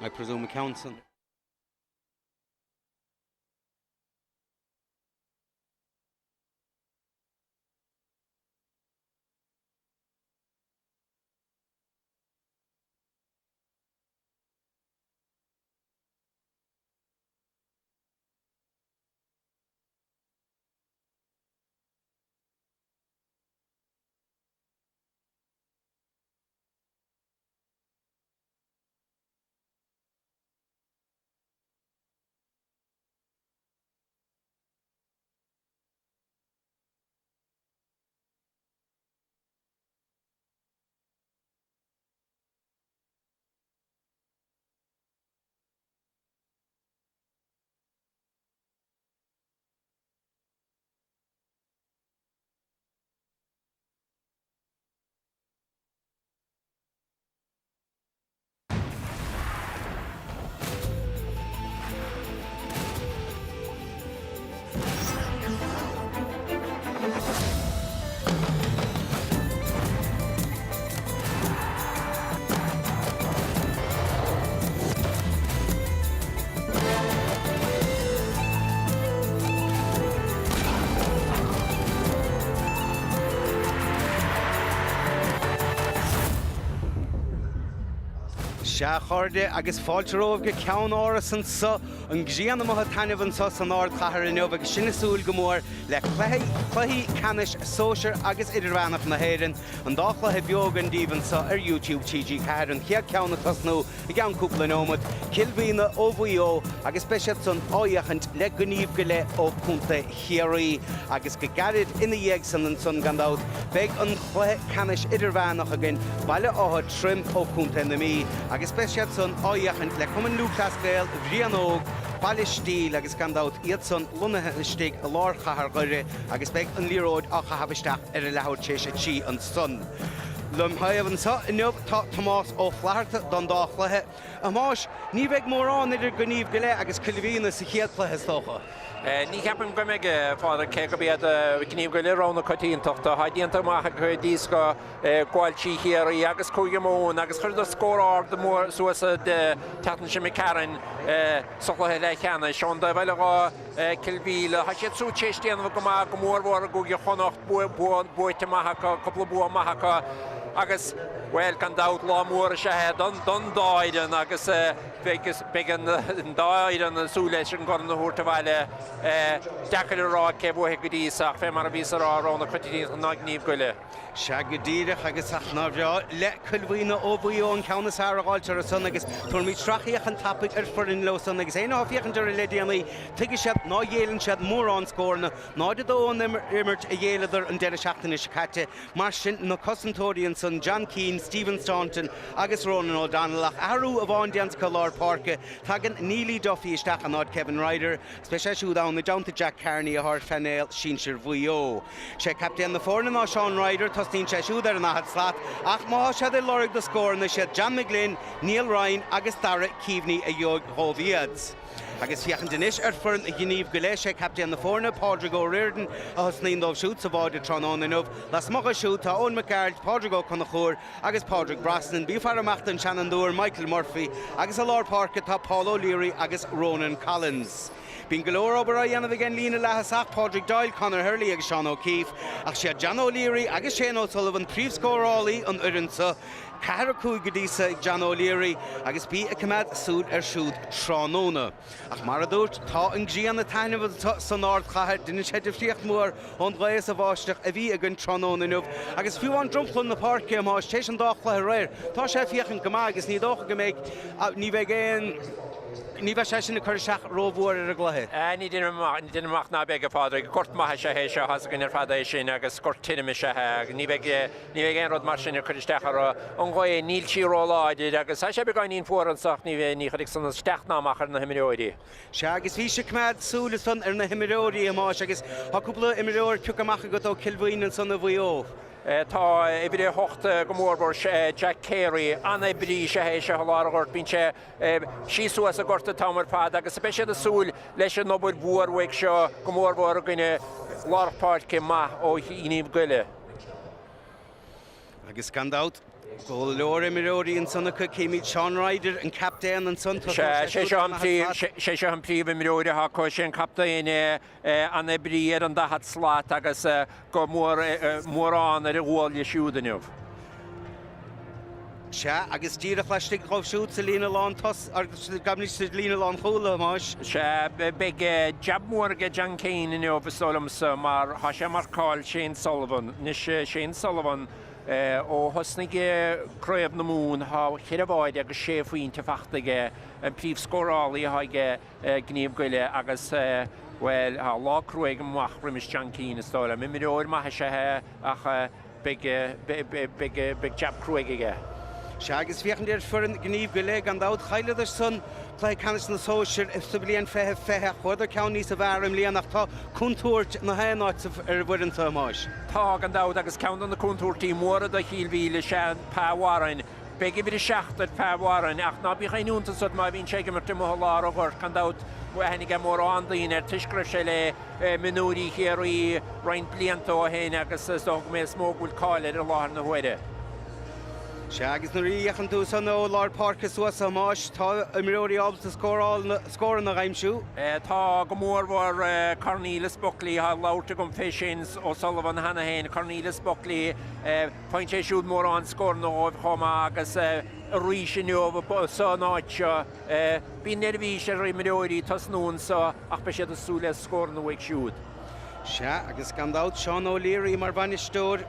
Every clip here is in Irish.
I presume, an ceann san. Sea, a chairde, agus fáilte romhaibh go Ceann-Áras anso, an ghrian amuigh ag taitneamh anso san ardchathair inniu agus sinn ag súil go mór le cluichí ceannais sóisir agus idirmheánach na hÉireann, an dá chluiche beo againn daoibh anso ar YouTube TG4, an chéad ceann ag tosnú I gceann cúpla neomat, Cill Mhíona ó Mhaigh Eo agus beidh siad san á fhéachaint le Gníomh go Leith ó Chontae Chiarraí agus go gairid ina dhiaidh san ansan gan dabht beidh an cluiche ceannais idirmheánach againn, Baile Átha Troim ó Chontae na Mí agus beidh siad san á fhéachaint le Cumann Lúthchleas Gael Bhrian Óg, Baile Stíl agus gan dabht iad san lonnaithe istigh i lár chathair Dhoire agus beidh an liathróid á chaitheamh isteach ar a leathuair tar éis a 3 ansan. Lem thaobh anseo inniu tá Tomás Ó Flatharta don dá chluiche. A Thomáis, ní bheidh mórán idir Gníomh go Leith agus Cill Mhíona sa chéad chluiche, is dócha. Ní cheapaim go mbeidh, a Phádraig, cé gurb iad Gníomh go Leith rogha na coitiantachta. Tá déanta maith acu díoscadh Gailltí Chiarraí agus Cúige Mumhan agus chuireadar scór ard mór suas an tseachtain seo imigh tharainn sa chluiche leathcheannais. Ón dtaobh eile dho, Cill Mhíle. Tá siad siúd tar éis déanamh go maith, go mór mhór i gCúige Chonnacht, bua buaite maith acu, cúpla bua maith acu agus, bhuel, gan dabht, lá mór is ea é don dá fhoireann agus beidh an dá fhoireann ag súil leis an gcorn a thabhairt abhaile. Deacair a rá cé bhuafaidh go dtí so ach fé mar a bhíos a rá, rogha na coitiantachta ná Gníomh go Leith. Sea go díreach agus ach nár bhreá le Cill Mhíona ó Mhaigh Eo an ceann is fearr a dh'fháilt orthu san agus tabharfaimid sracfhéachaint tapaidh ar foireann leo san agus éinne atá ag féachaint orthu le déanaí tuigfidh siad ná ghéilleann siad mórán scóranna, 0-2 an imirt a ghéilleadar an deireadh seachtaine seo caite. Mar sin na cosantóirí ansan John Keane, Stephen Staunton agus Ronan O'Donnell ach athrú amháin déanta acu i lár páirce, tagann Neilly Duffy isteach in áit Kevin Ryder agus beidh sé siúd ann i dteannta Jack Carney atá ar phainéal sinsir Mhaigh Eo. Sé captaen na foirne ná Seán Ryder, tosnaíonn sé siúd ar an daichead slat, ach má tá siad ag lorg na scóranna siad John McGlynn, Niall Ryan agus Dara Keaveney a gheobhaidh dhóibh iad. Agus féachaint anois ar foireann Ghníomh go Leith, sé captaen na foirne, Pádraig O'Riordan, a thosnaíonn dóibh siúd sa bháide tráthnóna inniu. Lasmuigh dho siúd tá Eoin Mac Gearailt, Pádraig Ó Conchúir agus Pádraig Brosnan. Bí ag faire amach don seanfhondúir Michael Murphy agus i lár páirce tá Paul O'Leary agus Ronan Collins. Bíonn go leor obair á dhéanamh ag an líne leath-thosach, Pádraig Doyle, Conor Herlihy agus Seán O'Keeffe, ach siad John O'Leary agus Shane O'Sullivan príomhscórálaí an fhoireann seo, 4, 5 go dtí so ag John O'Leary, agus bí ag coimeád súil air siúd tráthnóna. Ach mar a dúirt, tá an ghrian ag taitneamh anseo san ardchathair, deineann sé difríocht mhór ón ghaoth is an bháisteach a bhí againn tráthnóna inniu, agus fiú amháin dromchla na páirce, a Thomáis, tar éis an dá chluiche aréir, tá sé ag féachaint go maith agus ní dócha go mbeidh, ní bheidh aon. Ní bheidh sé sin ag cur isteach rómhór ar an gcluiche. Ní deinim amach, ní deinim amach ná beidh, a Phádraig. Gort maith is ea é seo, tá's againn ar fad é sin, agus gort tirim is ea é. Ní bheidh, ní bheidh aon rud mar sin ag cur isteach orthu. An ghaoth, níl sí róláidir agus tá sé beagáinín fuar anso ach ní bheidh, ní chuirfidh san isteach ná amach ar na himreoirí. Sea, agus bhís ag coimeád súil ansan ar na himreoirí, a Thomáis, agus tá cúpla imreoir pioctha amach agat ó Cill Mhíona ansan i Mhaigh Eo. Tá uimhir 8 go mórmhór, Jack Carey, an-oibrí is ea é seo i lár an ghoirt. Bíonn sé síos suas an gort an t-am ar fad agus beidh siad ag súil leis an obair mhór uaidh seo go mórmhór i gcoinne lár páirce maith ó Ghníomh Goile. Agus gan dabht, go leor imreoirí ansan acu, címid Seán Ryder, an captaen ansan, tosóidh sé siúd amach ar fad. Sé seo an príomhimreoir atá acu, sé an captaen é, an-oibrí ar an daichead slat agus go mór mórán ar a ghuaille siúd inniu. Sea, agus díreach laistigh dhóibh siúd sa líne lán tos, agus gabh sa líne lán chúil, a Thomáis. Sea, beidh jab mór aige John Keane inniu, is dóigh liomsa, mar tá sé ag marcáil Shane Sullivan. Anois, Shane Sullivan, ó thosnaigh Craobh na Mumhan, tá cheithre bháide agus sé phointe fachta aige, an príomhscórálaí atá aige Gníomh Goile agus, bhuel, tá lá cruaidh amach roimis John Keane, is dóigh liom. Imreoir maith is ea é ach beidh jab cruaidh aige. Sea, agus féachaint ar foireann Gníomh Goile, gan dabht, chailleadar san cluiche ceannais na sóisear sa bhliain 2020 ach fuaireadar ceann níos fearr i mbliana ach tá contúirt na haon áit ar an bhfoireann seo, a Thomáis. Tá, gan dabht, agus ceann de na contúirtí móra do Chill Mhíle is ea Pa Warren. Beidh uimhir 7 ar Pa Warren ach ná bíodh aon iontas ort má bhíonn sé ag imirt amuigh i lár an ghoirt, gan dabht, aithne ag mórán daoine air toisc go raibh sé le mionúirí Chiarraí roinnt blianta ó shin agus is dócha go mb'é is mó go bhfuil cáil air i láthair na huaire. Sea, agus nuair a fhéachann tú san ó lár páirce suas, a Thomáis, tá imreoirí ábalta scóráil, scóranna a aimsiú. Tá, go mórmhór Cornelius Buckley, tá labhairt agam fé Shane O'Sullivan cheana féin, Cornelius Buckley, faigheann sé siúd mórán scóranna dhóibh chomh maith agus arís inniu san áit seo, Bíonn neirbhís ar imreoirí tosnú anso ach beidh siad ag súil le scóranna uaidh siúd. Sea, agus gan dabht Seán O'Leary mar bhainisteoir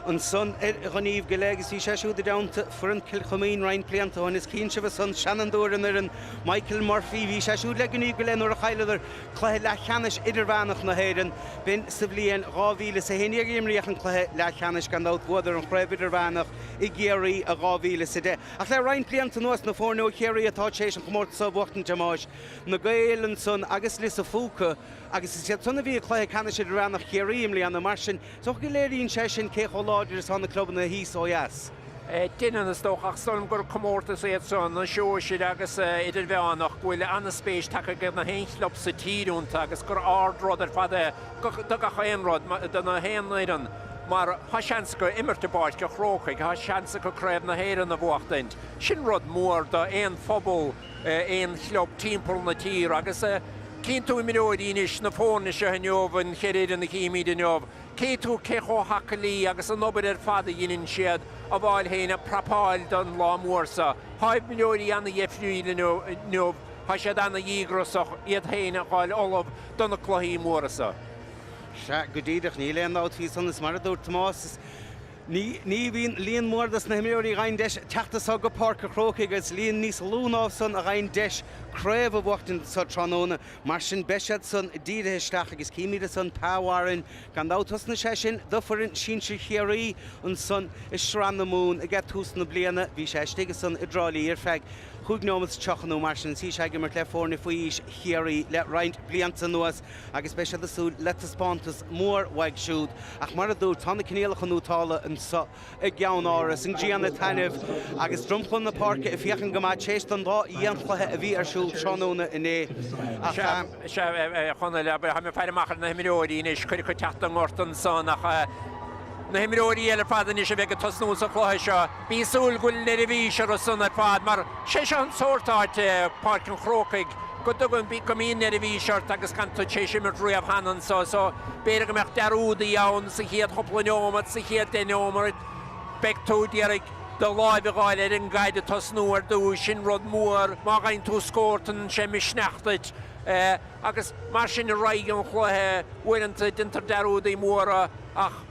ansan ar Ghníomh Goile agus bhí sé siúd i dteannta foireann Chill Choimín roinnt blianta ó shin. Is cíonn sibh ansan seanfhondúir an fhoireann, Michael Murphy, bhí sé siúd le Gníomh Goile nuair a chailleadar cluiche leathcheannais idirmheánach na hÉireann. B'in sa bhliain 2011 a imríodh an cluiche leathcheannais, gan dabht bhuadar an chraobh idirmheánach i gCiarraí i 2010. Ach le roinnt blianta anuas, na foirne ó Chiarraí atá tar éis an chomórtas seo a bhuachtaint, a Thomáis, na Gaeil ansan agus Lios a' Phúca, agus is iad san a bhí i gcluiche ceannais idirmheánach Chiarraí i mbliana. Mar sin, is dócha go léiríonn sé sin cé chomh láidir is atá na clubanna thíos ó dheas. Deineann, is dócha, ach is dóigh liom gur comórtas iad san, an sóisir agus idirmheánach, go bhfuil an-spéis tagtha ag na haon chlub sa tír iontu agus gur ard-rud ar fad é do gach aon rud, do na haon fhoireann. Mar tá seans acu imirt i bPáirc an Chrócaigh, tá seans acu Craobh na hÉireann a bhuachtaint. Sin rud mór do aon phobal, aon chlub timpeall na tíre. Agus cíonn tú imreoirí anois, na foirne seo inniu, an cheithre fhoireann a chímid inniu, cíonn tú cé chomh haclaí agus an obair ar fad a dheineann siad a bhfáil féin ag prapáil don lá mór seo. Tá imreoirí ana-dheifriúil inniu, tá siad ana-dhíograiseach, iad féin a fháil ullamh do na cluichí móra seo. Sea, go díreach, níl aon dabht faoi san, is mar a dúirt Tomás, is ní, ní bhíonn líon mór dos na himreoirí a fhaigheann deis teacht anso go Páirc an Chrócaigh agus líon níos lú ná san a fhaigheann deis craobh a bhuachtaint anso tráthnóna. Mar sin, beidh siad san dírithe isteach agus címid ansan Pa Warren, gan dabht thosnaigh sé sin do foireann sinsir Chiarraí ansan i Sraith na Mumhan ag tús na bliana. Bhí sé istigh ansan i dTrá Lí ar feadh chúig neomat is 30 nó mar sin is bhí sé ag imirt le foirne faoi aois Chiarraí le roinnt blianta anuas. agus beidh siad ag súil le taispeántas mór uaidh siúd. Ach mar a dúirt, tá na coinníollacha nótálta anseo i gCeann Áras, an ghrian ag taitneamh agus dromchla na páirce ag féachaint go maith tar éis don dá dhianchluiche a bhí ar siúl tráthnóna inné. Ach. Sea, a Chonaill, tá mé ag faire amach ar na himreoirí anois, cuid acu ag teacht ón ngort ansan ach na himreoirí eile ar fad anois a bheidh ag tosnú sa chluiche seo, bí ag súil go bhfuil neirbhís orthu san ar fad mar sé seo an sórt áite, Páirc an Chrócaigh, go dtugann, go mbíonn neirbhís ort agus gan tú tar éis imirt riamh cheana anso so b'fhéidir go mbeadh dearúdaí ann sa chéad chúpla neomat, sa chéad deich neomat, beidh tú d'iarraidh do láimh a dh'fháil ar an gcaid ag tosnú ar dtús, sin rud mór, má fhaigheann tú scór tugann sé misneach duit agus mar sin ar aghaidh an chluiche, uaireanta déantar dearúdaí móra ach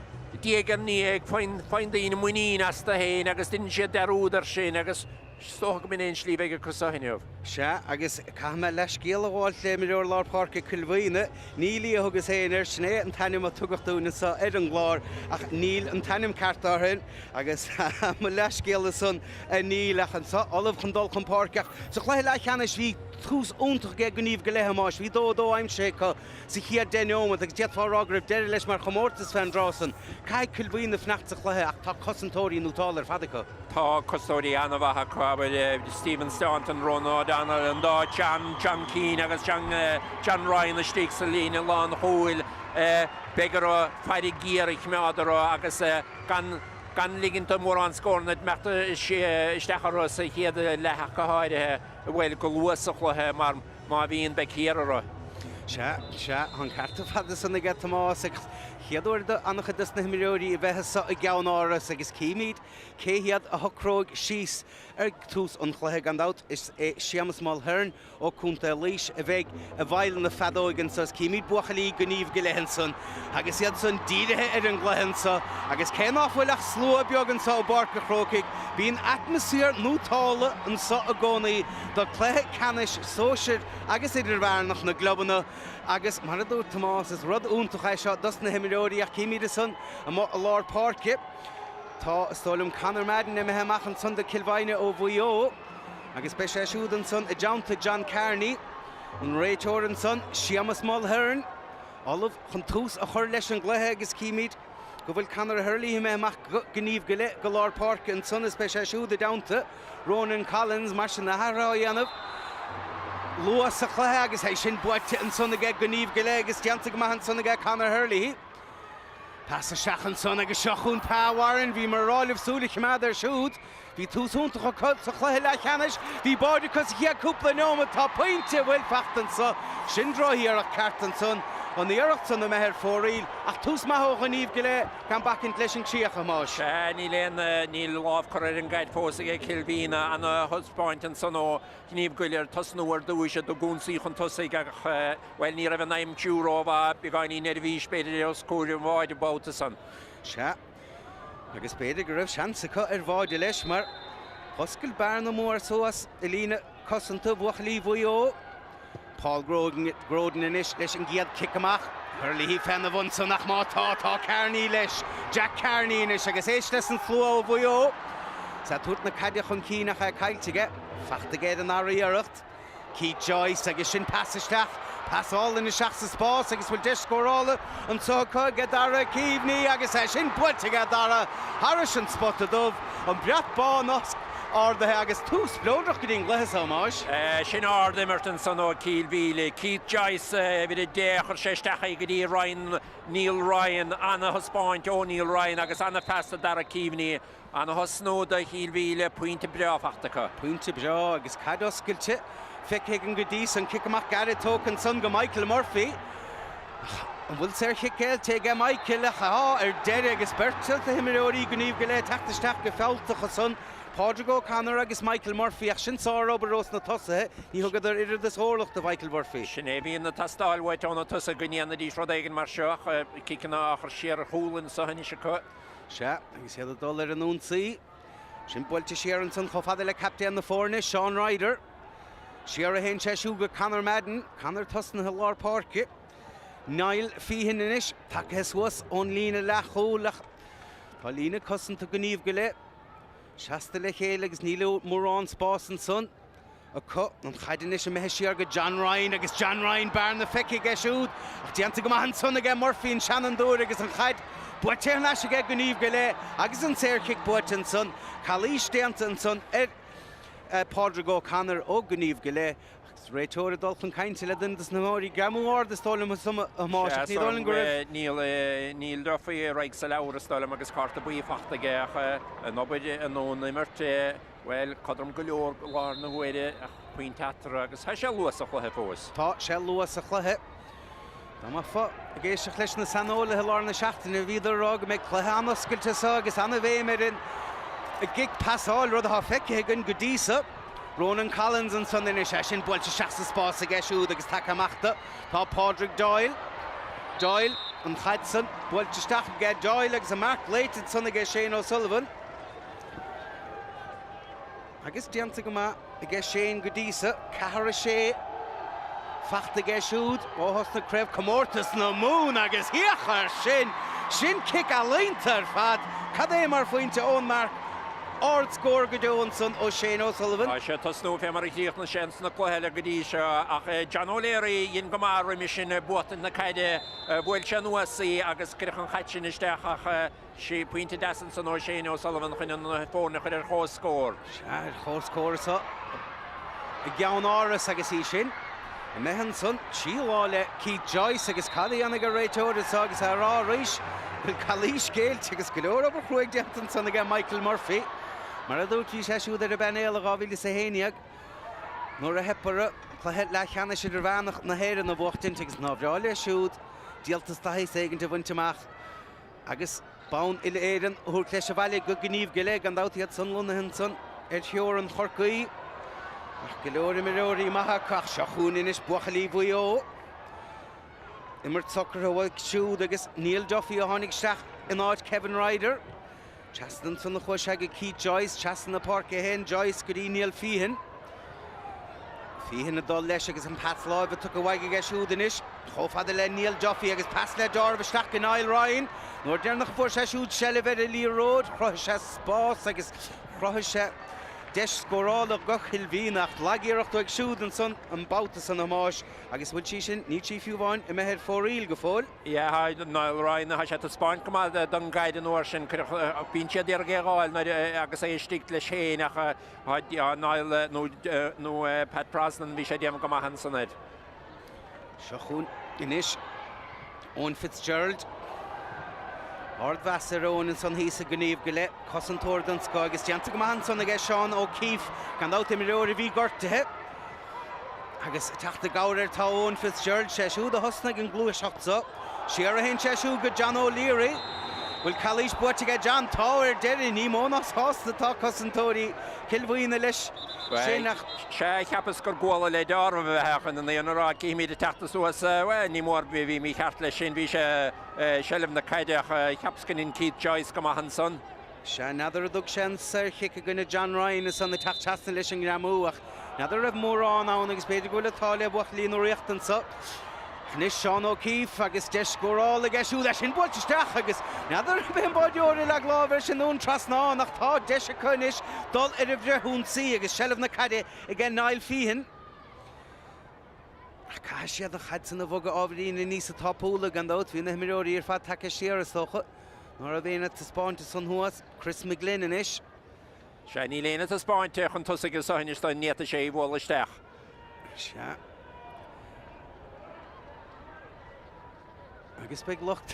diaidh ar ndiaidh faigheann daoine muinín astu féin agus déanann siad dearúd ar sin agus. Is dócha go mb'in é an slí a bheidh acu seo inniu. Sea, agus caithfidh mé leithscéal a ghabháilt le imreoir lár páirce Cill Mhaoine. Neilí a thugas féin air, sin é an t-ainm a tugadh dúinn anseo ar an gclár, ach níl an t-ainm ceart air sin, agus mo leithscéal ansan a Neil, ach anseo ullamh chun dul chun páirce. Ach sa chluiche leathcheannais bhí tús iontach ag Gníomh go leith, a Thomáis. Bhí 2-2 aimsithe acu sa chéad deich neomat agus d'fhéadfá a rá go raibh deireadh leis mar chomórtas fén dtráth san. Caithfidh Cill Mhaoine fanacht sa chluiche ach tá cosantóirí nótálta ar fad acu. Tá cosantóirí an-mhaith acu, abair, Stephen Staunton, Ronan O'Donnell, an dá John, John Keane agus John, John Ryan istigh sa líne lánchúil. Beidh orthu faire géar a choimeád orthu agus gan. gan ligint do mhórán scóranna imeacht isteach orthu sa chéad leath ach go háirithe, bhuel, go luath sa chluiche mar má bhíonn, beidh thiar orthu. Sea, sea, tá an ceart ar fad ansan aige Tomás agus chéad uair do an-chuid dos na himreoirí a bheith anso i gCeann-Áras agus címid cé hiad a shocróidh síos ar tús an chluiche. Gan dabht is é Séamus Mulhern ó Contae Laois a bheidh i bhfeighil na feadóige anso is címid buachaillí Ghníomh go Leith ansan agus iad san dírithe ar an gcluiche anso agus cé ná fuil ach slua beag anso i bPáirc a' Chrócaigh bíonn atmaisféar nótálta anso i gcónaí do cluiche ceannais sóisir agus idirmheánach na gclubanna agus mar a dúirt Tomás is rud iontach é seo dos na himreoirí ach címid ansan amuigh i lár páirce tá is dóigh liom Conor Madden imithe amach ansan do Cill Mhaighne ó Mhaigh Eo. Agus beidh sé siúd ansan i dteannta John Carney, an réiteoir ansan, Séamus Mulhern, ullamh chun tús a chur leis an gcluiche agus címid go bhfuil Conor Herlihy imithe amach go Gníomh go Leith go lár páirce ansan is beidh sé siúd i dteannta Ronan Collins mar sin na hathruithe á dhéanamh luath sa chluiche agus é sin buailte ansan aige Gníomh go Leith agus déanta go maith ansan aige Conor Herlihy. Pas isteach ansan agus seo chugainn Pa Warren, bhíomar ag rá libh súil a choimeád air siúd. Bhí tús iontach acu sa chluiche leathcheannais. Bhí báide acu sa chéad cúpla neomat. Tá pointe bhuel fachta anso. Sin drochiarracht ceart ansan. An iarracht san imithe ar fóraoil. Ach tús maith ó Ghníomh go Leith gan bacaint leis an críoch, a Thomáis. Sea, níl aon, níl lámh curtha ar an gcaid fós aige Cill Mhíona. Ana-thaispeáint ansan ó Ghníomh go Leith tosnú ar dtúis ag ionsaí chun tosaigh ach, bhuel, ní raibh an aimsiú rómhaith, beagáinín neirbhís b'fhéidir os comhair an bháide an babhta san. Sea. Agus b'fhéidir go raibh seans acu ar bháide leis mar dh'oscail bearna mór suas i líne cosanta bhuachaillí Mhaigh Eo. Paul Groden anois leis an gcéad chic amach. Herlihy féna bhun san ach má tá, tá Kearney leis. Jack Kearney anois agus éist leis an slua ó Mhaigh Eo. Is é ag tabhairt na caide chun cinn ach é caillte aige. Fachta aige ar an ndara iarracht. Keith Joyce agus sin pas isteach, pas álainn isteach sa spás agus bhfuil deis scórála anseo acu aige Dara Keaveney agus é sin buailte aige Dara thairis an spota dubh, an brat bán os ardaithe agus tús spleodrach go dtí an gcluiche seo, a Thomáis. Sin ard-imirt ansan ó Chill Mhíle. Keith Joyce, uimhir 10, chuir sé isteach é go dtí Ryan, Neil Ryan, ana-thaispeáint ó Neil Ryan agus ana-phas do Dara Keaveney. Ana-thosnú do Chill Mhíle, pointe breá fachta acu. Pointe breá agus caid oscailte feicthe againn go dtí so. An cic amach gairid tógtha ansan go Michael Murphy. Ach an bhfuil saorchic géillte aige Michael? Ach tá ar deireadh agus beirt de na himreoirí Gníomh go Leith ag teacht isteach go fealltach ansan, Pádraig O'Connor agus Michael Murphy. Ach sin sárobair ós na tosaithe. Ní thugadar oiread is orlach do Mhichael Murphy. Sin é a bhíonn ag teastáil uait ó na tosaithe go ndéanfaidís rud éigin mar seo ach ciceanna á chur siar ar chúl anso anois acu. Sea, agus iad ag dul ar an ionsaí. Sin buailte siar ansan chomh fada le captaen na foirne, Seán Ryder. Siar a théann sé siúd go Conor Madden. Conor tosnaithe i lár páirce. Niall Feehan anois, tacaithe suas ón líne leathchúil ach tá líne cosanta Gníomh go Leith seasta le chéile agus níl mórán spás ansan. acu. An chaid anois imithe siar go John Ryan agus John Ryan bearna feicthe aige siúd ach déanta go maith ansan aige Murphy an seanfhondúir agus an chaid buaite thar n-ais aige Gníomh go Leith agus an saorchic buaite ansan. Calaois déanta ansan ar Pádraig O'Connor ó Gníomh go Leith agus réiteoir ag dul chun cainte le duine dos na himreoirí. Greamú ard is dóigh liom a Thomáis ach ní dóigh liom go raibh. Níl Neil Duffy ar aghaidh sa leabhar is dóigh liom agus cárta buí fachta aige ach an obair nó an imirt Bhuel, cothrom go leor i láthair na huaire ach pointe eatarthu agus tá sé luath sa chluiche fós. Tá sé luath sa chluiche. Dá mbeifeá ag éisteacht leis na saineolaithe i lár na seachtaine, bhíodar ag rá go mbeidh cluiche an-oscailte anseo agus an-bhéim ar an gcic pasáil, rud atá feicthe againn go dtí so. Ronan Collins ansan anois, é sin buailte isteach sa spás aige siúd agus tagtha amach do. Tá Pádraig Doyle. Doyle, an chaid san buailte isteach aige Doyle agus an marc glaoite ansan aige Shane O'Sullivan. Agus déanta go maith aige Shane go dtí so, ceathair a sé fachta aige siúd ó thosnaigh Craobhchomórtas na Mumhan agus féach air sin! Sin cic ealaíonta ar fad! Cad é mar phointe ón marc! Ard-scór go deo ansan ó Shane O'Sullivan. Tá sé ag tosnú fé mar a chríochnaigh sé ins na cluichí eile go dtí seo ach John O'Leary dhein go maith roimhe sin ag buachtaint na caide, bhuail sé anuas í agus cuireadh an chaid sin isteach ach Sea, pointe deas ansan ó Shane O'Sullivan chun na foirne a chur ar chomhscór. Sea, ar chomhscór anso i gCeann-Áras agus í sin imithe ansan 3 lá le Keith Joyce agus cad a dhéanfaidh an réiteoir anso agus é a rá arís. Bhfuil calaois géillte agus go leor obair chruaidh déanta ansan aige Michael Murphy. Mar a dúirt, bhí sé siúd ar an bpainéal i 2011 nuair a theip orthu cluiche leathcheannais idirmheánach na hÉireann a bhuachtaint agus nár bhreá leo siúd díoltas de shaghas éigint a bhaint amach agus bonn uile-Éireann a thabhairt leis abhaile go Gníomh Gile. Gan dabht iad san lonnaithe ansan ar theorainn Chorcaí ach go leor imreoirí maithe acu ach seo chugainn anois buachaillí Mhaigh Eo. Imirt socraithe uaidh siúd agus Neil Duffy a tháinig isteach in áit Kevin Ryder. Trasna ansan a chuaigh sé go Keith Joyce, trasna na páirce féin, Joyce go dtí Neil Feehan. Feehan ag dul leis agus an pas láimhe tugtha uaidh aige siúd anois, chomh fada le Neil Duffy agus pas le deáramh isteach go Niall Ryan. Nuair deireanach a fuair sé siúd seilbh ar an liathróid, chruthaigh sé spás agus chruthaigh sé deis scórála go Chill Mhíona ach lag-iarracht uaidh siúd ansan an babhta san a Thomáis agus bhfuil sí sin, níl sí fiú amháin imithe ar fóraoil go fóill. Yeah, Niall Ryan, tá sé ag taispeáint go maith don gcaid an uair sin. Bíonn siad ag iarraidh é a dh'fháil nuair agus é istigh leis féin ach tá Niall nó Pat Brosnan, bhí sé ag déanamh go maith ansan air. Seo chugainn anois Eoin Fitzgerald. Ardmheas ar Eoin ansan thíos i nGníomh Gile, cosantóir den scoth agus déanta go maith ansan aige Seán O'Keeffe, gan dabht imreoir a bhí gortaithe. Agus ag teacht i gcabhair air tá Eoin Fitzgerald, sé siúd a thosnaigh an ghluaiseacht so. Siar a théann sé siúd go John O'Leary. Bhfuil calaois buaite aige John? Tá, ar deireadh. Ní mó ná sásta atá cosantóirí Chill Mhaona leis sin ach. Sea, cheapas gur bualadh le deáramh a bheadh ina n-aon a rá, cífimid ag teacht suas, bhuel, ní mór, bhí mícheart leis sin, bhí sé i seilbh na caide ach cheapas go ndein Keith Joyce go maith ansan. Sea, n'fheadar an dtug sé an saorchic i gcoinne John Ryan ansan ag teacht trasna leis an ngreamú ach n'fheadar an raibh mórán ann agus b'fhéidir go bhfuil an t-ádh le buachaillí na Ríochta anso. Anois Seán O'Keeffe agus deis scórála aige siúd, é sin buailte isteach agus n'fheadar ab é an báireoir a leag lámh air sin nó an trasnán ach tá deis acu anois dul ar an bhfrithionsaí agus seilbh na caide aige Niall Feehan. Ach caithfidh siad an chaid san a bhogadh ábhairín níosa tapúla, gan dabht. Bhí na himreoirí ar fad tagtha siar, is dócha. Ná raibh éinne ag taispeáint ansan thuas. Chris McGlynn anois. Sea, níl éinne ag taispeáint chun tosaigh anso anois dá bhféadfadh sé í a bhualadh isteach. Sea. Agus beidh lucht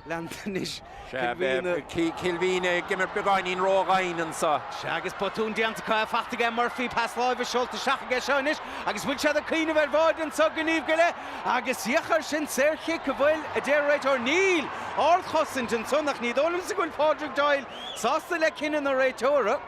leanta anois Sea, Cill Mhíona ag imirt beagáinín ródhoimhin anso. Sea, agus botún déanta acu, é fachta aige Murphy, pas láimhe seolta isteach aige seo anois agus bhfuil siad ag cuimhneamh ar bháide anso Gníomh Gile agus féach air sin, saorchic, an bhfuil, a deir an réiteoir. Níl! Ardchosaint ansan ach ní dóigh liomsa go bhfuil Pádraig Doyle sásta le cinneadh na réiteora.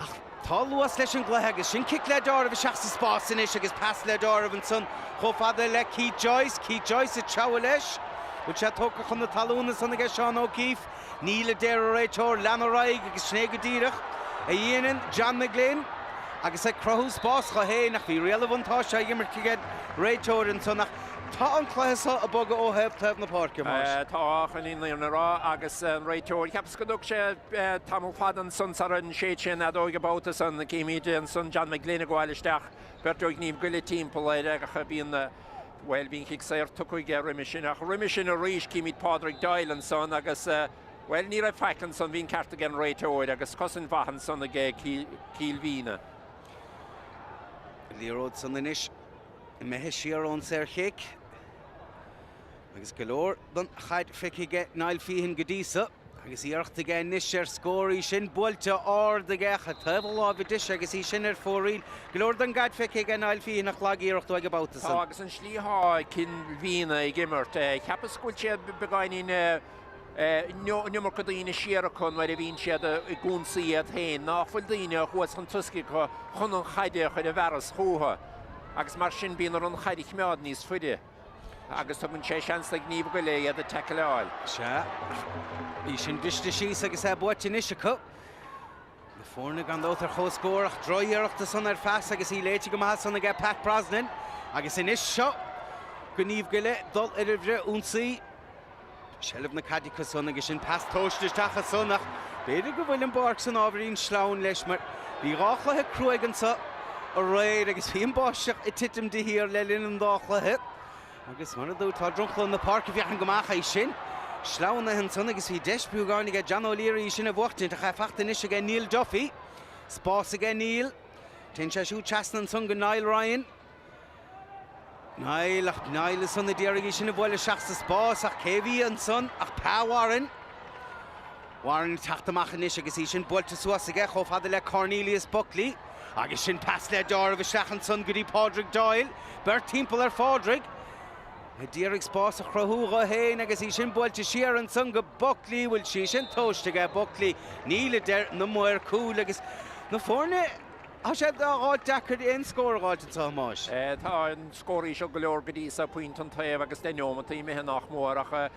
Ach. Tá luas leis an gcluiche agus sin cic le deáramh isteach sa spás anois agus pas le deáramh ansan chomh fada le Keith Joyce. Keith Joyce ag treabhadh leis. Bhfuil sé tógtha chun na talún ansan aige Seán O'Keeffe? Níl a deir an réiteoir. Lean ar aghaidh agus sin é go díreach a dhéanann John McGlynn agus ag cruthú spás dho fhéin ach bhí riail an bhuntáiste á imirt ag an réiteoir ansan ach tá an cluiche seo ag bogadh ó thaobh taobh na páirce, a Thomáis. Tá, chun an fhírinne a rá agus an réiteoir, cheapas go dtug sé tamall fada ansan sara séid sé an fheadóig an babhta san. Címid ansan John McGlynn ag gabháil isteach, beirt ó Ghníomh Gile timpeall air ach bhí an, bhuel, bhí an chic saor tugtha aige roimhe sin. Ach roimhe sin arís címid Pádraig Doyle ansan agus, bhuel, ní raibh faic ansan, bhí an ceart ag an réiteoir agus cosaint mhaith ansan ag Cill Mhíona. An liathróid san anois imithe siar ón saorchic agus go leor den chaid feicthe aige Niall Feehan go dtí so agus iarracht aige anois ar scór, í sin buailte ard aige ach ar taobh a láimhe deise agus í sin ar fóraoil. Go leor den gcaid feicthe aige Niall Feehan ach lag-iarracht uaidh an babhta san. Tá agus an slí atá Cill Mhíona ag imirt, cheapas go bhfuil siad beagáinín an iomarca daoine siar acu nuair a bhíonn siad ag ionsaí iad féin, nach bhfuil daoine thuas chun tosaigh acu chun an chaid a chur i bhfearas chucu agus mar sin bíonn orthu an chaid a choimeád níos faide agus tugann sé seans do Ghníomh Gile iad a taicleáil. Sea, í sin briste síos agus é buaite anois acu. Na foirne gan dabht ar comhscór ach drochiarracht ansan ar phas agus í léite go maith ansan aige Pat Brosnan agus anois seo Gníomh Gile dul ar an bhfrith-ionsaí. Seilbh na caide acu san agus sin pas tomhaiste isteach ansan ach b'fhéidir go bhfuil an bpáirc san ábhairín sleamhain leis mar bhí dhá chluiche cruaidh anso aréir agus bhí an báisteach ag titim de shíor le linn an dá chluiche agus mar a dúirt tá dromchla na páirce féachaint go maith é sin sleamhnaithe ansan agus bhí deis beagáin aige John O'Leary í sin a bhuachtaint ach é fachta anois aige Neil Duffy. Spás aige Neil. Téann sé siúd trasna ansan go Niall Ryan. Niall, ach Niall ansan a d'iarraidh í sin a bhualadh isteach sa spás ach cé a bhí ansan ach Pa Warren. Warren ag teacht amach anois agus í sin buailte suas aige chomh fada le Cornelius Buckley agus sin pas le deáramh isteach ansan go dtí Pádraig Doyle. Beirt timpeall ar Phádraig. A d'iarraidh spás a chruthú dho fhéin agus í sin buailte siar ansan go Buckley. Bhfuil sí sin tomhaiste aige Buckley? Níl a deir na maoir cúil agus na foirne. Tá sé á dh'fháilt deacair aon scór a dh'fháilt anseo a Thomáis. Tá an scór íseal go leor go dtí so, pointe an taobh agus deich neomat imithe nach mór ach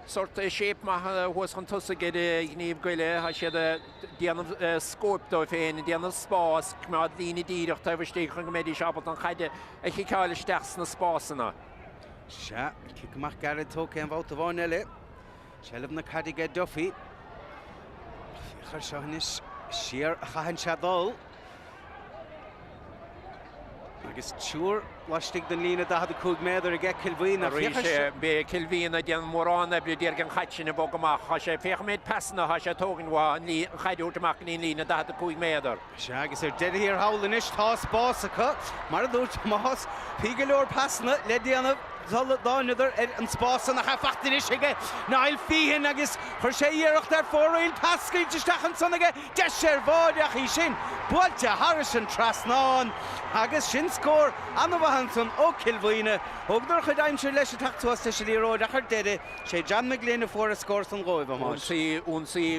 sórt shape maith thuas chun tosaigh ag Gníomh Goile. Tá siad ag déanamh scóip dóibh féin, ag déanamh spás, coimeád líne díreach taobh istigh chun go mbeidís ábalta an chaid a chiceáil isteach sna spásanna. Sea, cic amach gairid tógtha aon bhabhta amháin eile. Seilbh na caide aige Duffy. Féach air seo anois. Siar a chaitheann sé dul. Agus triúr laistigh den líne 45 méadar aige Cill Mhaoine. Arís beidh Cill Mhaoine ag déanamh mórán oibre d'iarraidh an chaid sin a bhogadh amach. Tá sé, féach an méid pasanna atá sé ag tógaint uathu, an chaid a thabhairt amach go dtí an líne 45 méadar. Sea, agus ar deireadh thiar thall anois tá spás acu. Mar a dúirt Tomás, bhí go leor pasanna le déanamh sula dtáinadar ar an spás san ach é faighte anois aige Niall Feehan agus chuir sé iarracht ar fóraoil, pas scaoilte isteach ansan aige, deis ar bháide ach í sin buailte thairis an trasnán agus sin scór an-mhaith ansan ó Cill Mhaoine. Thógadar a chuid aimsire leis ag teacht suas leis an liathróid ach ar deireadh sé John McGlynn a fuair an scór san dhóibh, a Thomáis. Ionsaí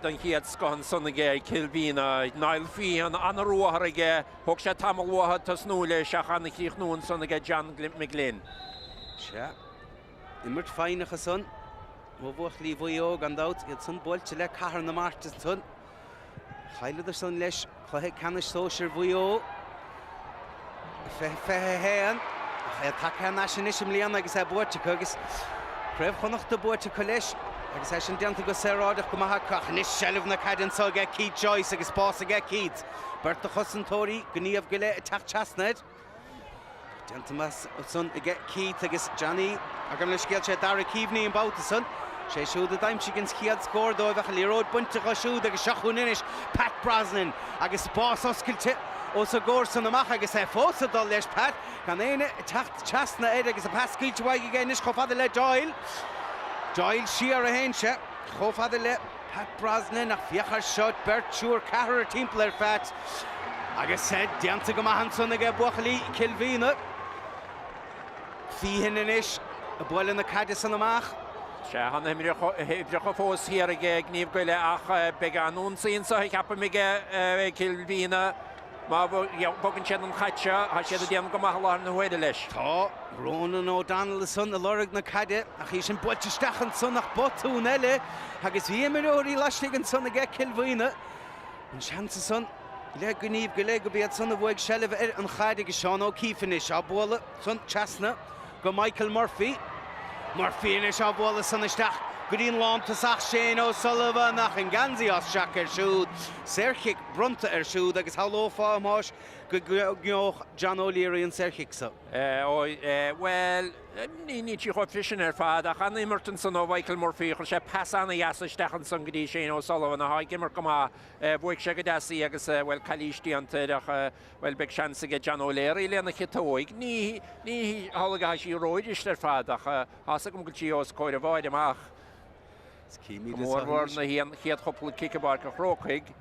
den chéad scoth ansan aige Cill Mhaoine. Niall Feehan, an-ruathar aige. Thóg sé tamall uathu tosnú leis ach an-chríochnú ansan aige John McGlynn. Sea, imirt foighneach ansan ó bhuachaillí Mhaigh Eo gan dabht, iad san buailte le Cathair na Mart ansan. Chailleadar san leis cluiche ceannais sóisir Mhaigh Eo 2021 ach é tagtha thar n-ais anois i mbliana agus é buaite acu agus Craobh Chonnachta buaite acu leis agus é sin déanta go saoráideach go maith acu ach anois seilbh na caide anso aige Keith Joyce agus spás aige Keith. Beirt de chosantóirí Gníomh go leith ag teacht trasna air. Déanta maith san aige Keith agus Johnny gabh mo leithscéal sé Dara Keaveney an babhta san. Sé siúd a d'aimsigh an chéad scór dóibh ach an liathróid bainte dho siúd agus seo chugainn anois Pat Brosnan agus spás oscailte os a gcomhair san amach agus é fós ag dul leis Pat gan éinne ag teacht trasna air agus an pas scaoilte uaidh aige anois chomh fada le Doyle. Doyle siar a théann sé chomh fada le Pat Brosnan ach féach air seo, beirt, triúr, ceathrar timpeall ar Phat agus é déanta go maith ansan aige buachaillí Chill Mhíona. Feehan anois ag bualadh na caide san amach. Sea, tá na huimhreacha fós thiar ag Gníomh Goile ach beidh an-ionsaí anseo, ceapaim, ag Cill Mhíona. Má bhogann siad an chaid seo, tá siad ag déanamh go maith i láthair na huaire leis. Tá Ronan O'Donnell ansan ag lorg na caide ach í sin buailte isteach ansan ach botún eile agus bhí imreoirí laistigh ansan aige Cill Mhaoine. An seans ansan le Gníomh go leith go b'iad san a bhuaigh seilbh ar an chaid agus Seán O'Keefe anois á bualadh san trasna go Michael Murphy. Murphy anois á bhualadh san isteach go dtí an lántosach Shane O'Sullivan ach an geansaí á sracadh air siúd. Saorchic bronnta air siúd agus shamhlófá, a Thomáis, go ngeobhadh John O'Leary an saorchic so. Ó, bhuel, níl sí chomh fris sin ar fad ach an-imirt ansan ó Mhichael Murphy. Chuir sé pas an-dheas isteach ansan go dtí Shane O'Sullivan atá ag imirt go maith. Bhuaigh sé go deas í agus, bhuel, calaois déanta air ach, bhuel, beidh seans aige John O'Leary lena chiotóig. Ní, ní hamhlaidh atá sí rófhuirist ar fad ach tá's agam go bhfuil sí os comhair an bháide amach. Go mór mhór na chéad chúpla cic i bPáirc an Chrócaigh.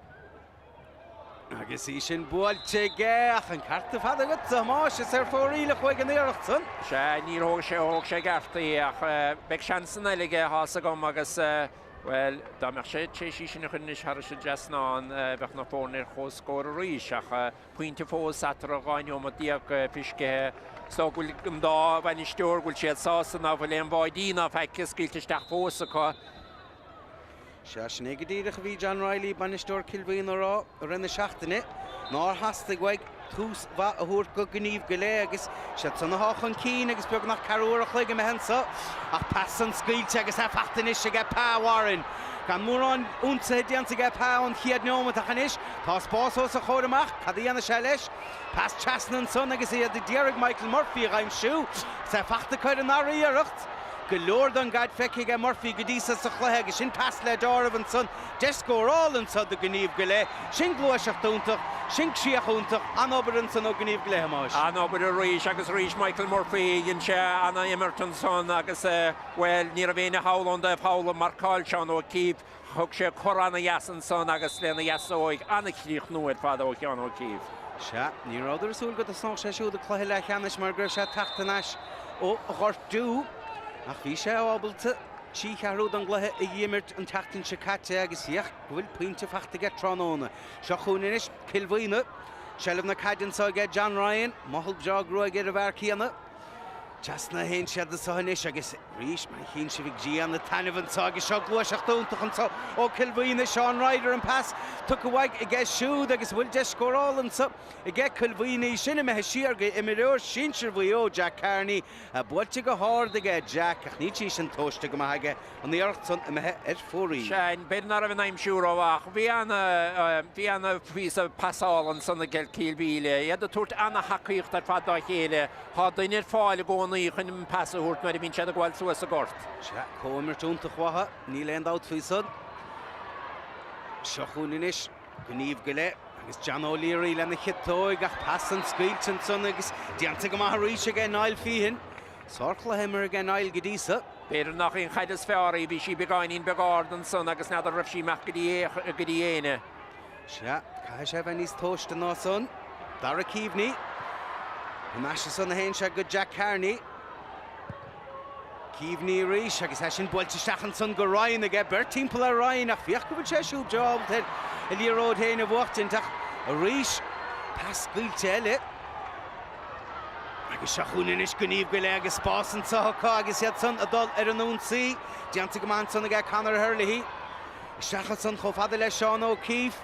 Agus í sin buailte aige ach an ceart ar fad agat, a Thomáis, is ar fóraoil a chuaigh an iarracht san. Sea, níor thóg sé, thóg sé i gceart í ach beidh seansanna eile aige, tá's agam, agus, bhuel, dá mbeadh sé tar éis í sin a chur anois thairis an dtrasnán, bheadh na foirne ar comhscór arís ach pointe fós eatarthu, 12 neomat fiscithe. So go bhfuil an dá bhainisteoir, go bhfuil siad sásta ná fuil aon bháidí ná faic scaoilte isteach fós acu. Sea, sin é go díreach a bhí John Reilly, bainisteoir Cill Mhaoine a rá i rith na seachtaine, nár theastaigh uaidh tús mhaith a thabhairt go Gníomh go Léith agus siad san atá chun cinn agus beagnach ceathrú uair a chloig imithe anso ach pas san scaoilte agus é faighte anois aige Pa Warren. Gan mórán ionsaithe déanta aige Pa ón chéad neomat ach anois tá spás os a chomhair amach, cad a dhéanfaidh sé leis? Pas trasna ansan agus iad ag iarraidh Michael Murphy a dh'aimsiú. Is é faighte acu ar an ndara iarracht. go leor don gcaid feicthe aige Murphy go dtí so sa chluiche agus sin pas le deáramh ansan, deis scórála anso do Ghníomh go Leith. Sin gluaiseacht iontach, sin críoch iontach, an-obair ansan ó Ghníomh go Leith, a Thomáis. An-obair arís agus arís Michael Murphy, dhein sé an-imirt ansan agus, bhuel, ní raibh éinne thall ón dtaobh thall ag marcáil Seán O'Keeffe. Thug sé cor ana-dheas ansan agus lena dheasóig ana-chríochnú ar fad ó Sheán O'Keeffe. Sea, ní rabhadar ag súil go dtosnódh sé siúd ag cluiche leathcheannais mar go raibh sé ag teacht thar n-ais ó ghortú ach bhí sé ábalta trí cheathrú den gcluiche a dh'imirt an tseachtain seo caite agus féach go bhfuil pointe fachta aige tráthnóna. Seo chugainn anois Cill Mhaona. Seilbh na caide anso aige John Ryan, mothall breá gruaige ar an bhfear céanna. Trasna a théann siad anso anois agus arís mar a chíonn sibh an ghrian ag taitneamh anso agus seo gluaiseacht iontach anso ó Cill Mhaona, Seán Ryder an pas tugtha uaidh aige siúd agus an bhfuil deis scórála anso aige Cill Mhaona í sin imithe siar go imreoir sinsir Mhaigh Eo Jack Carney buailte go hard aige Jack ach níl sí sin tomhaiste go maith aige An iarracht san imithe ar fóraoil. Sea, b'fhéidir ná raibh an aimsiú rómhaith ach bhí ana, bhí ana phíosa pasála ansan ag Cill Mhíle, iad ag tabhairt ana-thacaíocht ar fad dá chéile. Tá duine ar fáil i gcónaí chun an pas a thabhairt nuair a bhíonn siad ag gabháil suas an gort. Sea, comhimirt iontach mhaith, níl aon dabht faoi san. Seo chugainn anois, gníomh go leith agus John O'Leary lena chiotóig ach pas an-scaoilte ansan agus déanta go maith arís aige Niall Feehan. Sárchluiche imeartha aige Niall go dtí so. B'fhéidir nach í an chaid is fearr í, bhí sí beagáinín beag ard ansan agus n'fheadar raibh sí amach go dtí go dtí éinne. Sea, caithfidh sé a bheith níos tomhaiste ná san. Dara Keaveney. Thar n-ais ansan a théann sé go Jack Carney. Keaveney arís agus é sin buailte isteach ansan go Ryan aige, beirt timpeall ar Ryan ach féach go bhfuil sé siúd breá ábalta ar a liathróid féin a bhuachtaint ach arís pas scaoilte eile. Agus seo chugainn anois gníomh go leith agus spás anso acu agus iad san ag dul ar an ionsaí. Déanta go maith ansan aige Conor Herlihy. Isteach ansan chomh fada le Seán O'Keeffe.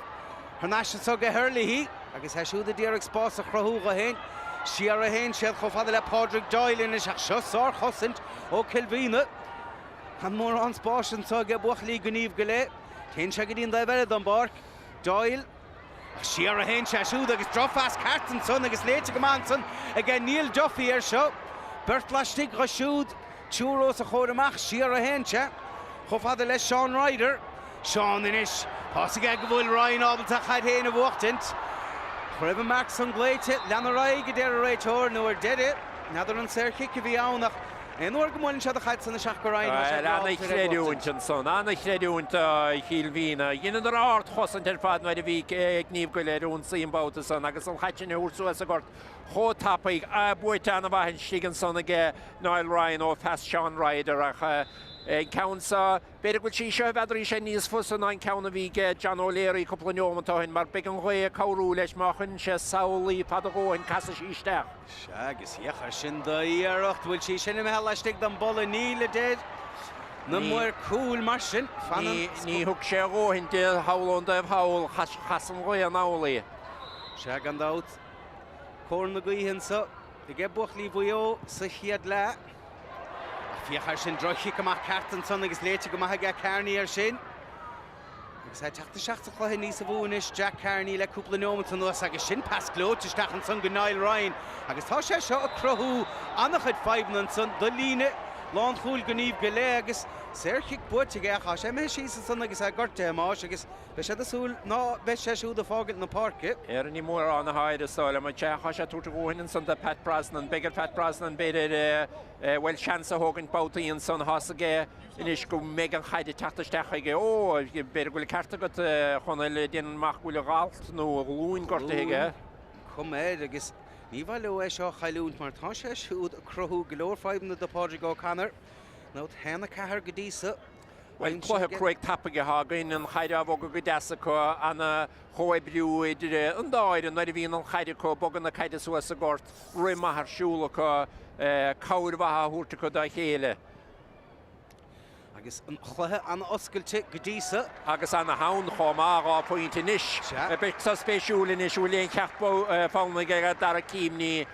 Thar n-ais anso go Herlihy agus é siúd a d'iarraidh spás a chruthú dho fhéin. Siar a théann siad chomh fada le Pádraig Doyle anois ach seo sár-chosaint ó Cill Mhíona. Gan mórán spáis anso aige buachaillí gníomh go leith. Téann sé go dtí an dtaobh eile don bpáirc. Doyle. Ach siar a théann sé siúd agus drochphas ceart ansan agus léite go maith ansan aige Neil Duffy air seo. Beirt laistigh dho siúd, triúr os a chomhair amach, siar a théann sé chomh fada le Seán Ryder. Seán anois, tá's aige go bhfuil Ryan ábalta a chaid féin a bhuachtaint. Ach raibh an marc san glaoite, lean ar aghaidh, a deir an réiteoir, nó ar deireadh, n'fheadar an saorchic a bhí ann ach Aon uair go mbuaileann siad an chaid san isteach go Ryan, tá sé breá ábalta ar é a An-chreidiúint ansan, an-chreidiúint do Chill Mhíona. Dheineadar ardchosaint ar fad nuair a bhí Gníomh Goile ar ionsaí an babhta san agus an chaid sin a thabhairt suas an gort chomh tapaidh. Buaite an-mhaith istigh ansan aige Niall Ryan ó phas Seán Ryder ach an ceann seo, b'fhéidir go bhfuil sí seo i bhfad arís níos fusa ná an ceann a bhí aige John O'Leary cúpla neomat ó shin mar beidh an ghaoth ag cabhrú leis má chuireann sé sall í fada a dhóthain casfaidh sí isteach. Sea, agus féach air sin d'iarracht. Bhfuil sí sin imithe laistigh den bpolla? Níl, a deir na maoir cúil. Mar sin, fanann. Ní thug sé a dhóthain di thall ón dtaobh thall, chas an ghaoth anall í. Sea, gan dabht, cóir na gaoithe anso aige buachaillí Mhaigh Eo sa chéad leath. Ach féach air sin, droch-chic amach ceart ansan agus léite go maith aige Carney air sin. Agus é ag teacht isteach sa chluiche níosa mhó anois, Jack Carney le cúpla neomat anuas agus sin pas gleoite isteach ansan go Niall Ryan agus tá sé seo ag cruthú an-chuid fadhbanna ansan do líne lánchúil Gníomh go Leith agus saorchic buaite aige ach tá sé imithe síos ansan agus é gortaithe Thomáis agus beidh siad ag súil ná beidh sé siúd ag fágaint na páirce. Ar ní mórán atá air is dóigh liom. Sea, tá sé ag tabhairt a dhóthain ansan do Pat Brosnan. Beidh ar Phat Brosnan b'fhéidir, bhuel, seans a thógaint babhtaí ansan. Tá's aige. Anois go mbeidh an chaid ag teacht isteach chuige. Ó, b'fhéidir go bhfuil an ceart agat, a Chonaill, déanaim amach go bhfuil a dhalt nó a ghlúin gortaithe aige. Cuma air agus ní mhaith leo é seo a chailliúint mar tá sé siúd ag cruthú go leor fadhbanna do Pádraig O'Connor. 0, 1, 4 go dtí so. Bhuel, cluiche cruaidh tapaidh atá againn, an chaid á bhogadh go deas acu, ana-chomhoibriú idir an dá fhoireann nuair a bhíonn an chaid acu, bogadh na caide suas an gort, rith maith ar siúl acu, cabhair mhaith á thabhairt acu dá chéile. Agus an chluiche an-oscailte go dtí so. Agus ana-theann chomh maith, 2 phointe anois. Sea. Beidh seo spéisiúil anois, an bhfuil aon cheacht foghlamtha ag Dara Keaveney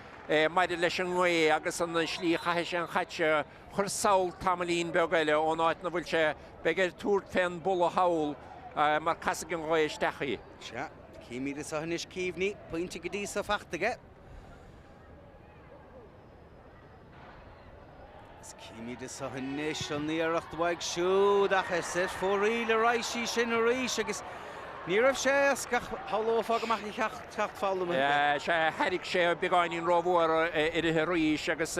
maidir leis an ngaoth agus an slí a chaithfidh sé an chaid seo a chur sall tamaillín beag eile ón áit 'na bhfuil sé. Beidh air tabhairt fén bpolla thall mar casfaidh an ghaoth isteach í. Sea. Címid anso anois Keaveney, pointe go dtí so fachta aige. Agus címid anso anois an iarracht uaidh siúd ach is ar fóraoil a raghaidh sí sin arís agus ní raibh sé éasca ach shamhlófá go mbeadh an ceacht foghlamtha aige. Sea, thairrig sé beagáinín rómhór uirthi arís agus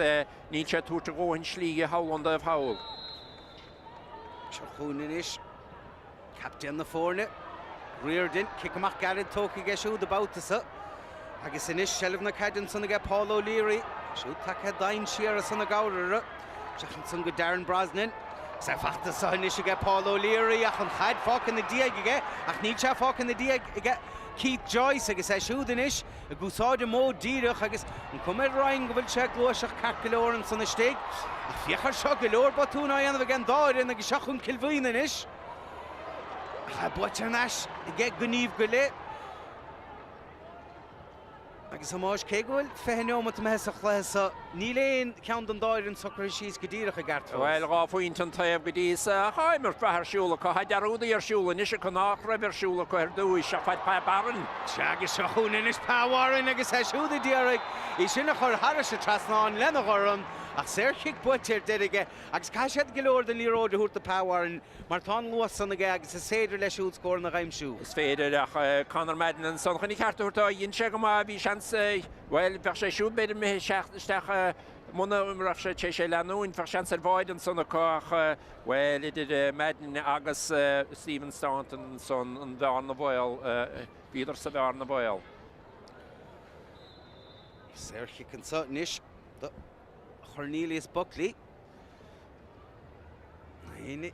níl sé ag tabhairt a dhóthain slí a shamhlóinn dóibh thall. Seo chugainn anois Captaen na foirne, Riordan, cic amach gairid tógtha aige siúd an babhta so. Agus anois seilbh na caide ansan aige Paul O'Leary, siúd tagtha domhain siar ansan ag amharc uirthi. Isteach ansan go Darren Brosnan. Agus é fachta anso anois aige Paul O'Leary ach an chaid fágtha ina diaidh aige ach níl sé fágtha ina diaidh aige Keith Joyce agus é siúd anois ag úsáid an modh díreach agus an cuma ar Ryan go bhfuil sé ag gluaiseacht ceart go leor ansan istigh. Ach féach air seo, go leor botún á dhéanamh ag an dá fhoireann agus seo chugainn Cill Mhíona anois. Ach é buaite thar n-ais aige Naomh Goille. Agus a Thomáis, cé go bhfuil 20 neomat imithe sa chluiche seo, níl aon cheann den dá fhoireann socraithe síos go díreach i gceart fós. Bhuel, 2 phointe an taobh go dtí so, ach tá imirt mhaith ar siúl acu. Tá dearúdaí ar siúl anois acu nach raibh ar siúl acu ar dtúis, ach faid Pa Warren. Sea, agus seo chugainn anois Pa Warren agus é siúd a d'iarraidh í sin a chur thairis an trasnán lena dhorn, ach saorchic buaite ar deireadh aige agus caithfidh siad go leor den liathróid a thabhairt do Pa Warren mar tá an luas san aige agus is féidir leis siúd scóranna a aimsiú. Is féidir, ach Conor Madden ansan chun a cheart a thabhairt dó, dhein sé go maith, bhí seans, bhuel, bheadh sé siúd b'fhéidir imithe isteach muna raibh sé tar éis é leanúint, bheadh seans ar bháide ansan acu ach, bhuel, idir Madden agus Stephen Staunton ansan, an bhearna bhaol, bhíodar sa bhearna bhaol. Saorchic anso anois do Chornelius Buckley. Éinne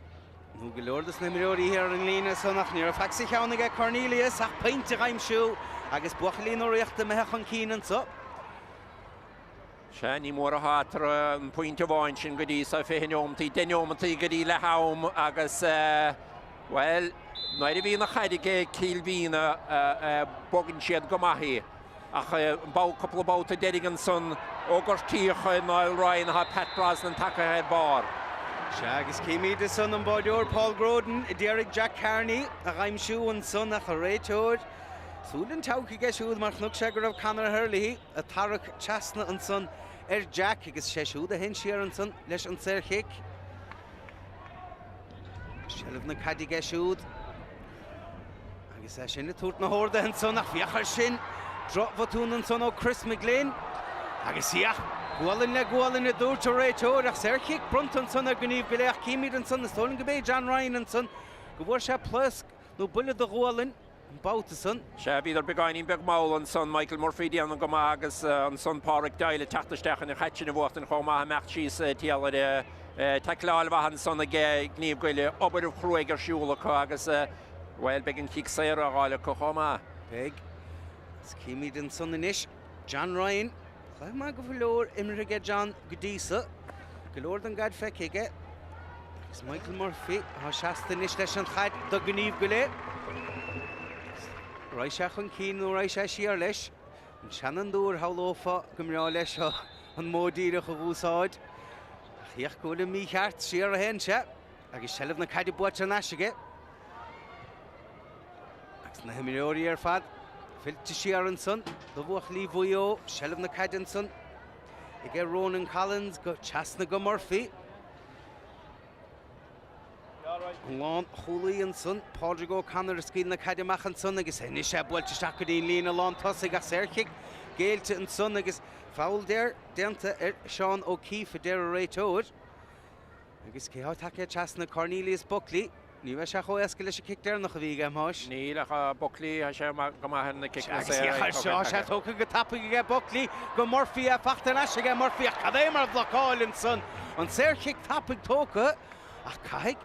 nó go leor dos na himreoirí thiar ar an líne san ach ní raibh faic sa cheann aige Cornelius ach pointe a aimsiú agus buachaillí na Ríochta imithe chun cinn anso. Sea, ní mór atá eatarthu an pointe amháin sin go dtí so, 20 neomataí, 10 neomataí go dtí leath am agus, bhuel, nuair a bhíonn an chaid ag Cill Mhíona bogann siad go maith í. Ach cúpla babhta deiridh ansan ó gortaíodh Niall Ryan tá Pat Brosnan tagtha ar barr. Sea, agus címid ansan an báideoir Paul Groden a d'iarraidh Jack Carney a dh'aimsiú ansan ach an réiteoir, súil an tseabhaic aige siúd mar chonaic sé go raibh Conor Herlihy ag tarrac trasna ansan ar Jack agus sé siúd a théann siar ansan leis an saorchic. Seilbh na caide aige siúd. Agus é sin ag tabhairt na horduithe ansan ach féach air sin, drochbhotún ansan ó Chris McGlynn. Agus féach, gualainn le gualainn a dúirt an réiteoir ach saorchic bronnta ansan ar Ghníomh go Leith ach címid ansan, is dóigh liom go b'é John Ryan ansan go bhfuair sé pléasc nó buille de ghualainn an babhta san. Sea, bhíodar beagáinín beag mall ansan, Michael Murphy ag déanamh go maith agus ansan Páraic Doyle ag teacht isteach an chaid sin a bhuachtaint chomh maith, imeacht síos timpeall air. Taicleáil mhaith ansan ag Gníomh Goille, obair chruaidh ar siúl acu agus, bhuel, beidh an chic saor á fháil acu chomh maith. Beidh. Agus címid ansan anois John Ryan. Cluiche maith go leor imeartha aige John go dtí so. Go leor den gcaid feicthe aige. Agus Michael Murphy atá seasta anois leis an chaid do Ghníomh go Leith. Raghaidh sé chun cinn nó raghaidh sé siar leis. An seanfhondúir shamhlófá go mbreá leis an modh díreach a dh'úsáid. Ach féach go bhfuil an mícheart, siar a théann sé agus seilbh na caide buaite thar n-ais aige. Agus na himreoirí ar fad fillte siar ansan do bhuachaillí Mhaigh Eo, seilbh na caide ansan aige Ronan Collins go trasna go Murphy. An lánchúlaí ansan, Pádraig O'Connor a scaoil na caide amach ansan agus anois é buailte isteach go dtí an líne lán tosaigh ach saorchic géillte ansan agus foul déanta ar Seán O'Keeffe a deir an réiteoir. Agus cé atá tagtha trasna Cornelius Buckley? Ní bheidh sé chomh éasca leis an cic deireanach a bhí aige, a Thomáis. Níl, ach Buckley, tá sé go maith ar na ciceanna saora. Agus féach air seo, sé tógtha go tapaidh aige Buckley, go Murphy, é fachta thar n-ais aige Murphy, ach cad é mar bhlocáil ansan! An saorchic tapaidh tógtha, ach caithfidh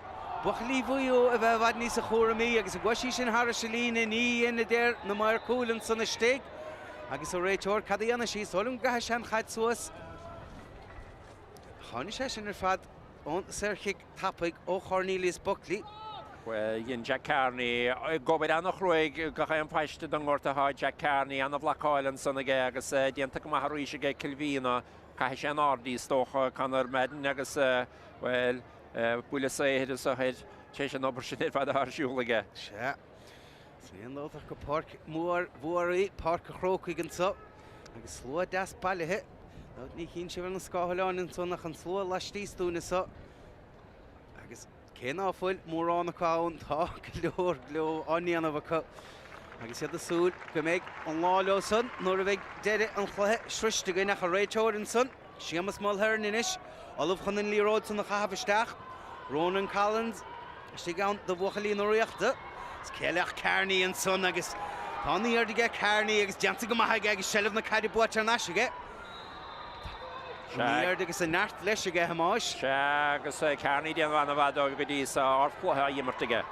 buachaillí Mhaigh Eo a bheith i bhfad níosa chúramaí agus an gcuaigh sí sin thairis an líne, ní dhein a deir na maoir cúil ansan istigh. Agus an réiteoir, cad a dhéanfaidh sí? Is dóigh liom go gcaithfidh sé an chaid suas. Tháinig sé sin ar fad ón saorchic tapaidh ó Chornelius Buckley. Bhuel, dhein Jack Carney ag obair an-chruaidh gach aon phaiste don ngort atá Jack Carney, an-bhlocáil ansan aige agus déanta go maith arís aige Cill Mhíona. Caithfidh sé in airde is dócha, Conor Madden agus, bhuel, buille saothair anseo air tar éis an obair sin ar fad atá ar siúl aige. Sea. Is ní aon dabht ach gur páirc mhór mhór í Páirc an Chrócaigh anseo agus slua deas bailithe. Ní chíonn sibh ar na scáileáin ansan ach an slua laistíos dúinn anso agus cé ná fuil mórán acu ann tá go leor gleo á ndéanamh acu agus iad ag súil go mbeidh an lá leo san nuair a bheidh deireadh an chluiche sroiste againn ach an réiteoir ansan Séamus Mulhern anois, ullamh chun an liathróid san a chaitheamh isteach. Ronan Collins istigh ann do bhuachaillí na Ríochta. Is cé eile ach Kearney ansan agus tá an-aird aige Kearney agus déanta go maith aige agus seilbh na caide buaite thar n-ais aige. An aird agus an neart leis aige, a Thomáis. Sea, agus Kearney ag déanamh an-mhaith dóibh go dtí so, ardchluiche á imirt aige.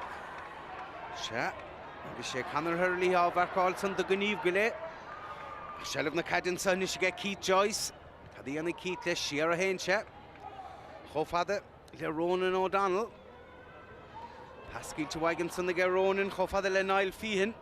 Sea, agus sé Conor Herlihy á mharcáil san do Ghníomh go Leith. Seilbh na caide anso anois aige Keith Joyce. Cad a dhéanfaidh Keith leis? Siar a théann sé. Chomh fada le Ronan O'Donnell. Pas scaoilte uaidh ansan aige Ronan chomh fada le Niall Feehan.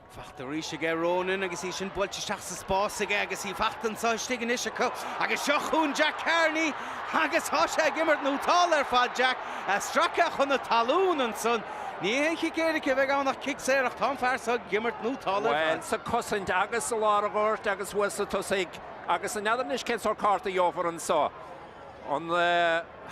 Fachta arís aige Ronan agus í sin buailte isteach sa spás aige agus í fachta anso istigh anois acu agus seo chugainn Jack Carney agus tá sé ag imirt nótálta ar fad Jack a stracadh chun na talún ansan. Ní haon chic éirice a bheidh ann ach cic saor ach tá an fear seo ag imirt nótálta ar fad. Bhuel, sa chosaint agus sa lár an ghoirt agus thuas sa tosaigh agus n'fheadar anois cén sórt cárta a gheofar anso. An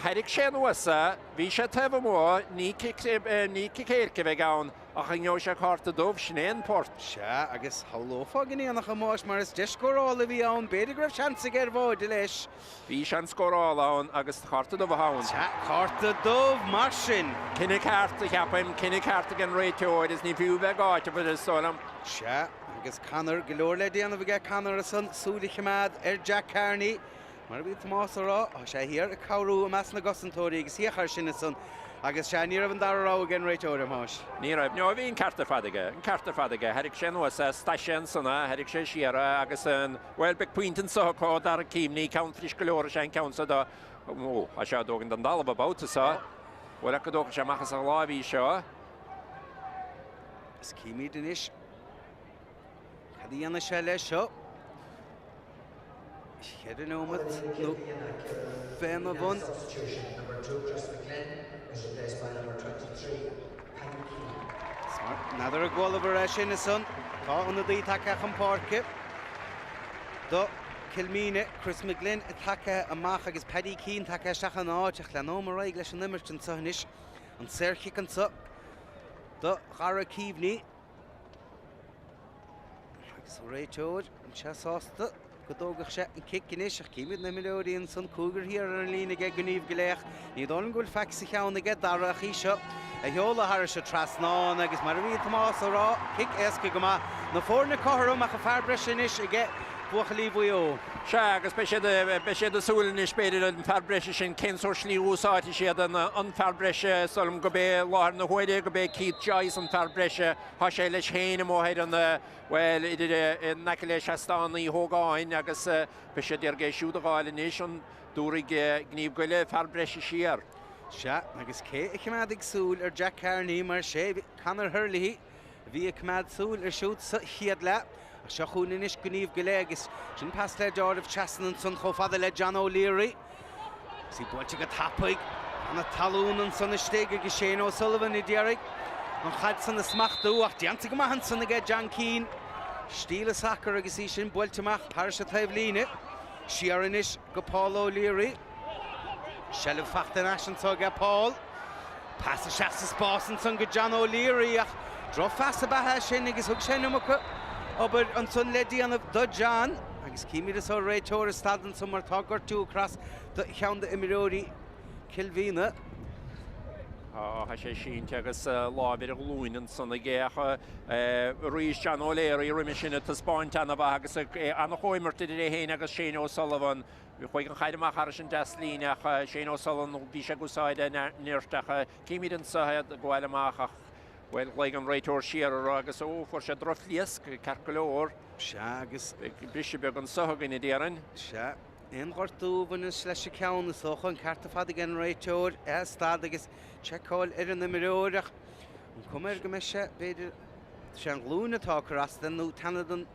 thairrig sé anuas é? Bhí sé taobh amuigh, ní cic éirice a bheidh ann ach an ngeobhaidh sé cárta dubh? Sin é an port. Sea, agus shamhlófá go ndéanfadh a Thomáis mar is deis scórála a bhí ann. B'fhéidir go raibh seans aige ar bháide leis. Bhí seans scórála ann agus cárta dubh atá ann. Sea, cárta dubh mar sin. Cinneadh ceart, a cheapaim. Cinneadh ceart ag an réiteoir is ní fiú bheith ag áiteamh air, is dóigh liom. Sea, agus Conor, go leor le déanamh aige Conor ansan, súil a choimeád ar Jack Carney. Mar a bhí Tomás a rá, tá sé thiar ag cabhrú i measc na gcosantóirí agus féach air sin ansan. Agus sea, ní raibh an dara rogha ag an réiteoir, a Thomáis. Ní raibh. No, bhí an ceart ar fad aige. An ceart ar fad aige. Thairrig sé anuas é, stad sé ansan é, thairrig sé siar é agus an. Bhuel, beidh pointe anso acu ó Dara Keaveney, ceann fuirist go leor is ea an ceann so do, ó, tá sé á dtógaint den dtalamh an babhta so. Bhuel, ach go dtógfaidh sé amach as a láimh í seo. Is címid anois cad a dhéanfaidh sé leis seo. Cheithre nóimeat nó féna bhun. N'fheadar an gcualabhar é sin ansan. Tá ionadaí tagtha chun páirce do Kilmeena, Chris McGlynn tagtha amach agus Paddy Keane tagtha isteach ina áit ach leanóimid ar aghaidh leis an imirt anseo anois. An saorchic anseo do Dhara Keaveney. Agus an réiteoir anseo sásta go dtógfadh sé an cic anois ach címid na himreoirí ansan, cúigear thiar ar an líne aige Gníomh go Leith. Ní dóigh liom go bhfuil faic sa cheann aige Dara ach í seo a sheoladh thairis an trasnán agus mar a bhí Tomás a rá, cic éasca go maith. Na foirne cothrom ach an fear breise anois aige buachaillí Mhaigh Eo. Sea, agus beidh siad, beidh siad ag súil anois, b'fhéidir, an fear breise sin, cén sórt slí a úsáidfidh siad an, an fear breise, is dóigh liom gurb é i láthair na huaire, gurb é Keith Joyce an fear breise, tá sé leis féin amuigh ar an, bhuel, idir, in aice le seastán Uí Hógáin agus beidh siad ag iarraidh é siúd a dh'fháil anois, an dtabharfaidh Gníomh Goile fear breise siar. Sea, agus cé a choimeádfaidh súil ar Jack Carney mar is é Conor Herlihy a bhí ag coimeád súil air siúd sa chéad leath. Ach seo chugainn anois Gníomh go Leith agus sin pas le deáramh trasna ansan chomh fada le John O'Leary. Agus í buailte go tapaidh chun na talún ansan istigh agus Shane O'Sullivan a d'iarraidh an chaid san a smachtú ach déanta go maith ansan aige John Keane. Stíl an sacar agus í sin buailte amach thairis an taobh líne. Siar anois go Paul O'Leary. Seilbh fachta ar ais anso aige Paul. Pas isteach sa spás ansan go John O'Leary ach drochphas ab ea é sin agus thug sé an iomarca obair ansan le déanamh do John. Agus címid anso an réiteoir ag stad ansan mar tá gortú ag cur as do cheann d'imreoirí Chill Mhíona. Tá sé sínte agus lámh ar a ghlúin ansan aige ach arís John O'Leary roimhe sin ag taispeáint an-mhaith agus an-chomhimirt idir é féin agus Shane O'Sullivan. Chuaigh an chaid amach thairis an deaslíne ach Shane O'Sullivan, bhí sé ag úsáid a nirt ach címid anseo é ag gabháil amach ach, bhuel, ghlaoigh an réiteoir siar air agus, ó, fuair sé drochphléasc, ceart go leor. Sea, agus. Beidh briseadh beag anseo againn, a déarfainn. Sea, aon ghortú a bhaineas leis an ceann, is dócha, an ceart ar fad ag an réiteoir é a stad agus seiceáil ar an imreoir ach an cuma air go mbeidh sé, b'fhéidir, sé an ghlúin atá ag cur as dó nó teannadh den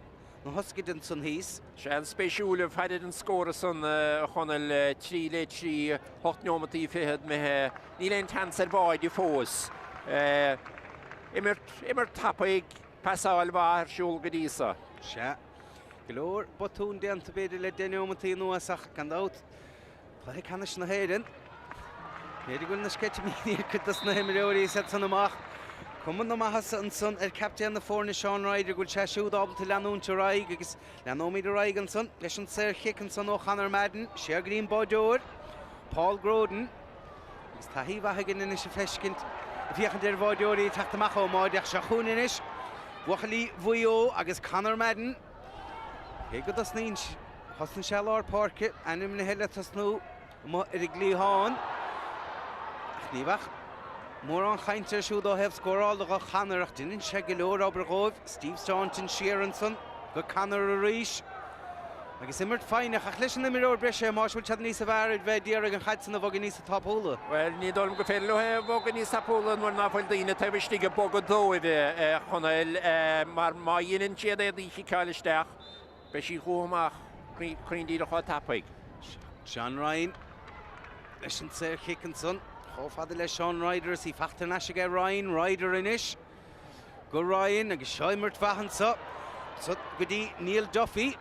na hioscaid ansan thíos. Sea, an-spéisiúil ag faire ar an scór ansan, a Chonaill, 3 le 3, 8 neomataí fichead imithe. Níl aon tseans ar bháide fós. Imirt, imirt tapaidh, pasáil mhaith ar siúl go dtí so. Sea, Go leor botún déanta b'fhéidir le 10 neomataí anuas ach gan dabht, Cluiche Ceannais na hÉireann, b'fhéidir go bhfuil na sceitimíní ar cuid dos na himreoirí is iad san amach. Cuma na maitheasa ansan ar captaen na foirne Seán Ryder go bhfuil sé siúd ábalta leanúint ar aghaidh agus leanóimid ar aghaidh ansan leis an saor chic ansan ó Chonor Madden, siar go dtí an báideoir, Paul Groden. Agus taithí mhaith againn anois ag feiscint, ag féachaint ar bháideoirí ag teacht amach ón mbád ach seo chugainn anois buachaillí Mhaigh Eo agus Conor Madden. Cé go dtosnaíonn, thosnaigh sé i lár páirce, ainmnithe le tosnú amuigh ar an gcliathán. Ach ní bheadh mórán chainte air siúd ó thaobh scórála do Chonor ach deineann sé go leor obair dhóibh. Steve Staunton siar ansan go Conor arís. Agus imirt foighneach ach leis an imreoir breise, a Thomáis, bhfuil siad níosa bhfearr ar bheith ag iarraidh an chaid san a bhogadh níosa tapúla? Bhuel, ní dóigh liom gur féidir leo é a bhogadh níos tapúla nuair ná fuil daoine taobh istigh ag bogadh dóibh, a Chonaill, mar má dheineann siad é do chiceáil isteach, beidh sí chucu amach cruinn díreach chomh tapaidh. John Ryan leis an saor-chic ansan, chomh fada le Seán Ryder is í fachta thar n-ais aige Ryan, Ryder anois go Ryan agus seo imirt mhaith anso, so go dtí Neil Duffy.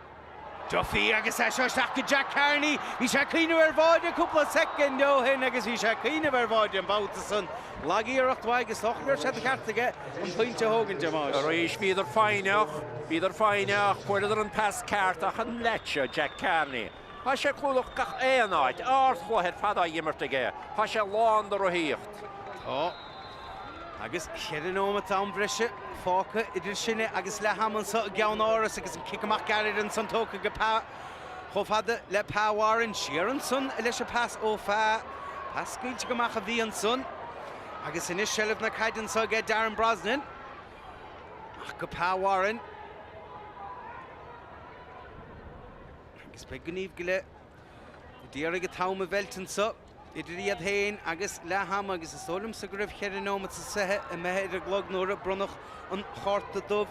Duffy agus é seo isteach go Jack Carney. Bhí sé ag cuimhneamh ar bháide cúpla soicind ó shin agus bhí sé ag cuimhneamh ar bháide an babhta san. Lag-iarracht uaidh is dócha go raibh sé de cheart aige an pointe a thógaint, a Thomáis. Arís bhíodar foighneach, bhíodar foighneach, fuaireadar an pas ceart ach an leaid seo, Jack Carney, tá sé ag clúdach gach aon áit, ardchluiche ar fad á imirt aige, tá sé lán de rothaíocht. Tá. Agus cheithre nóimeat am bhreise fágtha idir sinne agus leath ama anseo i gCeann Áras agus an cic amach gairid ansan tógtha go Pa chomh fada le Pa Warren. Siar ansan leis an pas ó Pha. Pas scaoilte go maith a bhí ansan. Agus anois seilbh na caide anseo aige Darren Brosnan. Amach go Pa Warren. Agus beidh Gníomh go leith d'iarraidh an t-am a mheilt anseo. Idir iad féin agus leath ama agus is dóigh liomsa go raibh cheithre neomat is 20 imithe ar an gclog nuair a bronnadh an chárta dubh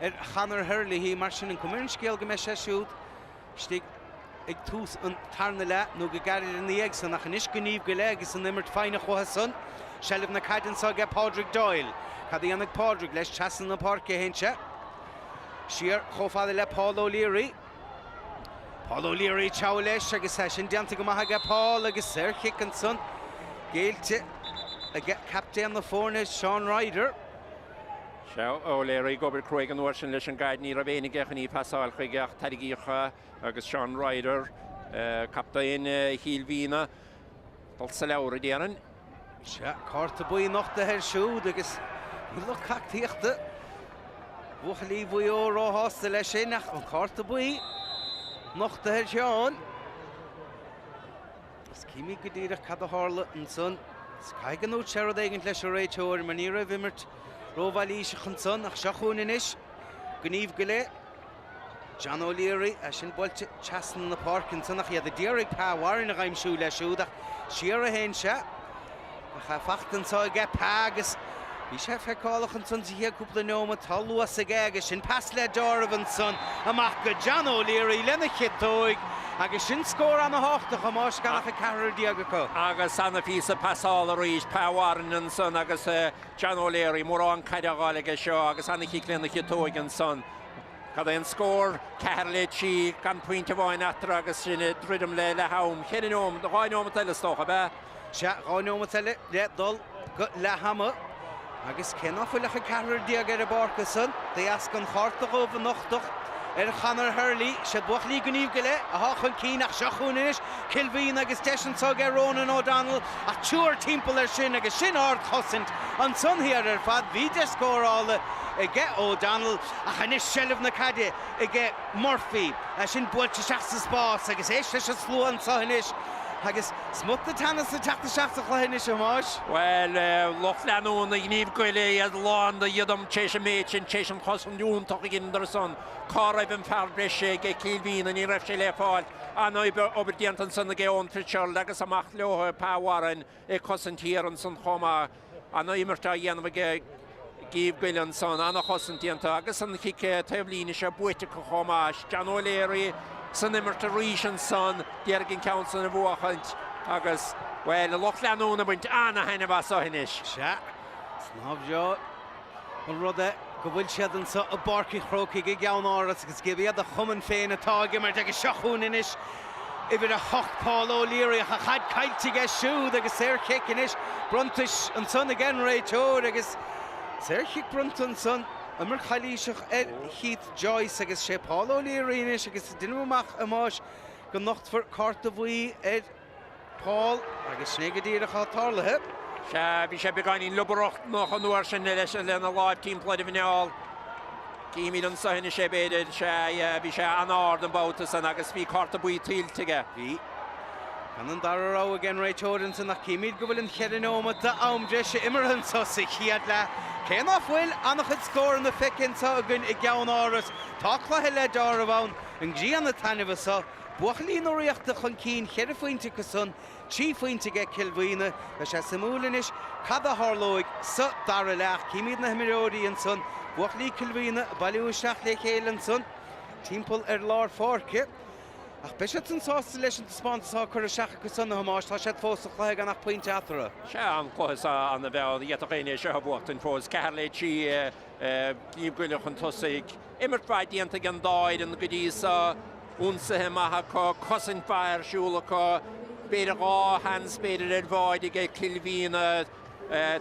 ar Chonor Herlihy. Mar sin, an cuma ar an scéal go mbeidh sé siúd istigh ag tús an tarna leath nó go gairid ina dhiaidh san. Ach anois gníomh go leith agus an imirt foighneach uathu san. Seilbh na caide anso aige Pádraig Doyle. Cad a dhéanfaidh Pádraig leis? Trasna na páirce a théann sé. Siar chomh fada le Paul O'Leary. Paul O'Leary treabhadh leis agus é sin déanta go maith aige Paul agus saor-chic ansan géillte aige captaen na foirne Seán Ryder. Sea, O'Leary ag obair cruaidh an uair sin leis an gcaid, ní raibh éinne aige chun í a phasáil chuige ach tairgíodh agus Seán Ryder, captaen Chill Mhíona, dul sa leabhar a déarfainn. Sea, cárta buí nochtaithe air siúd agus níl lucht tacaíochta bhuachaillí Mhaigh Eo róshásta leis sin ach an cárta buí nochtaithe ar Sheán. Is címid go díreach cad a tharla ansan. Is caithfidh go ndúirt sé rud éigint leis an réiteoir mar ní raibh imirt rómhailíseach ansan ach seo chugainn anois gníomh go leith. John O'Leary, é sin buailte trasna na páirce ansan ach iad a d'iarraidh Pa Warren a dh'aimsiú leis siúd ach siar a théann sé. Ach é fachta anso aige Pa agus bhí sé feiceálach ansan sa chéad cúpla neomat. Tá luas aige agus sin pas le deáramh ansan amach go John O'Leary lena chiotóig agus sin scór ana-thábhachtach, a Thomáis, gan ach an ceathrar déag acu. Agus ana-phíosa pasála arís, Pa Warren ansan agus John O'Leary, mórán caide á fháil aige seo agus ana-chic lena chiotóig ansan. Cad é an scór? 4 le 3, gan pointe amháin eatarthu agus sinn ag druidim le leath am. Cheithre neomat, dhá neomat eile is dócha, ab ea? Sea, 2 neomat eile le dul go leath ama. Agus cé ná fuil ach an ceathrar déag ar an bpáirc ansan, de dheasca an chárta dhubh a nochtadh ar Chonor Hurley, siad buachaillí Gníomh go leith athá chun cinn ach seo chugainn anois Cill Mhíona agus deis anso aige Ronan O'Donnell ach triúr timpeall air sin agus sin ardchosaint ansan thiar ar fad. Bhí deis scórála aige O'Donnell ach anois seilbh na caide aige Murphy. É sin buailte isteach sa spás agus éist leis an slua anso anois agus smut de teannas ag teacht isteach sa chluiche anois, a Thomáis. Bhuel, lucht leanúna Ghníomh Goile, iad lán de ghiodam tar éis an méid sin, tar éis an chosaint iontach a dheineadar ansan. Cá raibh an fear breise ag Cill Mhíona? Ní raibh sé le fáil. An-obair déanta ansan ag Eoin Fitzgerald agus amach leo Pa Warren ag cosaint thiar ansan chomh maith. An-imirt á dhéanamh ag Gníomh Goile ansan, an-chosaint déanta agus an chic taobh líne seo buaite acu chomh maith. John O'Leary san imirt arís ansan, d'iarraidh an ceann san a bhuachaint agus, bhuel, a lucht leanúna ag baint an-thaitneamh as seo anois. Sea, is nár bhreá an rud é. go bhfuil siad anso i bPáirc an Chrócaigh i gCeann Áras agus gurb iad a chumann féin atá ag imirt agus seo chugainn anois uimhir 8 Paul O'Leary ach an chaid caillte aige siúd agus saorchic anois bronnta ansan ag an réiteoir agus saorchic bronnta ansan imirt chalaoiseach ar Keith Joyce agus sé Paul O'Leary anois agus deinim amach a Thomáis go nochtfar cárta buí ar Paul, agus sin é go díreach atá tarlaithe. Sea, bhí sé beagáinín liobarnach an uair sin leis, lena láimh timpeall ar a mhuineál. Címid anso anois é, b'fhéidir. Sea, yeah, bhí sé an-ard an babhta san agus bhí cárta buí tuillte aige. Bhí. Gan an dara rogha ag an réiteoir ansan ach címid go bhfuil an cheithre neomat d'am breise imeartha anso sa chéad leath. Cé ná fuil an-chuid scóranna feicthe anso againn i gCeann Áras, tá cluiche le deáramh ann. An ghrian ag taitneamh anso. Buachaillí na Ríochta chun cinn, cheithre phointe acu san, trí phointe aige Cill Mhaoine. Beidh sé suimiúil anois cad a tharlóidh sa dara leath. Címid na himreoirí ansan, buachaillí Cill Mhaoine, ag bailiú isteach le chéile ansan timpeall ar lár pháirce. Ach beidh siad san sásta leis an taispeántas atá curtha isteach acu san, a Thomáis. Tá siad fós sa chluiche gan ach pointe eatarthu. Sea, an cluiche seo ana-bheo. D'fhéadfadh éinne é seo a bhuachtaint fós. 4 le 3, Naomh Goille chun tosaigh. Imirt mhaith déanta ag an dá fhoireann go dtí so. Ionsaithe maith acu, cosaint mhaith ar siúl acu, b'fhéidir dhá sheans b'fhéidir ar bháide aige Cill Mhíona,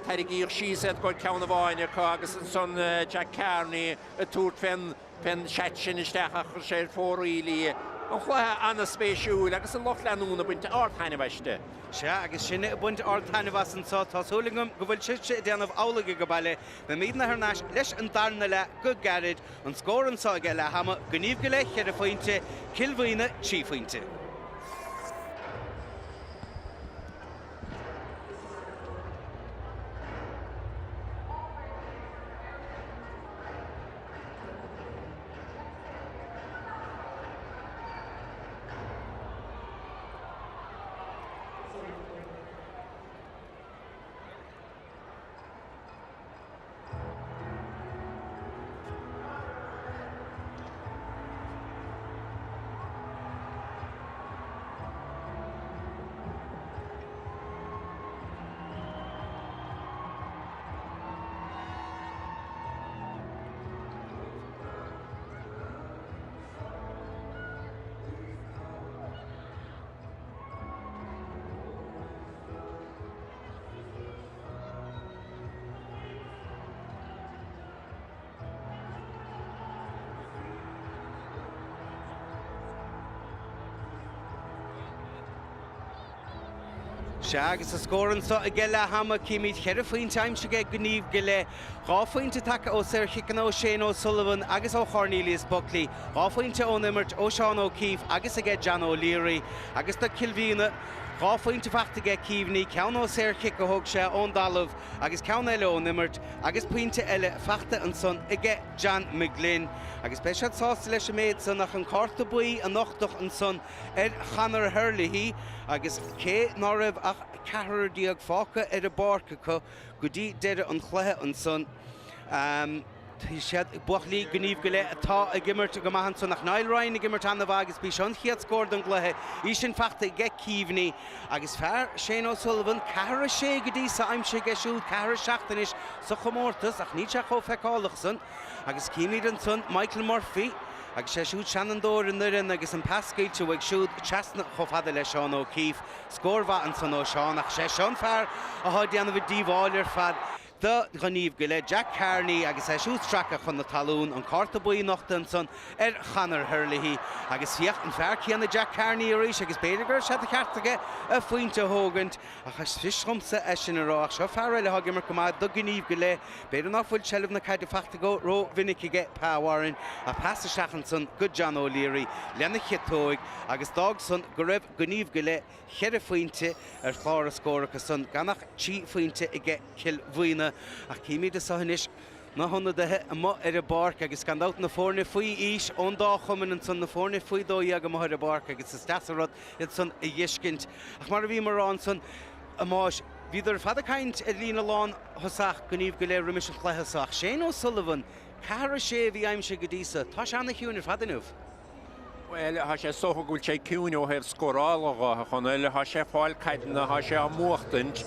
tarraingíodh síos iad go ceann amháin acu agus ansan Jack Carney ag tabhairt fén fén seat sin isteach ach chuir sé ar fóraoil í. An chluiche an-spéisiúil agus an lucht leanúna ag baint ard-taitneamh aisti. Sea, agus sinne ag baint ard-taitneamh as anso, tá súil agam go bhfuil sibhse ag déanamh amhlaidh age baile. Beimidne thar n-ais leis an darna leath go gairid. An scór anso ag leath ama, Gníomh go leith, cheithre phointe, Cill Mhaoine, 3 phointe. Sea, agus an scór anso ag leath ama, címid cheithre phointe aimsithe ag Gníomh go leith. Dhá phointe tagtha ó saorchiceanna ó Shane O'Sullivan agus ó Chornelius Buckley, dhá phointe ón imirt ó Seán O'Keeffe agus aige John O'Leary, agus do Cill Mhíona, Dhá phointe faighte aige Keaveney, ceann ó saorchic a thóg sé ón dtalamh agus ceann eile ón imirt agus pointe eile faighte ansan aige John McGlynn. Agus beidh siad sásta leis an méid san ach an cárta buí a nochtadh ansan ar Chonor Herlihy agus cé ná raibh ach ceathrar déag fágtha ar an bpáirc acu go dtí deireadh an chluiche ansan, Siad buachaillí Gníomh go leith atá ag imirt go maith ansan ach Niall Ryan ag imirt an-mhaith agus b'í seo an chéad scór don gcluiche, í sin faighte aige Keaveney agus fear Shane O'Sullivan, ceathair 6 go dtí so aimsithe aige siúd, ceathair 7 anois sa chomórtas ach níl sé chomh feiceálach san agus címid ansan Michael Murphy agus sé siúd seanfhondúir an fhoireann agus an pas scaoilte uaidh siúd trasna chomh fada le Seán O'Keeffe. Scór mhaith ansan ó Seán ach sé seo an fear athá ag déanamh an díobháil ar fad. Do Ghníomh go leith, Jack Carney agus é siúd stractha chun na talún, an cárta buí nochta ansan ar Chonor Herlihy agus féach an fear céanna Jack Carney arís agus b'fhéidir go raibh sé de cheart aige a phointe a thógaint ach is fios dhomsa é sin a rá ach seo fear eile atá ag imirt go maith do Ghníomh go leith, b'fhéidir ná fuil seilbh na caide faighte go ró-mhinic aige Pa Warren ach pas isteach ansan go John O'Leary lena chiotóig agus d'fhág san go raibh Gníomh go leith cheithre phointe ar chlár a scór acu san, gan ach trí phointe aige Cill Mhaoine. Ach címid anso anois na hionadaithe amuigh ar an bpáirc agus gan dabht na foirne faoi aois ón dá chumann ansan, na foirne faoi 12 amuigh ar an bpáirc agus is deas an rud iad san a dh'fheiscint. Ach mar a bhíomar a rá ansan, a Thomáis, bhíodar ar fad ag caint ar líne lánthosach Gníomh go leith roimis an chluiche so ach Shane O'Sullivan, ceathair 6 a bhí aimsithe go dtí so. Tá sé ana-chiúin ar fad inniu. Bhuel, tá sé is dócha go bhfuil sé ciúin ó thaobh scórála dho, a Chonaill. Tá sé ag fáil caideanna, tá sé á mbuachtaint.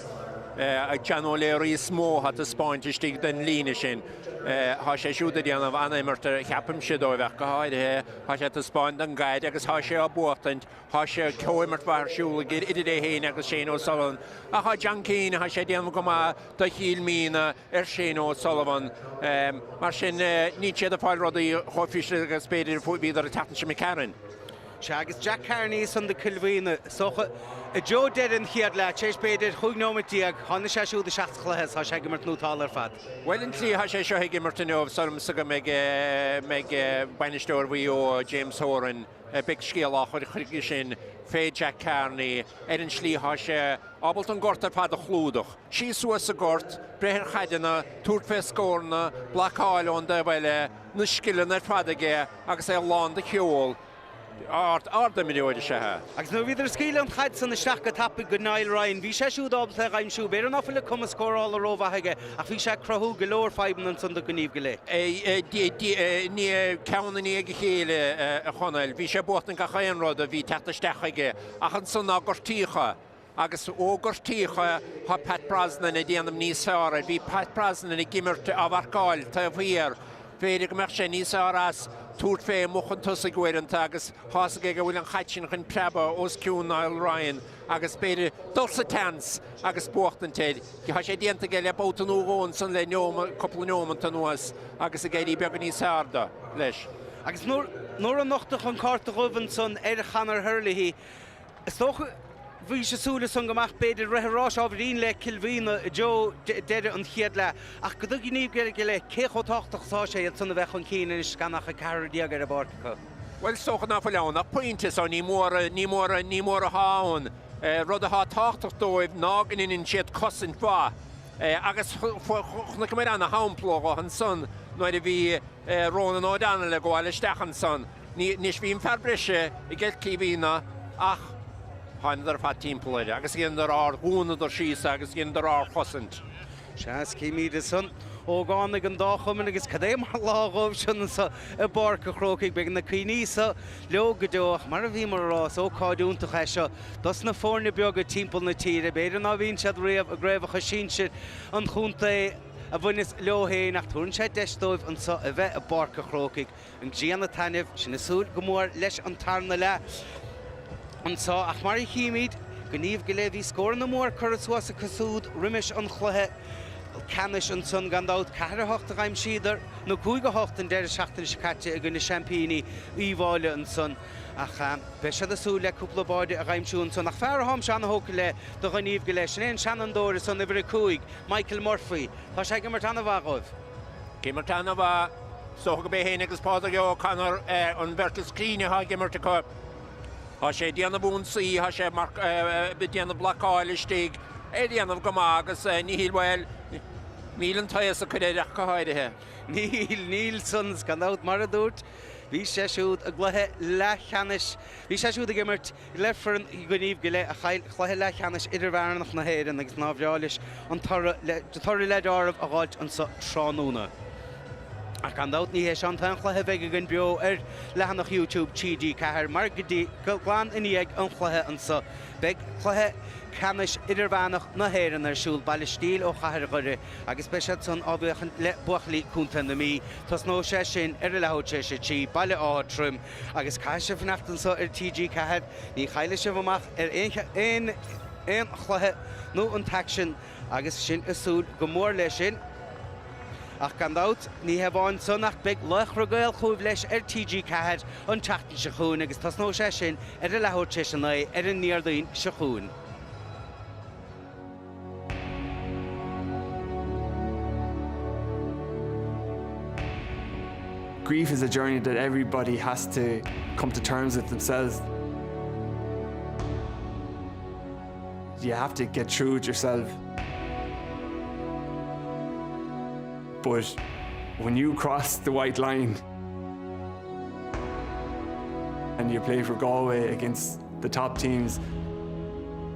John O'Leary is mó atá ag taispeáint istigh den líne sin. Tá sé siúd ag déanamh an-imirt, ceapaimse, dóibh ach go háirithe. Tá sé ag taispeáint an gcaid agus tá sé á buachtaint. Tá sé comhimirt mhaith ar siúl aige idir é féin agus Shane O'Sullivan. Ach tá John Keane, tá sé ag déanamh go maith do Chill Mhíona ar Shane O'Sullivan. Mar sin, níl siad ag fáil rudaí chomh fuirist agus b'fhéidir a bhíodar an tseachtain seo imigh tharainn. Sea, agus Jack Carney ansan do Cill Mhíona, is dócha, i dtreo deireadh an chéad leath, tar éis b'fhéidir chúig nóimeat déag, tháinig sé siúd isteach sa chluiche is tá sé ag imirt nótálta ar fad. Bhuel, an tslí atá sé seo ag imirt inniu, sílimse go mbeidh bainisteoir Mhaigh Eo, James Horan, beidh scéal á chur chuige sin fé Jack Carney ar an tslí atá sé ábalta an gort ar fad a chlúdach. Síos suas sa gort, breith ar chaideanna, tabhairt fé scóranna, blocáil ón dtaobh eile, na scileanna ar fad aige agus é lán de cheol. Ard-imreoir is ea é. Agus nuair a bhíodar ag scaoileadh an chaid san isteach go tapaidh go Niall Ryan, bhí sé siúd ábalta é a dh'aimsiú. B'fhéidir ná fuil an cumas scórála rómhaith aige ach bhí sé ag cruthú go leor fadhbanna ansan do Ghníomh go Leith. Ceann i ndiaidh a chéile, a Chonaill. Bhí sé ag buachtaint gach aon rud a bhí ag teacht isteach chuige ach ansan ná gortaíodh é. Agus ó gortaíodh é, tá Pat Brosnan ag déanamh níos fearr air. Bhí Pat Brosnan ag imirt á mharcáil taobh thiar. B'fhéidir go mbeadh sé níos fearr as tabhairt fé amuigh chun tosaigh uaireanta agus tá's aige go bhfuil an chaid sin chun preabadh os cionn Niall Ryan agus b'fhéidir dul sa tseans agus buachtaint air. Tá sé déanta aige le babhta nó dhó ansan le cúpla neomant anuas agus ag éirí beagán níos fearr do leis. Agus nuair a nochtadh an cárta dhubh ansan ar Chonor Herlihy, Is dócha, bhís ag súil ansan go mbeadh, b'fhéidir, rith an ráis ábhairín le Cill Mhíona i dtreo deireadh an chéad leath, ach do Ghníomh go Leith, cé chomh tábhachtach is atá sé iad san a bheith chun cinn anois gan ach an ceathrar déag ar an bpáirc acu? Bhuel, is dócha ná fuil ann ach pointe, so ní mór, ní mór, ní mór atá ann. Rud atá tábhachtach dóibh ná go ndeineann siad cosaint mhaith. Agus chonaiceamar ana-shampla dho ansan nuair a bhí Ronan O'Donnell ag gabháil isteach ansan. Anois bhí an fear breise ag Cill Mhíona ach thánadar ar fad timpeall air agus dheineadar ard, dhúnadar síos é agus dheineadar ardchosaint. Sea, is címid ansan ógánaigh an dá chumann agus cad é mar lá dhóibh sin anso i bPáirc an Chrócaigh. Beidh na cuimhní so leo go deo ach mar a bhíomar a rá is ócáid iontach é seo dos na foirne beaga timpeall na tíre. B'fhéidir ná bíonn siad riamh i gcraobhacha sinsir an chontae a bhaineas leo féin ach tabharann sé deis dóibh anso a bheith i bPáirc an Chrócaigh. An ghrian ag taitneamh, sinn ag súil go mór leis an tarna leath anso ach mar a chímid, Gníomh go Leith, bhí scóranna mór curtha suas acu súd roimis an chluiche ceannais ansan gan dabht. 4-8 a dh'aimsíodar, nó 5-8 an deireadh seachtaine seo caite i gcoinne seaimpíní Uíbh Fhailí ansan ach beidh siad ag súil le cúpla báide a dh'aimsiú ansan. Ach fear atáimse ana-thógtha le do Ghníomh go Leith, sin é an seanfhondúir ansan, uimhir 5, Michael Murphy. Tá sé ag imirt ana-mhaith dhóibh. Ag imirt ana-mhaith. Is dócha gurb é féin agus Pádraig O'Connor an bheirt is cruinne atá ag imirt acu. Tá sé ag déanamh ionsaí, tá sé ag déanamh blocáil istigh, ag déanamh go maith agus níl, bhuel, níl an taos ag cur air ach go háirithe. Níl, níl san, gan dabht, mar a dúirt, bhí sé siúd i gcluiche leathcheannais, bhí sé siúd ag imirt le foireann Ghníomh go Leith a chaill cluiche leathcheannais idirmheánach na hÉireann agus nár bhreá leis an toradh toradh le deáramh a dh'fháilt anso tráthnóna. Ach gan dabht ní hé seo an t-aon chluiche a bheidh againn beo ar leathanach YouTube TG4 mar go dtí go glan i ndiaidh an chluiche anso beidh cluiche ceannais idirmheánach na hÉireann ar siúl, Baile Stíl ó Chathair Dhoire agus beidh siad san á bhféachaint le buachaillí Contae na Mí. Tosnóidh sé sin ar a leathuair tar éis a 3, Baile Átha Troim. Agus caithfidh sibh fanacht anseo ar TG4, ní chaillfidh sibh amach ar aon aon chluiche nó an t-aicsean agus sinn ag súil go mór leis sin. Ach gan dabht, ní hé amháin san ach beidh Laochra Gael chugaibh leis ar TG4 an tseachtain seo chugainn agus tosnóidh sé sin ar a leathuair tar éis a 9 ar an nDéardaoin seo chugainn. Grief is a journey that everybody has to come to terms with themselves. You have to get through it yourself. But when you cross the white line and you play for Galway against the top teams,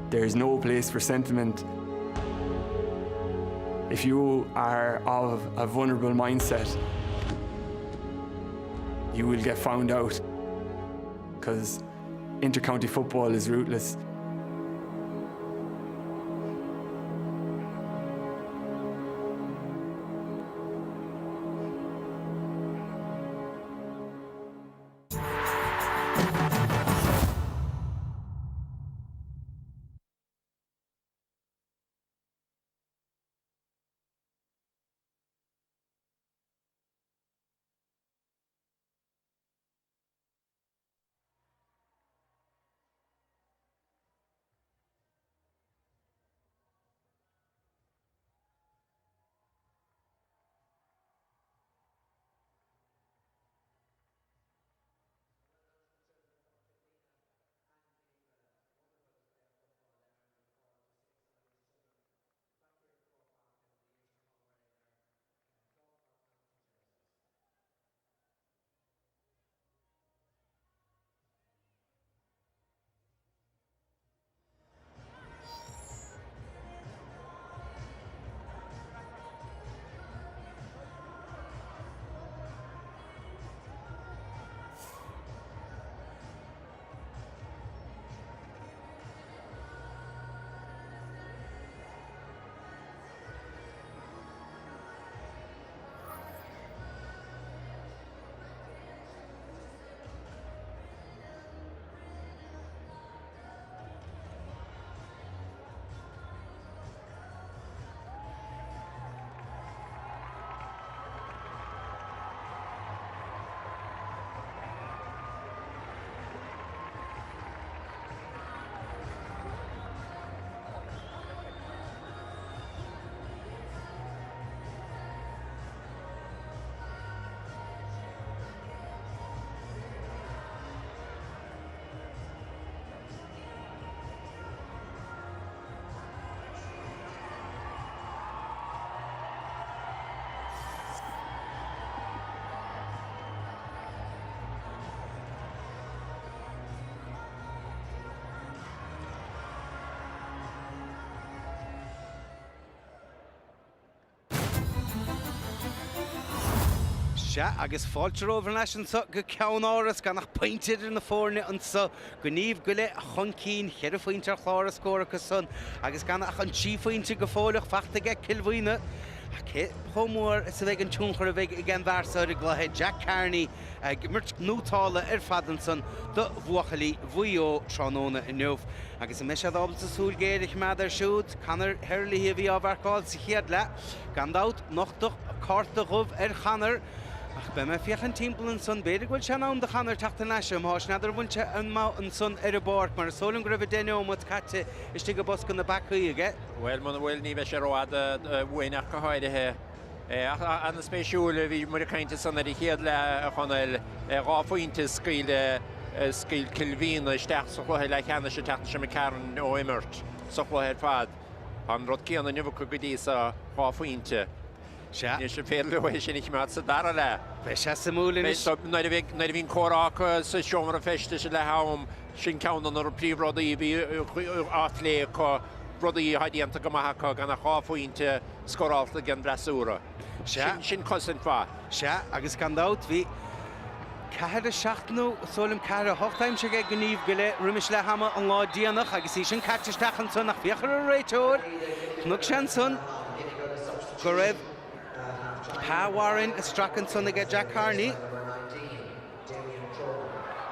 there's no place for sentiment. If you are of a vulnerable mindset, you will get found out because intercounty football is ruthless. Sea, agus fáilte romhaibh thar n-ais anso go Ceann Áras, gan ach pointe idir na foirne anso. Naomh Goille chun cinn, cheithre phointe ar chlár a scór acu san agus gan ach an trí phointe go fóilleach fachta aige Cill Mhaona. Ach cé chomh mór is a bheidh an tionchar a bheidh ag an bhfear so ar an gcluiche, Jack Carney, ag imirt nótála ar fad ansan do bhuachaillí Mhaigh Eo tráthnóna inniu. Agus an mbeidh siad ábalta súil ghéar a choimeád air siúd? Conor Herlihy a bhí á mharcáil sa chéad leath. Gan dabht, nochtadh cárta dhubh ar Chonor, ach beidh mé ag féachaint timpeall ansan, b'fhéidir go bhfuil sé in am do Chonor teacht thar n-ais. Mhais, n'fheadar an bhfuil sé ansan ar an bpáirc, mar is dóigh liom go raibh 10 neomat caite istigh i bosca na bpeacaí aige. Bhuel, muna bhfuil, ní bheidh sé rófhada uainn ach go háirithe. Ach an-spéisiúil, bhí muid ag caint ansan ar an chéad leath, a Chonaill, 2 phointe a scaoil scaoil Cill Mhíona isteach sa chluiche leathcheannais an tseachtain seo imigh tharainn ó imirt sa chluiche ar fad. Tá an rud céanna inniu acu go dtí so, 2 phointe. Sea. Anois an féidir leo é sin a choimeád sa dara leath? Beidh sé suimiúil anois. Nuair a bhí nuair a bhí an comhrá acu sa seomra feistis ag leath am, sin ceann de na príomhrudaí a bhí á phlé acu, rudaí atá déanta go maith acu gan ach 2 phointe scórálta ag an bhfreasúra. Sea. Sin cosaint mhaith. Sea, agus gan dabht bhí 4, 7 nó is dóigh liom 4, 8 aimsithe ag Naomh Goille roimis leath ama an lá déanach agus í sin caite isteach ansan ach féach ar an réiteoir, chonaic sé ansan go raibh Pa Warren ag stracadh ansan aige Jack Carney.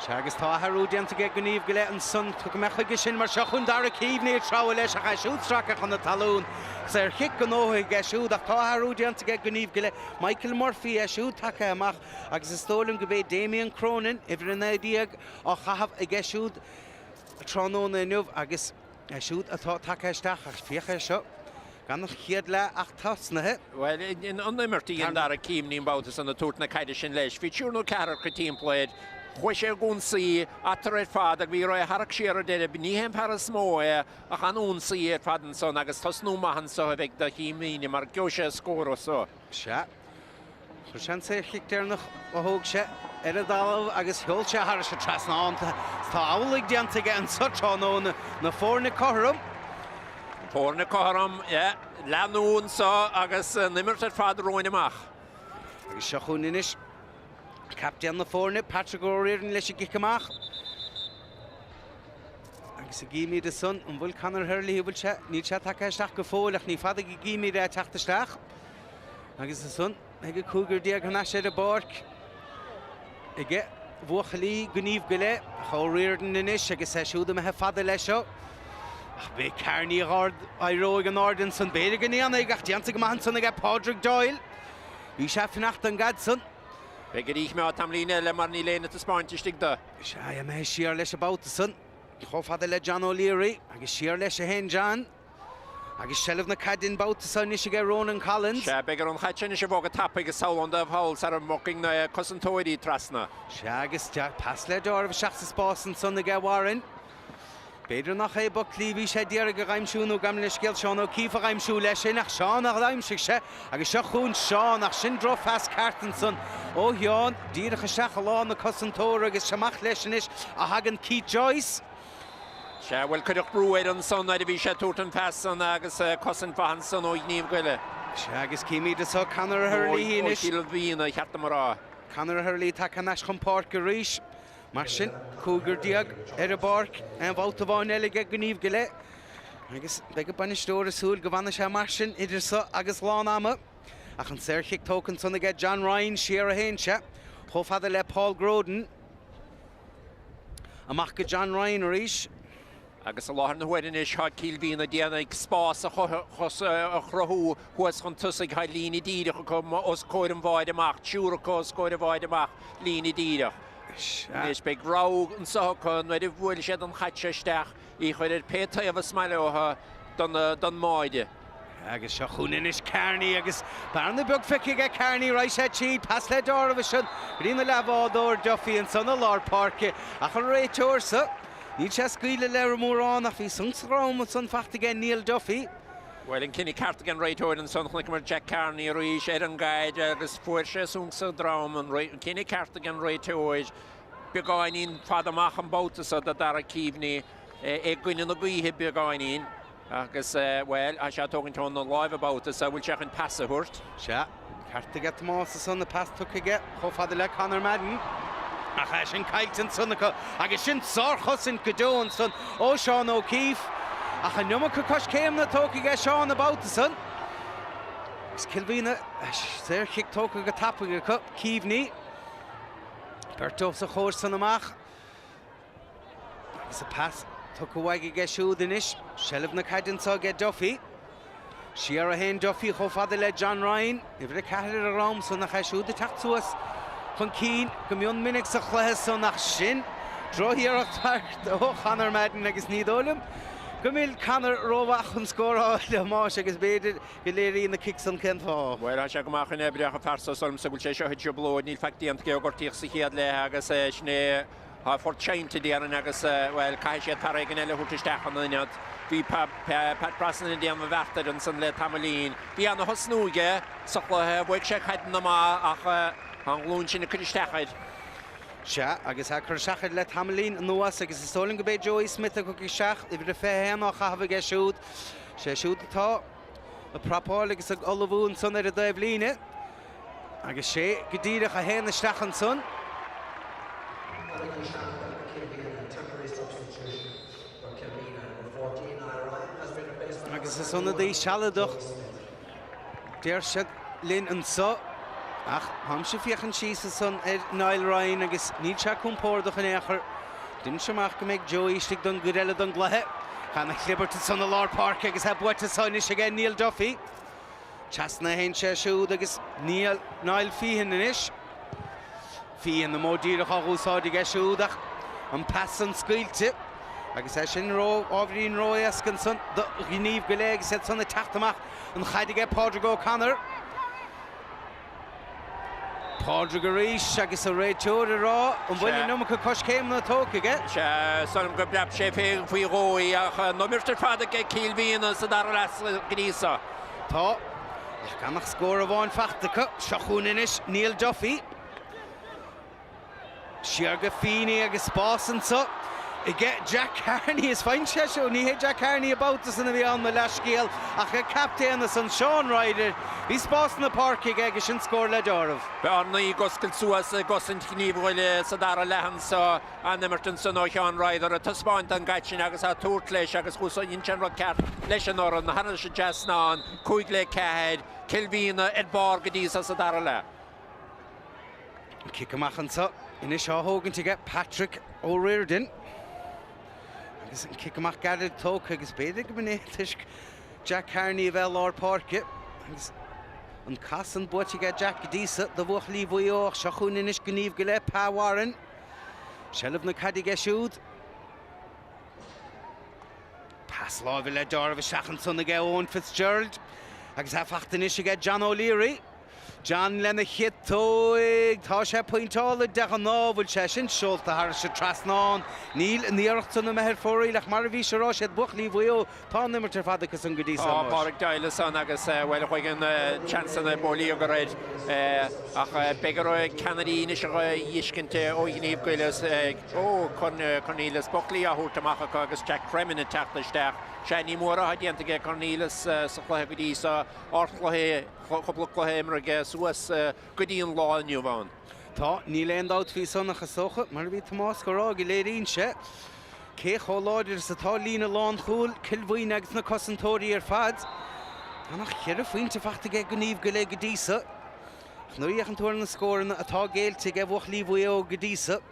Sea, agus tá athrú déanta aige Naomh Goille ansan. Tiocfaidh mé chuige sin mar seo chugainn Dara Keaveney ag treabhadh leis ach é siúd stractha chun na talún. Saorchic gnóthaithe aige siúd ach tá athrú déanta aige Naomh Goille. Michael Murphy é siúd tagtha amach agus is dóigh liom go b'é Damien Cronin, uimhir 19, á chaitheamh aige siúd tráthnóna inniu agus É siúd atá tagtha isteach ach féach air seo, gan an chéad leath ach tosnaithe. Bhuel, an imirt a dhein Dara Keaveney an babhta san ag tabhairt na caide sin leis. Bhí triúr nó ceathrar acu timpeall air. Chuaigh sé ag ionsaí eatarthu ar fad ach bhí orthu é a tharrac siar ar deireadh. Ní hé an fear is mó é ach an-ionsaí ar fad ansan agus tosnú maith anso a bheidh do Chill Mhíne mar gheobhaidh sé scór as so. Sea. Chuir sé an saorchic deireanach a thóg sé ar an dtalamh agus sheol sé thairis an trasnán. Tá amhlaidh déanta aige anso tráthnóna. Na foirne cothrom. Foirne cothrom, yeah. Leathnú anso agus an imirt ar fad romhainn amach. Agus seo chugainn anois captaen na foirne, Patrick O'Riordan leis an gcic amach. Agus an gcímid ansan, an bhfuil Conor Herlihy, bhfuil sé, níl sé tagtha isteach go fóill ach ní fada go gcímid é ag teacht isteach. Agus ansan ag an 15 thar n-ais ar an bpáirc aige bhuachaillí Naomh Goille, O'Riordan anois agus é siúd imithe fada leis seo. Ach b'é Carney a éireoidh in airde ansan, b'fhéidir go ndéanfaidh ach déanta go maith ansan aige Pádraig Doyle. Bhí sé ag fanacht don gcaid san. Beidh ar choimeád tamaillín eile mar níl éinne ag taispeáint istigh do. Sea, imithe siar leis an babhta san, chomh fada le John O'Leary agus siar leis a théann John. Agus seilbh na caide an babhta seo anois aige Ronan Collins. Sea, beidh ar an chaid sin anois a bhogadh tapaidh agus sall ón dtaobh thall sara mbogfaidh na cosantóirí trasna. Sea, agus pas le deáramh isteach sa spás ansan aige Warren. B'fhéidir nach é Buckley a bhí sé d'iarraidh a dh'aimsiú nó gabh mo leithscéal Seán O'Keeffe a dh'aimsiú leis sin ach Seán a d'aimsigh sé agus seo chugainn Seán ach sin drochphas ceart ansan ó Sheán díreach isteach i lámha na cosantóra agus amach leis anois a thagann Keith Joyce. Sea, bhuel, cuireadh brú air ansan nuair a bhí sé ag tabhairt an phas san agus cosaint mhaith ansan ó Ghníomh Goille. Sea, agus címid anso Conor Herlihy anois. Ó Chill Mhíona, ba cheart dom a rá. Conor Herlihy tagtha thar n-ais chun páirce arís. Mar sin, 15 ar an bpáirc, aon bhabhta amháin eile aige Gníomh Goille agus beidh an bainisteoir ag súil go bhfanfaidh sé mar sin idir so agus lán ama. Ach an saorchic tógtha ansan aige John Ryan, siar a théann sé, chomh fada le Paul Groden. Amach go John Ryan arís. Agus i láthair na huaire anois tá Cill Mhíona ag déanamh spás a chruthú thuas chun tosaigh. Tá líne díreach acu os comhair an bháide amach, triúr acu os comhair an bháide amach, líne díreach. Anois beidh rogha anseo acu nuair a bhuailfidh siad an chaid seo isteach, í a chur ar pé taobh is maith leo don mbáide. Agus seo chugainn anois Carney agus bearna beag feicthe aige Carney, raghaidh sé tríd, pas le deáramh ansin go dtí na leathbhádóir Duffy ansan i lár páirce ach an réiteoir so, níl sé ag scaoileadh le mórán ach bhí sonc sa dhrom ansan fachta aige Neil Duffy. Bhuel, an cinneadh ceart ag an réiteoir ansan, chonaiceamar Jack Carney arís ar an gcaid agus fuair sé sonc sa drom, an cinneadh ceart ag an réiteoir, beagáinín fada amach an babhta so do Dara Keaveney, é i gcoinne na gaoithe beagáinín. Agus, bhuel, tá sé ag tógaint óna láimh an babhta so, bhfuil sé chun pas a thabhairt? Sea. Ceart aige Tomás ansan, an pas tugtha aige chomh fada le Conor Madden. Ach é sin caillte ansan acu agus sin sárchosaint go deo ansan ó Seán O'Keeffe. Ach an iomarca coiscéimeanna tógtha aige Seán an babhta san. Agus Cill Mhíona, saorchic tógtha go tapaidh acu. Keaveney. Beirt os a chomhair san amach. Agus an pas tugtha uaidh aige siúd anois. Seilbh na caide anso aige Duffy. Siar a théann Duffy chomh fada le John Ryan, uimhir 4 ar a dhrom san ach é siúd ag teacht suas chun cinn go mion minic sa chluiche san ach sin drochiarracht thart ó Chonor Madden agus ní dóigh liom go mbeidh Conor rómhaith chun scóráil a Thomáis agus b'fhéidir go léiríonn an cic san cén fáth. Bhuel, tá sé go maith chun oibre ach an fear so is dóigh liomsa go bhfuil sé seo i dtrioblóid, níl faic déanta aige ó gortaíodh sa chéad leath agus sin é Tá phort seinnte, déarfainn, agus, bhuel, caithfidh siad fear éigin eile a thabhairt isteach ina ionad. Bhí Pat Brosnan ag déanamh a bheart air ansan le tamaillín. Bhí ana-thosnú aige sa chluiche, bhuaigh sé caideanna maith ach tá an ghlúin sin ag cur isteach air. Sea, agus tá ag cur isteach air le tamaillín anuas agus is dóigh liom go b'é Joey Smith a thug isteach, uimhir a 21 á chaitheamh aige siúd. Sé siúd atá ag prapáil agus ag ullmhú ansan ar an dtaobhlíne. Agus sé go díreach a théann isteach ansan. Agus is ionadaí sealadach, deir siad linn anso. Ach táimse ag féachaint síos ansan ar Niall Ryan agus níl sé compordach in aon chor. Deirimse amach go mbeidh Joey istigh don gcuid eile den gcluiche. Tá ana chlibirt ansan i lár páirce agus é buaite anso anois aige Neil Duffy. Trasna a théann sé siúd agus Niall, Niall Feehan anois. Feehan an modh díreach á úsáid aige siúd ach an pas san scaoilte agus é sin ró, ábhairín ró-éasca ansan do Ghníomh go Léith agus iad san ag teacht amach an chaid aige Pádraig O'Connor. Pádraig arís agus an réiteoir ag rá an bhfuil an iomarca coiscéimeanna tógtha aige. Sea, is dóigh liom gur phreab sé féin faoi dhó í ach an imirt ar fad ag Cill Mhíona sa dara leath go dtí seo. Tá, ach gan ach scór amháin faighte acu. Seo chugainn anois Neil Duffy. Siar go Feeney agus spás anso aige Jack Carney. Is faigheann sé seo, ní hé Jack Carney an babhta san a bhí ann, mo leathscéal, ach an captaen ansan, Seán Ryder. Bhí spás na páirce aige agus sin scór le deáramh. Bearnaí ag oscailt suas i gcosaint Ghníomh Ghoille sa dara leath anso. An-imirt ansan ó Sheán Ryder ag taispeáint an gcaid sin agus á tabhairt leis agus dhein sé an rud ceart leis an fhoireann thar an trasnán, 5-4, Cill Mhíona ar barr go dtí so sa dara leath. An cic amach anso anois á thógaint aige Patrick O'Riordan. Agus an cic amach gairid tógtha agus b'fhéidir go mb'in é toisc Jack Carney a bheith i lár páirce. Agus an cath san buaite aige Jack go dtí so do bhuachaillí Mhaigh Eo ach seo chugainn anois Gníomh go Leith Pa Warren. Seilbh na caide aige siúd. Pas láimhe le deáramh isteach ansan aige Eoin Fitzgerald. Agus é faighte anois aige John O'Leary. John lena chiotóig. Tá sé pointeála de ghnáth. Bhfuil sé sin seolta thairis an trasnán? Níl an iarracht san imithe ar fóraoil ach mar a bhís ag rá, siad buachaillí Mhaigh Eo. Tá an imirt ar fad acu san go dtí seo Tá anois. Pádraig Doyle ansan agus, bhuel, chuaigh an seans san ar bóilíogar air ach beidh orthu ceannairí anois a dh'fheiscint ó Ghníomh Goille. Ó, Cornelius Buckley á thabhairt amach acu agus Jack Cremin ag teacht isteach. Sea, ní mór atá déanta aige Cornelius sa chluiche go dtí seo. Ardchluiche. Cúpla cluiche imeartha aige suas go dtí an lá inniu ann. Tá, níl aon dabht faoi san ach is dócha, mar a bhí Tomás ag rá, go léiríonn sé cé chomh láidir is atá líne lánchúil Cill Mhaoine agus na cosantóirí ar fad. Gan ach cheithre phointe faighte aige Gníomh go Léith go dtí so. Ach nuair a fhéachann tú ar na scóranna atá géillte aige bhuachaillí Mhaigh Eo go dtí so,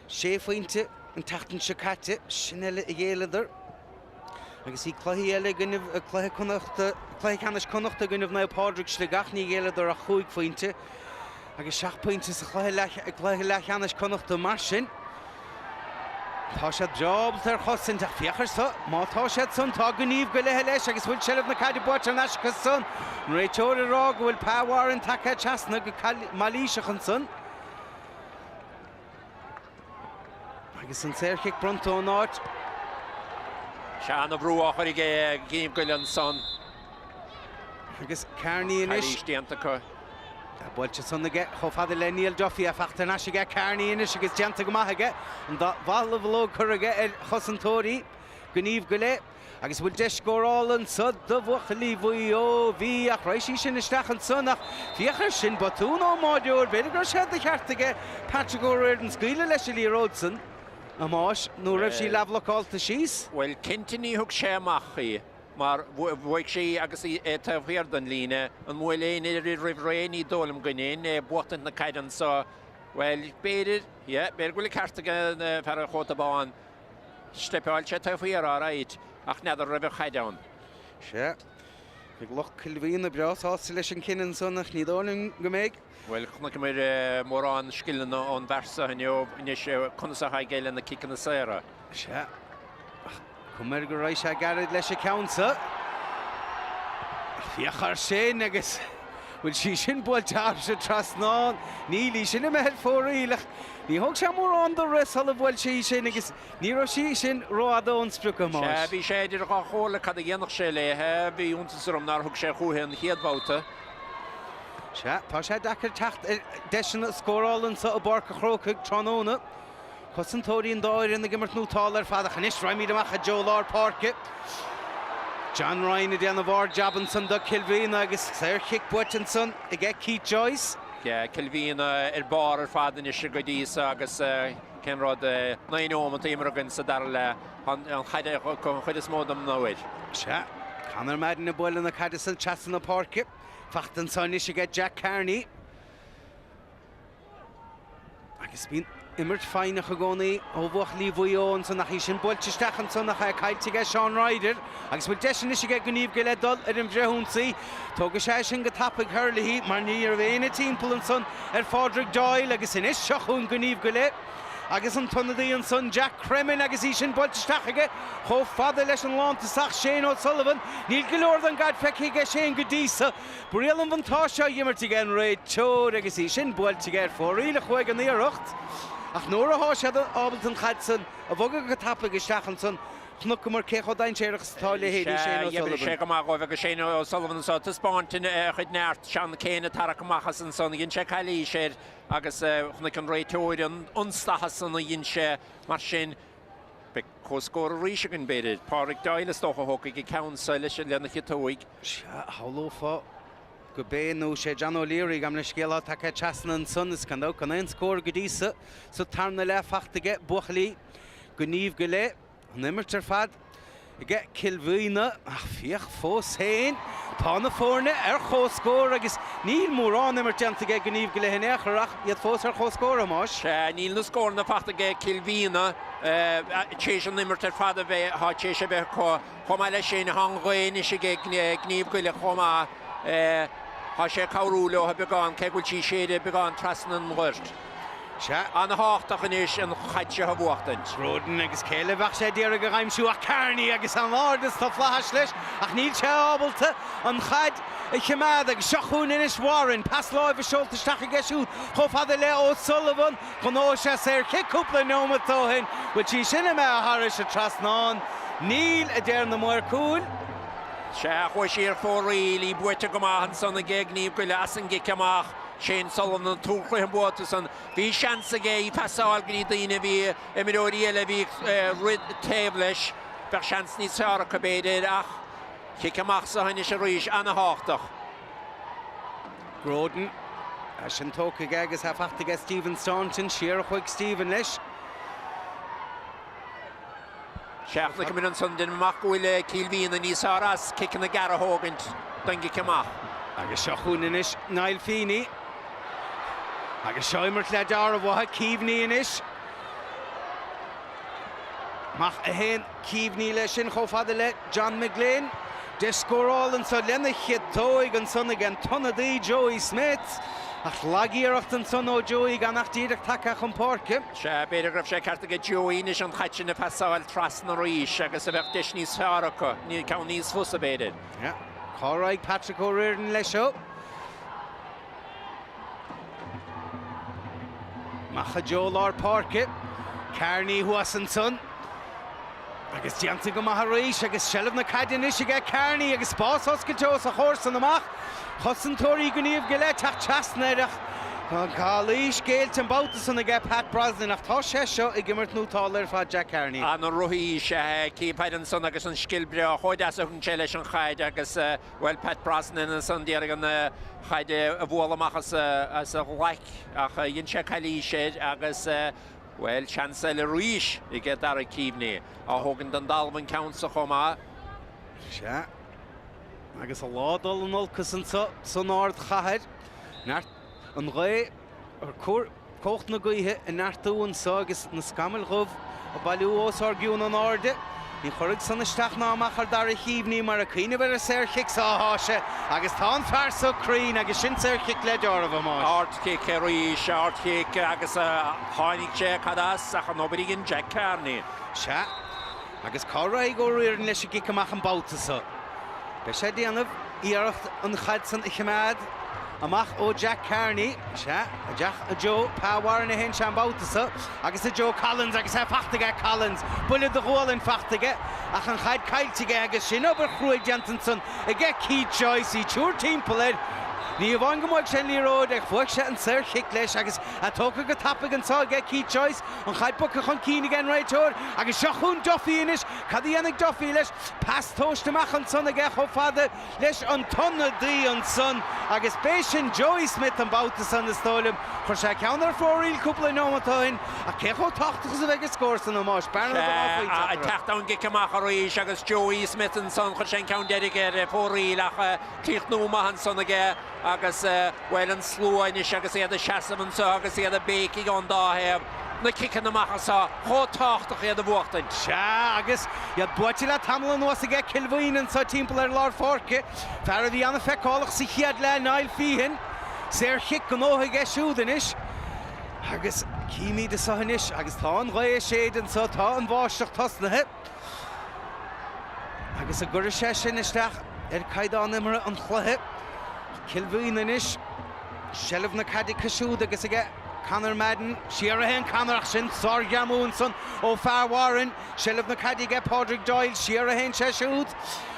sé phointe an tseachtain seo caite, sin eile a ghéilleadar. Agus bhí cluichí eile i gcoinnibh, cluiche Connachta, cluiche ceannais Connachta i gcoinnibh Naomh Pádraig Sligeach, ní ghéilleadar ach chúig phointe agus seacht pointe sa chluiche leath, cluiche leathcheannais Connachta. Mar sin, tá siad breá ábalta ar chosaint ach féach air so, má tá siad san, tá gníomh go leith leis agus bhfuil seilbh na caide buaite thar n-ais acu san. An réiteoir ag rá go bhfuil Pa Warren tagtha trasna go mailíseach ansan. Agus an saorchic bronnta ón áit. Sea, ana-bhrú á chur aige Gníomh Goille ansan. Agus Kearney anois. Calaois déanta acu. Tá buailte san aige chomh fada le Neil Duffy, é faighte thar n-ais aige Kearney anois agus déanta go maith aige. An dá bhallóg curtha aige ar chosantóirí Gníomh go Leith. Agus bhfuil deis scórála anso do bhuachaillí Mhaigh Eo? Bhí, ach raghaidh sí sin isteach ansan. Ach féach air sin, botún ón mbáireoir. B'fhéidir go raibh sé de cheart aige Patrick O'Riordan scaoileadh leis an liathróid san, a Thomáis, nó raibh sí leathbhlocálta síos? Bhuel, cinnte ní thug sé amach í, mar bhuaigh sé í agus í taobh thiar den líne. An mbuail éinne uirthi roimh ré? Ní dóigh liom go ndin. É ag buachtaint na caide anso. Bhuel, b'fhéidir, yeah, b'fhéidir go bhfuil an ceart ag an fear an chóta bán. Steipeáil sé taobh thiar, alright, ach n'fheadar raibh an chaid ann. Sea, beidh lucht Cill Mhíona breá sásta leis an cinneadh ansan ach ní dóigh liom go mbeidh. Bhuel, chonaiceamar mórán scileanna ón bhfear seo inniu. Anois, conas atá aige le na ciceanna saora? Sea, ach cuma air go raghaidh sé gairid leis an ceann seo. Ach féach air sin agus bhfuil sí sin buailte thairis an trasnán? Níl í sin imithe ar fóraoil ach ní thóg sé mórán dó rith sula bhuail sé í sin agus ní raibh sí sin rófhada ón sprioc, a Thomáis. Sea, bhí sé idir dhá chomhairle cad a dhéanfadh sé léithe. Bhí iontas orm nár thug sé chúithi an chéad bhabhta. Sea, tá sé deacair teacht ar deiseanna scórála anseo i bPáirc an Chrócaigh tráthnóna. Cosantóirí an dá fhoireann ag imirt nótálta ar fad ach anois raghaimid amach i dtreo lár páirce. John Ryan ag déanamh ard-jab ansan do Cill Mhíona agus saor-chic buaite ansan aige Keith Joyce. Cill Mhíona ar barr ar fad anois go dtí so agus cén rud, 9 neomat imeartha againn sa dara leath, an chaid acu an chuid is mó den uair. Sea, Conor Madden ag bualadh na caide san trasna na páirce. Fachta anso anois aige Jack Carney. Agus bíonn imirt foighneach i gcónaí ó bhuachaillí Mhaigh Eo ansan ach í sin buailte isteach ansan ach é caillte aige Seán Ryder agus bhfuil deis anois aige Gníomh go Leith dul ar an bhfrithionsaí. Tógfaidh sé é sin go tapaidh Herlihy mar ní raibh éinne timpeall ansan ar Phádraig Doyle agus anois seo chugainn Gníomh go Leith agus an t-ionadaí ansan Jack Cremin agus í sin buailte isteach aige chomh fada leis an lántosach Shane O'Sullivan. Níl go leor den gcaid feicthe aige Shane go dtí so. Riail an bhuntáiste á imirt aige an réiteoir agus í sin buailte aige ar fóraoil a chuaigh an iarracht. Ach nuair athá siad ábalta an chaid san a bhogadh go tapaidh isteach ansan, chonaiceamar cé chomh dainséarach is atá leithéidí Shane Sea, O'Sullivan. d'oibrigh sé go maith dhóibh agus Shane O'Sullivan anso ag taispeáint a chuid neart. Seán Keane ag tarrac amach as ansan, dhein sé calaois air agus chonaic an réiteoir an ionstadh san a dhein sé. Mar sin, beidh comhscór arís againn, b'fhéidir. Pádraig Doyle is dócha a thógfaidh an ceann so leis lena chiotóig. Sea, shamhlófá go b'é nó sé John O'Leary, gabh mo leithscéal, atá tagtha trasna ansan is gan dabht gan aon scór go dtí so sa tarna leath fachta aige buachaillí Gníomh go Leith, an imirt ar fad aige Cill Mhíona ach féach fós féin, tá na foirne ar chomhscór agus níl mórán imirt déanta aige Gníomh go Leith in aon chor ach iad fós ar chomhscór, a Thomáis. Sea, níl na scóranna fachta aige Cill Mhíona tar éis an imirt ar fad a bheith, atá tar éis a bheith acu. Chomh maith leis sin, tá an ghaoth anois ag Gníomh go Leith chomh maith. Tá sé ag cabhrú leo beagán, cé go bhfuil sí ag séideadh beagán trasna an ghoirt. Sea. Ana-thábhachtach anois an chaid seo a bhuachtaint. Broden agus cé eile a bheadh sé a d'iarraidh a dh'aimsiú ach Carney agus an-ard is tá flaithis leis ach níl sé ábalta an chaid a chimeád agus seo chugainn anois Warren, pas láimhe seolta isteach aige siúd chomh fada le O'Sullivan. Ghnóthaigh sé saorchic cúpla neomat ó shin. Bhfuil sí sin imithe thairis an trasnán? Níl, a deir na maoir cúil. Sea, chuaigh sí ar fóraoil, í buaite go maith ansan aige Gníomh go Leith as an gcic amach. Shane Sullivan ag tabhairt an bua san. Bhí seans aige í phasáil go dtí daoine, bhí imreoirí eile a bhí ag rith taobh leis. Bheadh seans níos fearr acu b'fhéidir ach cic amach so anois arís, ana-thábhachtach. Groden. É sin tógtha aige agus é fachta aige Stephen Staunton. Siar a chuaigh Stephen leis. Sea, chonaiceamar ansan, deinim amach go bhfuil Cill Mhíona níos fearr as ciceanna gearra a thógaint don gcic amach. Agus seo chugainn anois Niall Feeney. Agus seo imirt le deáramh uathu, Keaveney anois. Amach a théann Keaveney leis sin chomh fada le John McGlynn. Deis scórála anso lena chiotóig ansan ag an t-ionadaí Joey Smith. Ach lag-iarracht ansan ó Joey gan ach díreach tagtha chun páirce. Sea, b'fhéidir go raibh sé ceart aige Joey anois an chaid sin a phasáil trasna arís agus a bheadh deis níos fearr acu, ceann níos fusa b'fhéidir. Sea, cá raghaidh Patrick O'Riordan leis seo? Amach i dtreo lár páirce. Carney thuas ansan. Agus déanta go maith arís agus seilbh na caide anois aige Carney agus spás oscailte os a chomhair san amach. Cosantóirí Gníomh go Leith teacht trasna air ach Tá an calaois géillte an babhta san aige Pat Brosnan ach tá sé seo ag imirt nótála ar fad Jack Carney. Ana-rothaí is ea é Cian ansan agus an scil breá chomh deas a thugann sé leis an chaid agus, bhuel, Pat Brosnan ansan d'iarraidh an chaid a bhualadh amach as a ghlaic ach dhein sé calaois air agus, bhuel, seans eile arís aige Dara Keaveney á thógaint den dtalamh an ceann so chomh maith. Sea. Agus an lá ag dul in olcas anso san ardchathair, neart an ghaoth, cumhacht na gaoithe ag neartú anso agus na scamaill dhubh ag bailiú os ár gcionn in airde. Ní chuirfidh san isteach ná amach ar Dara Keaveney mar ag cuimhneamh ar an saorchic so athá sé agus tá an fear so cruinn agus sin saorchic le deáramh, a Thomáis. Ardchic arís, ardchic agus tháinig sé cad as ach an obair a dhein Jack Carney. Sea. Agus cá raghaidh Ó Riordáin leis an gcic amach an babhta so? Beidh sé ag déanamh iarracht an chaid san a choimeád amach ó Jack Carney. Sea, i dteach Joe Pa Warren a théann sé an babhta so agus i Joe Collins agus é fachta aige Collins. Buille de ghualainn fachta aige ach an chaid caillte aige agus sin obair chruaidh déanta ansan aige Keith Joyce, iad triúr timpeall air. Ní amháin go mbuaigh sé an liathróid ach bhuaigh sé an saorchic leis agus é tógtha go tapaidh anso aige Keith Joyce. An chaid bogtha chun cinn ag an réiteoir agus seo chugainn Duffy anois. Cad a dhéanfaidh Duffy leis? Pas tomhaiste amach ansan aige chomh fada leis an t-ionadaí ansan agus b'é sin Joey Smith an babhta san is dóigh liom. Chuir sé ceann ar fóraoil cúpla neomat ó shin ach cé chomh tábhachtach is a bheidh an scór san, a Thomáis? Bearna de dhá phointe eatarthu. Ag teacht ón gcic amach arís agus Joey Smith ansan, chuir sé an ceann deiridh ar fóraoil ach críochnú maith ansan aige. Agus, bhuel, an slua anois agus iad ag seasamh anseo agus iad ag béicigh ón dá thaobh, na ciceanna amach anseo, chomh tábhachtach iad a bhuachtaint. Sea, agus iad buaite le tamall anuas aige Cill Mhaoine anseo timpeall ar lár pháirce. Fear a bhí an-fheiceálach sa chéad leath, Niall Feehan. Saorchic gnóthaithe aige siúd anois. Agus címid anseo anois, agus tá an ghaoth ag séideadh anseo, tá an bháisteach tosnaithe. Agus an gcuirfidh sé sin isteach ar caighdeán imeartha an chluiche. Cill Mhaoine anois, seilbh na caide acu siúd agus aige Conor Madden. Siar a théann Conor ach sin sárghreamú ansan ó fear Warren. Seilbh na caide aige Pádraig Doyle, siar a théann sé siúd.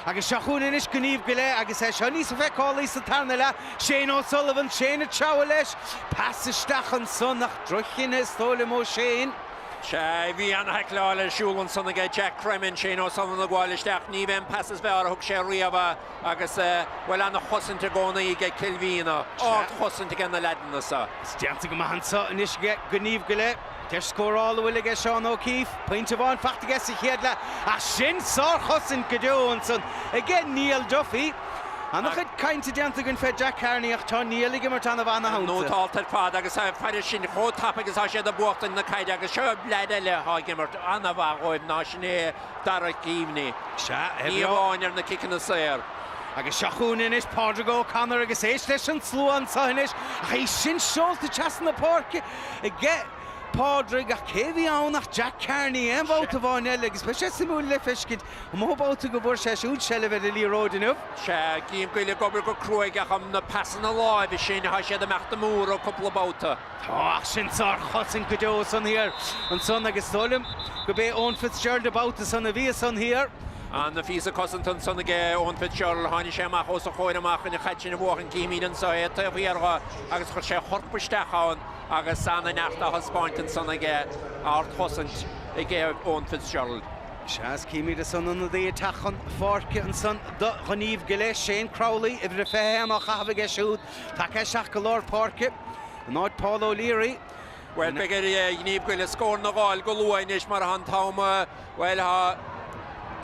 Agus seo chugainn anois gníomh go leith agus é seo níos feiceálaí sa tarna leath. Shane O'Sullivan, Shane ag treabhadh leis. Pas isteach ansan ach droch-chinneadh is dóigh liom ó Shane. Sea, bhí an-thaicleáil ar siúl ansan aige Jack Cremin, Shane O'Sullivan ag gabháil isteach, ní b'é an pas is fearr a thug sé riamh agus, bhuel, an-chosaint i gcónaí aige Cill Mhíona, ard-chosaint aige na leaideanna so. Is déanta go maith anso anois aige gníomh go leith. Deis scórála a bhfuil aige Seán O'Keeffe. Pointe amháin fachta aige sa chéad leath ach sin sárchosaint go deo ansan aige Niall Duffy. An-chuid cainte déanta againn fé Jack Carney ach tá Niall ag imirt an-mhaith ina theannta. Nótálta ar fad agus fairis sin chomh tapaidh is atá siad ag buachtaint na caide agus seo leaid eile atá ag imirt an-mhaith dhóibh ná sin é Dara Keaveney. Sea, Ní amháin ar na ciceanna saor. Agus seo chugainn anois Pádraig O'Connor agus éist leis an slua anseo anois ach é sin seolta trasna na páirce aige Pádraig ach cé a bhí ann ach Jack Carney aon bhabhta amháin eile agus beidh sé suimiúil le feiscint An mó babhta go bhfuair sé siúd seilbh ar an liathróid inniu? Sea, Gníomh Goile ag obair go cruaidh ach na pasanna láimhe sin, tá siad ag imeacht amú orthu cúpla babhta. Tá, ach sin sár-chosaint go deo ansan thiar ansan agus is dóigh liom go b'é Eoin Fitzgerald an babhta san a bhí ansan thiar. An-phíosa cosanta ansan aige Eoin Fitzgerald, tháinig sé amach os a chomhair amach chun an chaid sin a bhuachan, címid anso é taobh thiar dho agus chuir sé a chorp isteach ann agus an-neart á thaispeáint ansan aige, ard-chosaint aige Eoin Fitzgerald. Sea, is címid ansan ionadaí ag teacht chun pháirce ansan do Ghníomh go Leith, Shane Crowley, uimhir a 21 á chaitheamh aige siúd, tagtha isteach go lár páirce in áit Paul O'Leary. Bhuel, beidh ar Ghníomh Goile scóranna a dh'fháil go luath anois mar tá an t-am, bhuel, tá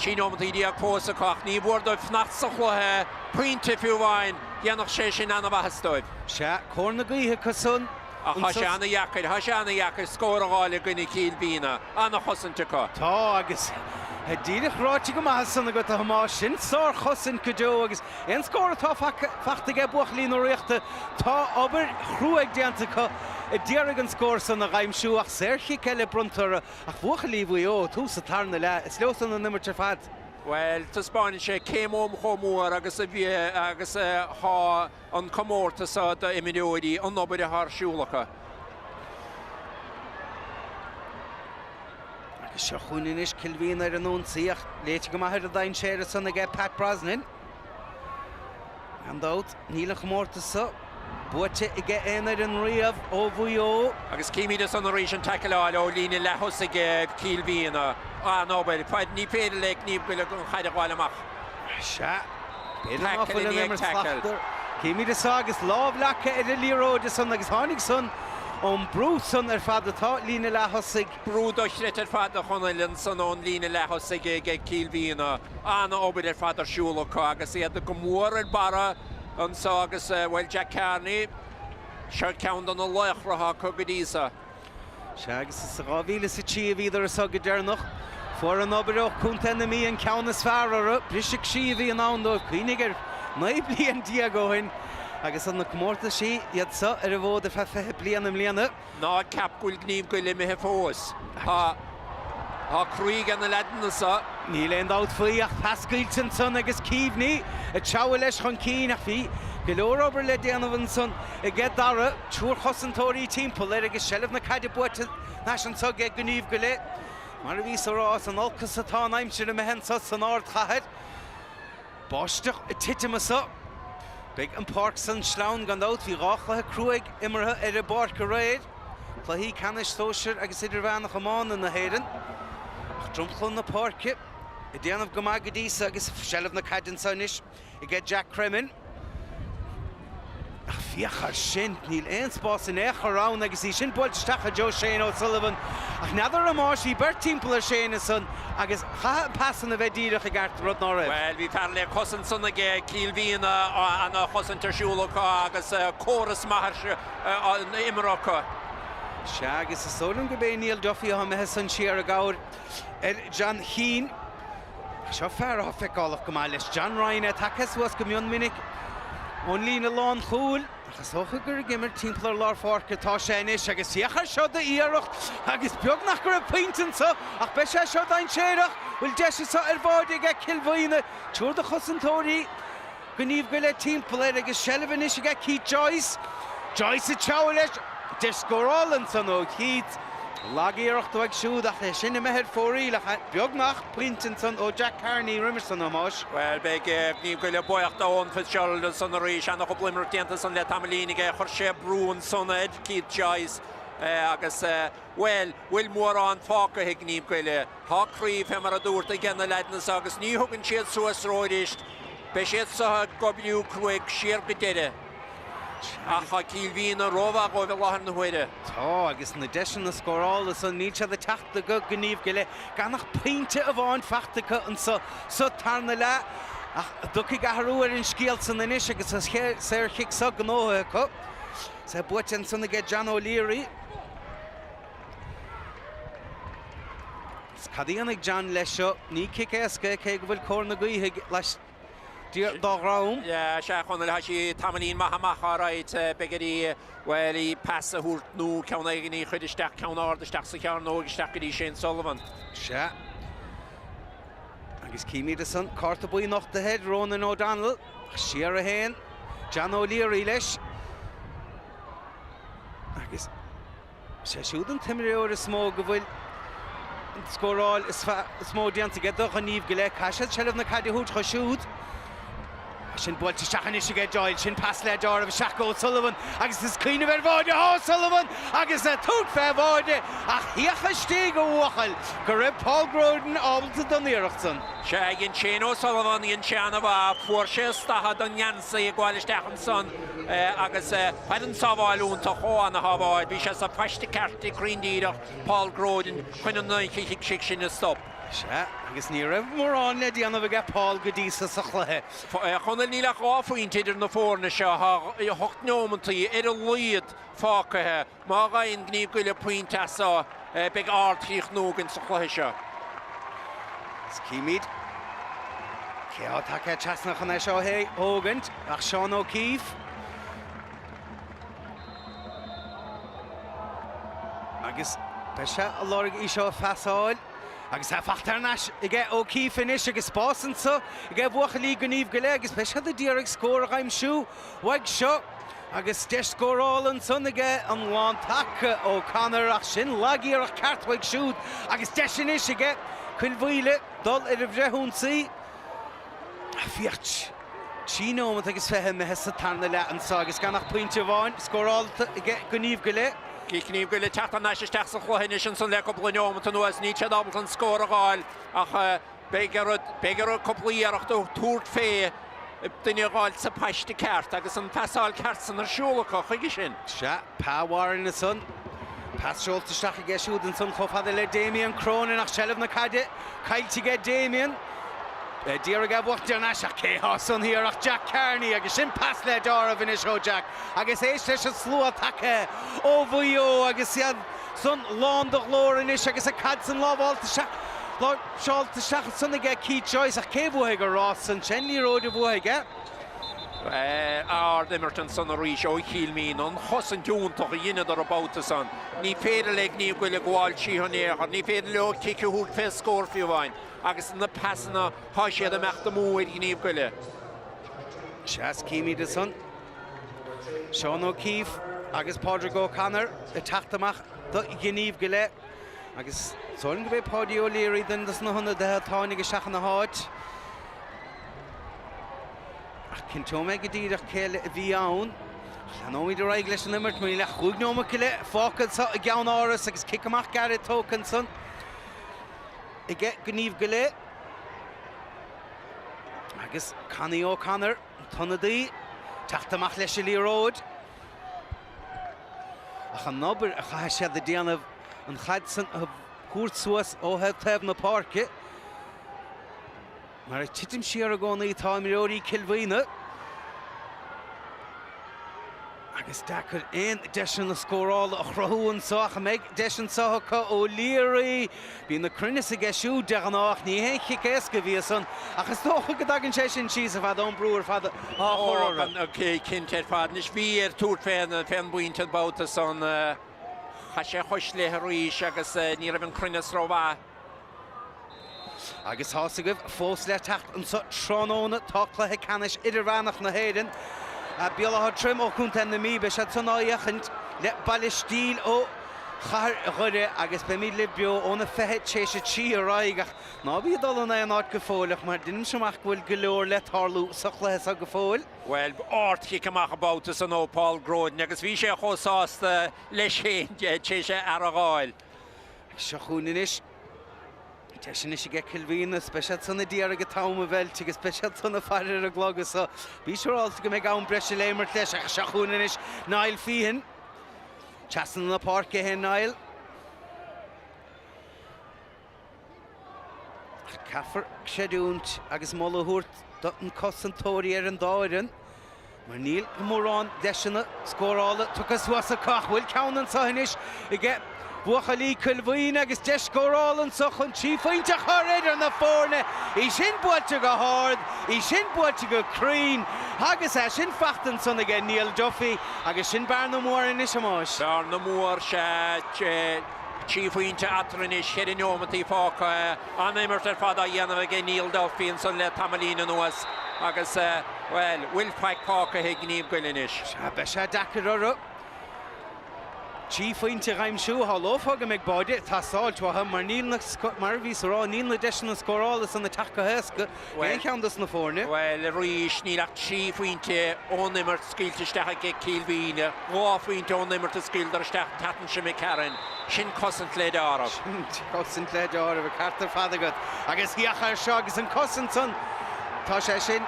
13 nóimeataí fós acu ach ní mhór dóibh fanacht sa chluiche, pointe fiú amháin, dhéanfadh sé sin an-mhaitheas dóibh. Sea, cóir na gaoithe acu san. Ach tá sé ana-dheacair, tá sé ana-dheacair scór a dh'fháil i gcoinne Chill Mhíona. Ana-chosaint acu. Tá, agus díreach ráite go maith ansan agat, a Thomáis. Sin sár-chosaint go deo agus aon scór atá fachta aige buachaillí na Ríochta, tá obair chruaidh déanta acu a d'iarraidh an scór san a dh'aimsiú ach saorchic eile bronnta orthu. Ach buachaillí Mhaigh Eo, tús an tarna leath, is leo san an imirt ar fad. Bhuel, taispeánann sé cé mó chomh mór agus a bhí agus atá. an comórtas seo d'imreoirí, an obair atá ar siúl acu. Agus seo chugainn anois Cill Mhíona ar an ionsaí ach léite go maith ar an dainséar ansan aige Pat Brosnan. Gan dabht, níl an chomórtas seo. buaite aige aon fhoireann riamh ó Mhaigh Eo. Agus címid ansan arís an taicleáil ó líne leath-thosaigh Chill Mhíona. An-obair. Ní féidir le Gníomh Goile an chaid a ghabháil amach. Sea. B'fhéidir ná fuil an imirt slachtmhar. Címid anso agus lámh leagtha ar an liathróid ansan agus tháinig san ón mbrú san ar fad atá líne leath-thosaigh. Brú dochreidte ar fad a Chonaill ansan ón líne leath-thosaigh ag Cill Mhíona. An-obair ar fad ar siúl acu agus iad go mór ar barra anso agus, bhuel, Jack Carney, seo ceann de na laochra atá acu go dtí so. Sea, agus is sa 2003 a bhíodar anso go deireanach. Fuair an obair ó Chontae na Mí an ceann is fearr orthu. Briseadh croí a bhí in ann dóibh. Cuimhnigh air 19 bliain ó shin agus na comórtaisí, iad so ar an bhfód ar feadh 20 bliain i mbliana. Ná ceap go bhfuil Gníomh Goile imithe fós. Tá tá croí ag na leaideanna so. Níl aon dabht faoi ach pas scaoilte ansan agus Keaveney ag treabhadh leis chun cinn ach bhí go leor obair le déanamh ansan aige Dara, triúr chosantóirí timpeall air agus seilbh na caide buaite thar n-ais anso aige Gníomh Goile. Mar a bhíos a rá, is in olcas atá an aimsir imithe anso san ardchathair. Báisteach ag titim anso. Beidh an pháirc san sleamhain gan dabht. Bhí 2 chluiche cruaidh imeartha ar an bpáirc aréir, cluichí ceannais sóisir agus idirmheánach iomána na hÉireann. Ach dromchla na páirce ag déanamh go maith go dtí so agus seilbh na caide anso anois aige Jack Cremin. Ach féach air sin, níl aon spás in aon chor ann agus í sin buailte isteach i dtreo Shane O'Sullivan. Ach n'fheadar a Thomáis, bhí beirt timpeall ar Shane ansan agus chaithfeadh an pas san a bheith díreach i gceart, rud ná raibh. Bhuel, bhí fear le cosaint ansan aige Cill Mhíona, ana-chosaint ar siúl acu agus córas maith á imeartha acu. Sea, agus is dóigh liom gurb é Neil Duffy atá imithe san siar i gcabhair ar John Keane. Seo fear atá feiceálach go maith leis, John Ryan, é tagtha suas go mion minic ón líne lánchúil, ach is dócha gur ag imirt timpeall ar lár pháirce atá sé anois agus féach air seo d'iarracht agus beagnach go raibh pointe anso ach beidh sé seo dainséarach, bhfuil deis anso ar bháide aige Cill Mhaoine, triúr de chosantóirí. Gníomh Goile timpeall air agus seilbh anois aige Keith Joyce. Joyce ag treabhadh leis. Deis scórála ansan ó Keith. Lag-iarracht uaidh siúd ach é sin imithe ar fóraoil ach beagnach pointe ansan ó Jack Carney roimis san, a Thomáis. Bhuel, beidh Gníomh Goile buíoch d'Eoin Fitzgerald ansan arís. Ana-chúpla imirt déanta ansan le tamaillín aige. Chuir sé brú ansan ar Keith Joyce agus, bhuel, bhfuil mórán fágtha ag Gníomh Goile. Tá croí, fé mar a dúrt, aige na leaideanna so agus ní thugann siad suas arís. Beidh siad so ag oibriú cruaidh siar go deireadh. Ach tá Cill Mhíona rómhaith dhóibh i láthair na huaire. Tá, agus na deiseanna scórála san, níl siad ag teacht do Ghníomh Goile, gan ach pointe amháin faighte acu anso sa tarna leath. Ach dtiocfaidh athrú ar an scéal san anois agus an saorchic so gnóthaithe acu. Is é buaite ansan aige John O'Leary. Cad a dhéanfaidh John leis seo? Ní cic éasca é cé go bhfuil cóir na gaoithe laistiar dá dhroim. Yeah, sea, a Chonaill, tá sí tamaillín maith amach alright. Beidh air í, bhuel, í pas a thabhairt nó ceann éigin í chuir isteach, ceann ard isteach sa chearnóg isteach go dtí Shane Sullivan. Sea. Agus címid ansan, cárta buí nochtaithe ar Ronan O'Donnell. Siar a théann John O'Leary leis. Agus. Is é siúd an t-imreoir is mó go bhfuil an scóráil is mó déanta aige do Ghníomh Goile. Caithfidh siad seilbh na caide a thabhairt dhó siúd. Sin buailte isteach anois aige Doyle. Sin pas le deáramh isteach go O'Sullivan agus is cuimhneamh ar bháide atá O'Sullivan agus é tabhairt fé bháide ach féach istigh a bhuachaill go raibh Paul Groden ábalta don iarracht san. Sea, dhein Shane O'Sullivan, dhein sé an-mhaith. Fuair sé staitheadh don ngeansaí ag gabháil isteach ansan agus fuair an sábháil iontach ó ana-shábháil. Bhí sé sa phaiste ceart cruinn díreach, Paul Groden, chun an chic sin a stop. Sea, agus ní raibh mórán le déanamh aige Paul go dtí so sa chluiche. A Chonaill, níl ach 2 phointe idir na foirne seo. Tá 8 neomantaí ar a laghad fágtha. Má fhaigheann Gníomh Goile pointe as seo, beidh ardchríochnú againn sa chluiche seo. Is címid cé atá tagtha trasna chun é seo a thógaint ach Seán O'Keefe. Agus beidh sé ag lorg í seo a phasáil agus é fachta thar n-ais aige O'Keefe anois agus spás anso aige bhuachaillí Gníomh Goile agus beidh siad ag iarraidh scór a dh'aimsiú uaidh seo agus deis scórála ansan aige an lántaca O'Connor ach sin lag-iarracht ceart uaidh siúd agus deis anois aige Cill Mhaoile dul ar an bhfrithionsaí. Féach. 3 nóimeat agus 20 imithe sa tarna leath anso agus gan ach pointe amháin scórálta aige Gníomh go leith. Gníomh go Leith teacht thar n-ais isteach sa chluiche anois ansan le cúpla neomat anuas. Níl siad ábalta an scór a dh'fháil ach beidh orthu, beidh orthu cúpla iarracht a thabhairt fé duine a dh'fháil sa paiste ceart agus an phasáil ceart san ar siúl acu chuige sin. Sea, Pa Warren ansan. Pas seolta isteach aige siúd ansan chomh fada le Damien Cronin ach seilbh na caide caillte aige Damien. D'iarraidh é a bhuachtaint ar ais ach cé thá san thiar ach Jack Carney agus sin pas le deáramh anois ó Jack agus éist leis an slua tagtha ó Mhaigh Eo agus iad san lán de ghlór anois agus an caid san lámhálta isteach láimhseálta isteach ansan aige Keith Joyce ach cé bhuafaidh an rás san? Sin liathróid a bhuafaidh é. Ard-imirt ansan arís ó Chill Mhín. An chosaint iontach a dheineadar an babhta san. Ní féidir le Gníomh Goile gabháil tríothu in aon chor. Ní féidir leo cic a thabhairt fé scór fiú amháin. Agus na pasanna, thá siad imeacht amú ar Ghníomh Goile. Sea, címid ansan Seán O'Keeffe agus Pádraig O'Connor ag teacht amach do Ghníomh go Leith. Agus is dóigh liom gurb é Páidí O'Leary duine dos na hionadaithe a tháinig isteach ina háit. Ach cinnteoidh mé go díreach cé eile a bhí ann. Leanóimid ar aghaidh leis an imirt mar níl ach chúig neomat go leith fágtha anseo i gCeann-Áras agus cic amach gairid tógtha ansan aige Gníomh go Leith. Agus Connie O'Connor, an t-ionadaí, teacht amach leis an liathróid. Ach an obair a chaithfidh siad a déanamh an chaid san a thabhairt suas ó thaobh na páirce. Mar ag titim siar i gcónaí atá imreoirí Cill Mhaoine. Agus deacair aon deiseanna scórála a chruthú anseo ach an mbeidh deis anseo acu O'Leary. Bíonn an cruinneas aige siúd de ghnáth ach ní haon chic éasca a bhí ansan. Ach is dócha go dtagann sé sin síos ar fad ón brú ar fad atá á chur orthu. Cinnte ar fad. Anois bhí air tabhairt fén bpointe an babhta san. Chaith sé a chois léi arís agus ní raibh an cruinneas rómhaith. Agus tá's agaibh, fós le teacht anso tráthnóna tá cluiche ceannais idirmheánach na hÉireann. Béal Átha Troim ó Chontae na Mí, beidh siad san á fhéachaint le Baile Stíl ó Chathair Dhoire agus beimid libh beo óna 3:20 ar aghaidh ach ná bí ag dul in aon áit go fóilleach mar deinimse amach go bhfuil go leor le tarlú sa chluiche so go fóill. Bhuel, ardchic amach an babhta san ó Paul Groden agus bhí sé chomh sásta leis féin tar éis é a fháil. Seo chugainn anois. Deis anois aige Cill Mhíona is beidh siad san a d'iarraidh an t-am a mheilt agus beidh siad san ag faire ar an gclog so bí siúrálta go mbeidh am breise le imirt leis ach seo chugainn anois Niall Feehan. Trasna na páirce é Niall. Ach caithfear creidiúint agus moladh a thabhairt do na cosantóirí ar an dá fhoireann mar níl mórán deiseanna scórála tugtha suas acu ach bhfuil ceann anseo anois aige buachaillí Cill Mhaoine agus deis scórála anseo chun 3 phointe a chur idir na foirne. Í sin buailte go hard, í sin buailte go cruinn agus é sin faighte ansan aige Niall Duffy agus sin bearna mhór anois a Thomáis. Bearna mhór, sea. 3 phointe eatarthu anois, cheithre neomataí fágtha. An-imirt ar fad á dhéanamh aige Niall Duffy ansan le tamaillín anuas agus, bhuel, bhfuil faic fágtha ag Gníomh Goile anois? Sea, beidh sé deacair orthu 3 phointe a dh'aimsiú. Shamhlófá go mbeidh báide ag teastáilt uathu mar níl na, mar a bhíos a rá, níl na deiseanna scórála san ag teacht go héasca d'aon cheann dos na foirne. Bhuel, arís, níl ach 3 phointe ón imirt scaoilte isteach aige Cill Mhíne, 2 phointe ón imirt a scaoileadar isteach an tseachtain seo imigh tharainn. Sin cosaint le deáramh. Sin cosaint le deáramh, an ceart ar fad agat. Agus féach air seo agus an cosaint san, tá sé sin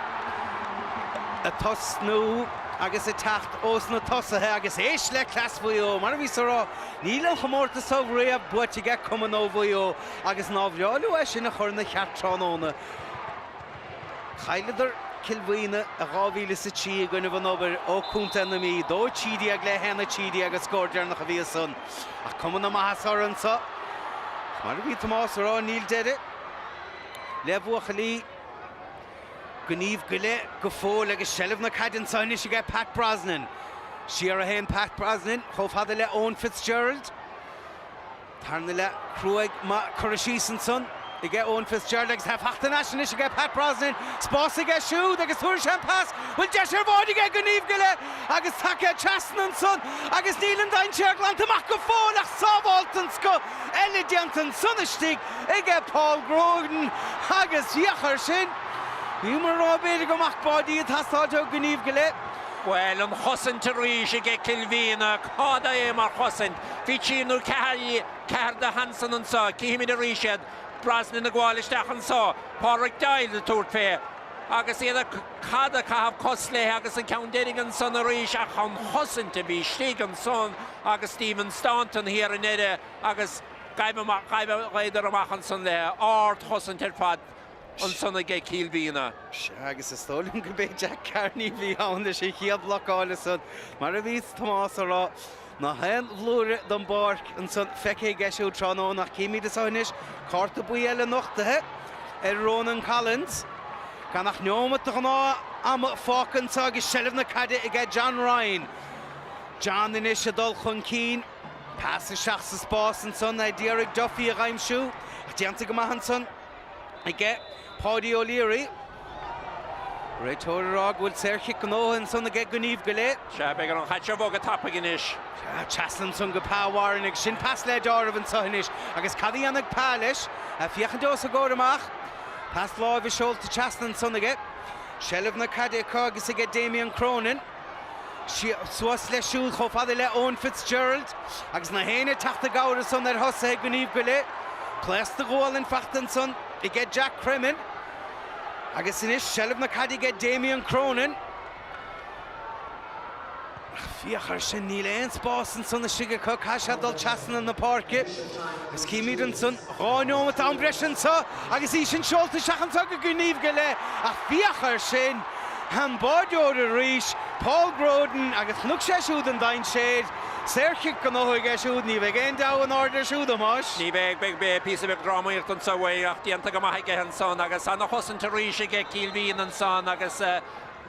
ag tosnú agus ag teacht ós na tosaithe agus éist le cleas Mhaigh Eo. Mar a bhíos a rá, níl an chomórtas so riamh buaite aige cumann ó Mhaigh Eo agus ná bhreá leo é sin a chur ina cheart tráthnóna. Chailleadar Cill Mhaoine i 2003 i gcoinnibh an Obair ó Contae na Mí, 2-13 le 1-13 an scór deireanach a bhí ansan. Ach cuma na maitheasa orthu anso. Mar a bhí Tomás a rá, níl deireadh le buachaillí Gníomh Goile go fóill agus seilbh na caide anso anois aige Pat Brosnan. Siar a théann Pat Brosnan chomh fada le Eoin Fitzgerald. Tarna leath cruaidh maith curtha síos ansan aige Eoin Fitzgerald agus tá faighte thar n-ais anois aige Pat Brosnan. Spás aige siúd agus tabharfaidh sé an pas. Bhfuil deis ar bháide aige Gníomh Goile agus tagtha trasna ansan agus níl an dainséar glanta amach go fóill ach sábháilt den scoth eile déanta ansan istigh aige Paul Grogan agus féach air sin. Bhíomar ag rá b'fhéidir go mbeadh báidí ag teastáilt ó Ghníomh go Leith. Bhuel, an chosaint arís aige Cill Mhíona, cad é mar chosaint! Bhí trí nó ceathair, ceathair de sheansanna anseo, cífimid arís iad. Brosnan ag gabháil isteach anseo, Pádraic Doyle ag tabhairt fé agus iad ag cad ag caitheamh cos léi agus an ceann deiridh ansan arís ach an chosaint a bhí istigh ansan agus Stephen Staunton thiar i ndeireadh agus ghaibheadar amach ansan léi. Ard-chosaint ar fad ansan aige Cill Mhíona. Sea, agus is dóigh liom go b'é Jack Carney a bhí ann leis an chéad bhlocáil ansan, mar a bhí Tomás a rá. Ná haon bhlúire den bpáirc ansan feicthe aige siúd tráthnóna ach címid anso anois cárta buí eile nochtaithe ar Ronan Collins. Gan ach neomat de ghnáth ama fágtha anso agus seilbh na caide aige John Ryan. John anois ag dul chun cinn. Pas isteach sa spás ansan é d'iarraidh Duffy a dh'aimsiú ach déanta go maith ansan. aige Páidí O'Leary. Réiteoir ag rá go bhfuil saorchic gnóthaithe ansan aige Gníomh go Leith. Sea, beidh ar an chaid seo bhogadh tapaidh anois. Sea, trasna ansan go Pa Warren agus sin pas le deáramh anso anois. Agus cad a dhéanfaidh Pa leis? Féachaint os a gcomhair amach. Pas láimhe seolta trasna ansan aige. Seilbh na caide acu agus aige Damien Cronin. Suas leis siúd chomh fada le Eoin Fitzgerald agus na héinne ag teacht i gcabhair ansan ar thosaithe Gníomh go Leith. Pléasc de ghualainn fachta ansan aige Jack Cremin agus anois seilbh na caide aige Damien Cronin. Ach féach air sin, níl aon spás ansan istigh acu, caithfidh sé dul trasna na páirce. Agus címid ansan 2 neomat am breise anso agus í sin seolta isteach anso go Gníomh go Leith ach féach air sin, an báideoir arís, Paul Groden agus chonaic sé siúd an dainséar, saorchic gnóthaithe aige siúd, ní bheidh aon deabhadh in airde air siúd, a Thomáis. Ní bheidh, beidh píosa beag drámaíochta anso uaidh ach déanta go maith aige ansan agus ana-chosaint arís aige Cill Mhíona ansan agus,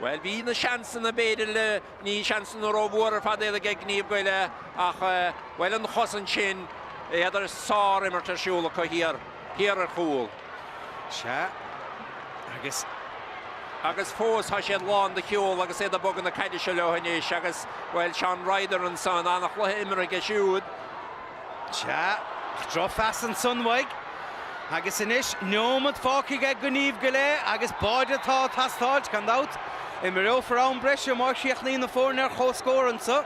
bhuel, bhí na seansanna b'fhéidir le, Ní seansanna rómhór ar fad iad aige Gníomh go Leith ach, bhuel, an chosaint sin, iad ar sár-imirt ar siúl acu thiar, thiar ar chúl. Sea, agus. Agus fós tá siad lán de cheol agus iad ag bogadh na caide seo leo anois agus, bhuel, Seán Ryder ansan, an-chluiche imeartha aige siúd. Sea, ach drochphas ansan uaidh. Agus anois, neomat fágtha aige Gníomh go Leith agus báide atá ag teastáilt, gan dabht. Imreofar am breise má chríochnaíonn na foirne ar comhscór anso.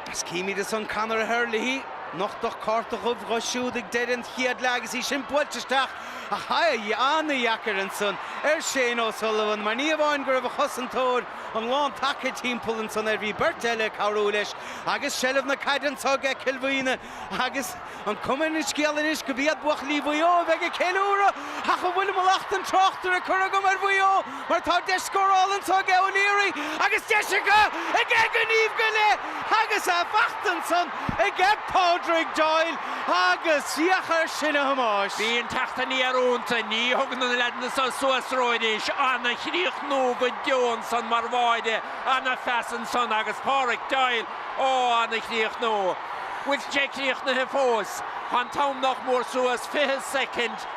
Agus címid ansan Conor Herlihy, nochtadh cárta dhubh dho siúd ag deireadh an chéad leath agus í sin buailte isteach ach ana-dheacair ansan ar Shane O'Sullivan mar ní amháin go raibh a chosantóir an lán taca timpeall ansan air, bhí beirt eile ag cabhrú leis Agus seilbh na caide anso aige Cill Mhíona agus an cuma ar an scéal anois go b'iad buachaillí Mhaigh Eo a bheidh ag ceiliúradh ach an bhfuil mallacht an tráchtaire curtha agam ar Mhaigh Eo mar tá deis scórála anso aige O'Leary agus deis acu aige Gníomh go Leith agus é fachta ansan aige Pádraig Doyle agus féach air sin a Thomáis. Bhí an teacht aniar iontu, ní thugann na leaideanna seo suas arís, ana-chríochnú go deo ansan mar bháide. Ana-phas ansan agus Pádraic Doyle, ó, ana-chríochnú. Bhfuil sé críochnaithe fós? Tá an t-am nach mór suas, 20 soicind.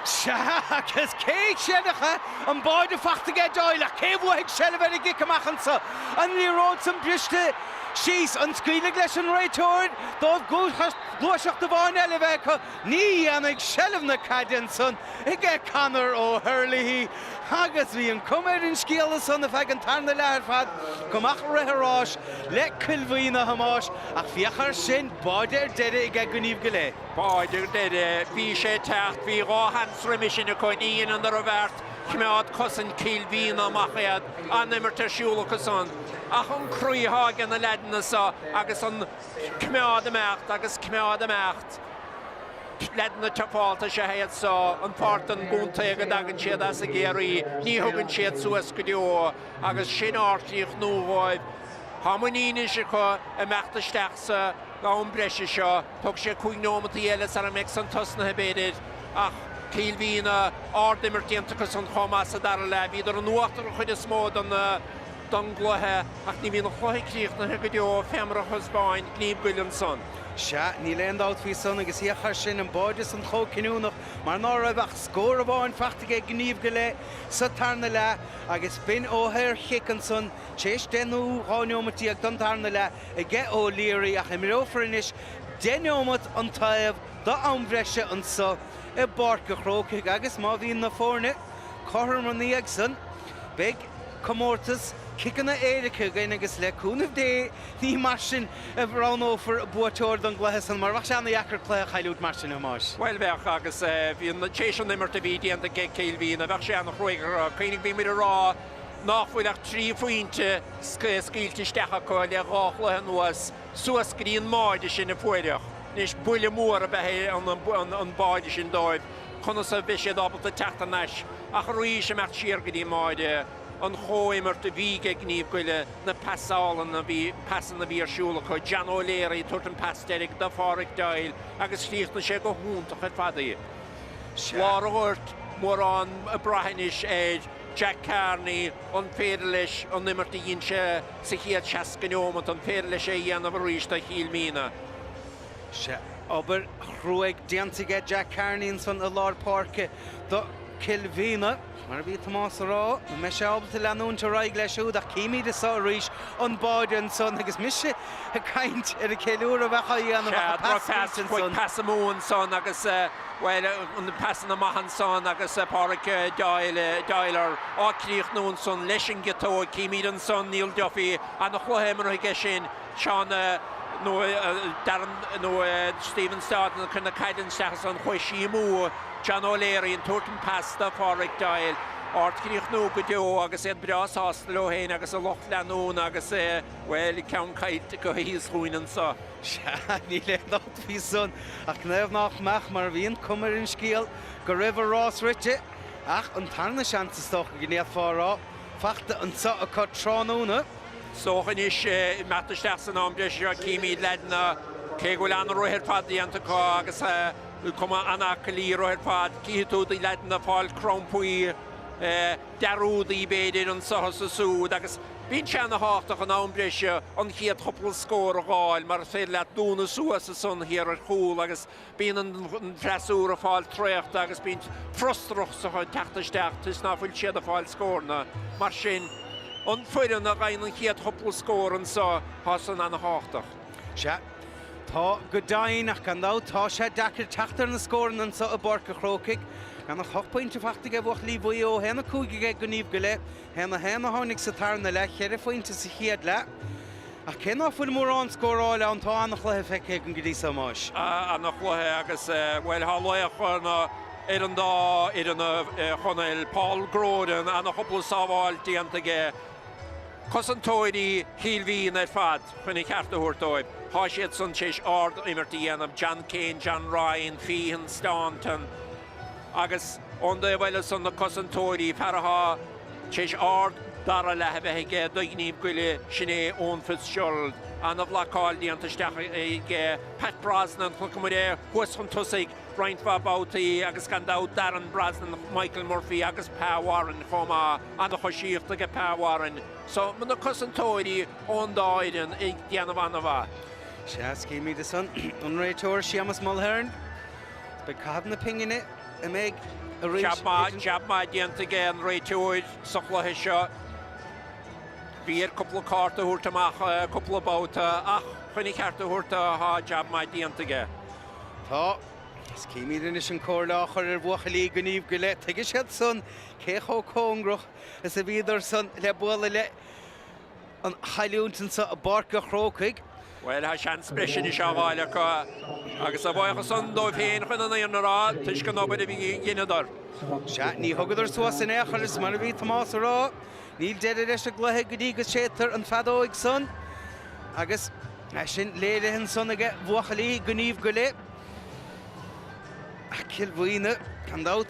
Sea, agus cé a chreidfeadh é, an báide fachta aige Doyle, ach cé a bhuafaidh seilbh ar an gcic amach anso? An liathróid san briste síos, an scaoilfidh leis an réiteoir dóibh gluaiseacht amháin eile a bheith acu? Ní dhéanfaidh, seilbh na caide ansan aige Conor O'Herlihy agus bhí an cuma ar an scéal ansan ar feadh an tarna leath ar fad go mbeadh rith an ráis le Cill Mhíona a Thomáis ach féach air sin, báide ar deireadh aige Gníomh go Leith. Báide ar deireadh, bhí sé ag teacht, bhí 2 sheans roimhe sin acu, ní dheineadar an bheart, choimeád cosaint Cill Mhíona amach iad, an-imirt ar siúl acu san ach an croí atá aige na leaideanna seo agus an coimeád imeacht agus coimeád imeacht. Leaideanna tufálta is ea iad seo, an pháirt den gcontae go dtagann siad as i gCiarraí, ní thugann siad suas go deo agus sin ardchríochnú dhóibh. Tá muinín anois acu imeacht isteach sa am breise seo. Tógfaidh sé 5 neomataí eile sara mbeidh san tosnaithe b'fhéidir ach Cill Mhíona, ard-imirt déanta acu san chomh maith sa dara leath. Bhíodar in uachtar an chuid is mó den don gcluiche ach ní bhíonn an cluiche críochnaithe go deo fé mar a thaispeáin Gníomh Goile ansan. Sea, níl aon dabht faoi san agus féach air sin, an báide san chomh cinniúnach mar ná raibh ach scór amháin fachta aige Gníomh go Leith sa tarna leath agus b'in ó shaor-chic ansan tar éis deich nó 12 neomat don tarna leath aige O'Leary ach imreofar anois 10 neomat an taobh d'am bhreise anso i bPáirc a' Chrócaigh agus má bhíonn na foirne. Cothrom ina dhiaidh san, beidh comórtas ciceanna éirice againn agus le cúnamh Dé ní mar sin a roghnófar buaiteoir don gcluiche san mar bheadh sé ana-dheacair cluiche a chailliúint mar sin, a Thomáis. Bhuel, bheadh, agus bhí an, tar éis an imirt a bhí déanta ag Cill Mhíona, bheadh sé ana-chruaidh a rá. Cuimhnigh, bhí muid ag rá nach bhfuil ach 3 phointe scaoilte isteach acu le dhá chluiche anuas, suas go dtí an mbáide sin a fuaireadh. Anois, buille mór ab ea é an báide sin dóibh. Conas a bheidh siad ábalta teacht thar n-ais? Ach arís, imeacht siar go dtí an mbáide, an chomhimirt a bhí ag Naomh Goille, na pasálanna a bhí, pasanna a bhí ar siúl acu, John O'Leary ag tabhairt an pas deiridh do Pháraic Doyle agus chríochnaigh sé go hiontach ar fad í. Lár an ghoirt, mórán ag brath anois ar Jack Carney, an féidir leis an imirt a dhein sé sa chéad 60 neomat, an féidir leis é a dhéanamh arís do Chill Mhíona? Sea, obair chruaidh déanta aige Jack Carney ansan i lár páirce do Chill Mhíona. Mar a bhí Tomás a rá, an mbeidh sé ábalta leanúint ar aghaidh leis siúd ach címid anso arís an báide ansan agus mise ag caint ar an cheiliúradh a bheadh á dhéanamh ach an pas scaoilte ansan. Chuaigh pas amú ansan agus, bhuel, na pasanna maith ansan agus Páraic Doyle, Doyle á críochnú ansan leis an gciotóg. Címid ansan Neil Duffy, ana-chluiche imeartha aige sin. Seán nó Darren nó Stephen Staunton ag cur na caide isteach ansan chuaigh sí amú. John O'Leary ag tabhairt an pas do Pháraic Doyle. Ardchríochnú go deo agus iad breá sásta leo féin agus a lucht leanúna agus, bhuel, ceann caillte acu thíos dhúinn anso. Sea, níl aon dabht faoi san ach naomh nách mbeadh mar bhí an cuma ar an scéal go raibh a rás rite ach an tarna seans is dócha go ndéanfá a rá fachta anso acu tráthnóna. Is dócha anois, imeacht isteach san am breise seo, címid leaideanna, cé go bhfuil an-rith ar fad déanta acu agus cuma an-aclaí orthu ar fad, cífidh tú do leaideanna ag fáil crampaí, dearúdaí b'fhéidir, anso is ansúd agus bíonn sé ana-thábhachtach in am breise an chéad chúpla scór a dh'fháil mar is féidir leat dúnadh suas ansan thiar ar chúl agus Bíonn an freasúra ag fáil traochta agus bíonn frustrachas ag teacht isteach toisc ná fuil siad ag fáil scóranna. Mar sin, an foireann a gheibheann an chéad chúpla scór anso, tá san ana-thábhachtach. Sea, tá go deimhin, ach gan dabht tá sé deacair teacht ar na scóranna anso i bPáirc an Chrócaigh. Gan ach ocht bpointe fachta aige bhuachaillí Mhaigh Eo, 1-5 aige go Naomh Goille. 1-1 a tháinig sa tarna leath, cheithre phointe sa chéad leath. Ach cé ná fuil mórán scóráil ann, tá an-chluiche feicthe againn go dtí so, a Thomáis. An-chluiche agus, bhuel, tá laoch ar an dá fhoireann, a Chonaill. Paul Grogan, an-chúpla sábháil déanta aige. Cosantóirí Chill Mhíona ar fad, chun an cheart a thabhairt dóibh, tá siad san tar éis ard-imirt a dhéanamh, John Kane, John Ryan, Feehan, Staunton. Agus ón dtaobh eile san na cosantóirí, fear athá tar éis ard dara leath a bheith aige do Ghníomh Goille, sin é Eoin Fitzgerald. Ana-bhlocáil déanta isteach aige Pat Brosnan, chonaic muid é thuas chun tosaigh roinnt mhaith babhtaí agus gan dabht Darren Brosnan, Michael Murphy agus Pa Warren chomh maith. Ana-choisíocht aige Pa Warren. So, na cosantóirí ón dá fhoireann ag déanamh ana-mhaith. Sea, címid ansan an réiteoir Séamus Mulhern. Beidh caitheamh na pingine a mbeidh arís Jab maith, jab maith déanta aige an réiteoir sa chluiche seo. Bhí air cúpla cárta a thabhairt amach cúpla babhta ach chun a cheart a thabhairt dó tá jab maith déanta aige. Tá. Is címid anois an comhairle á chur ar bhuachaillí Ghníomh Goille. Tuigfidh siad san cé chomh cóngarach is a bhíodar san le bualadh le. an chailliúint anso i bPáirc an Chrócaigh. Bhuel, tá seans breise anois á fháil acu agus a bhuíochas san dóibh féin chun an fhírinne a rá, toisc an obair a bhí dheineadar. Sea, ní thugadar suas in aon chor is mar a bhí Tomás a rá, níl deireadh leis an gcluiche go dtí go séidtear an feadóig san agus é sin léirithe ansan aige bhuachaillí Ghníomh Goille. Ach Cill Mhíona, gan dabht.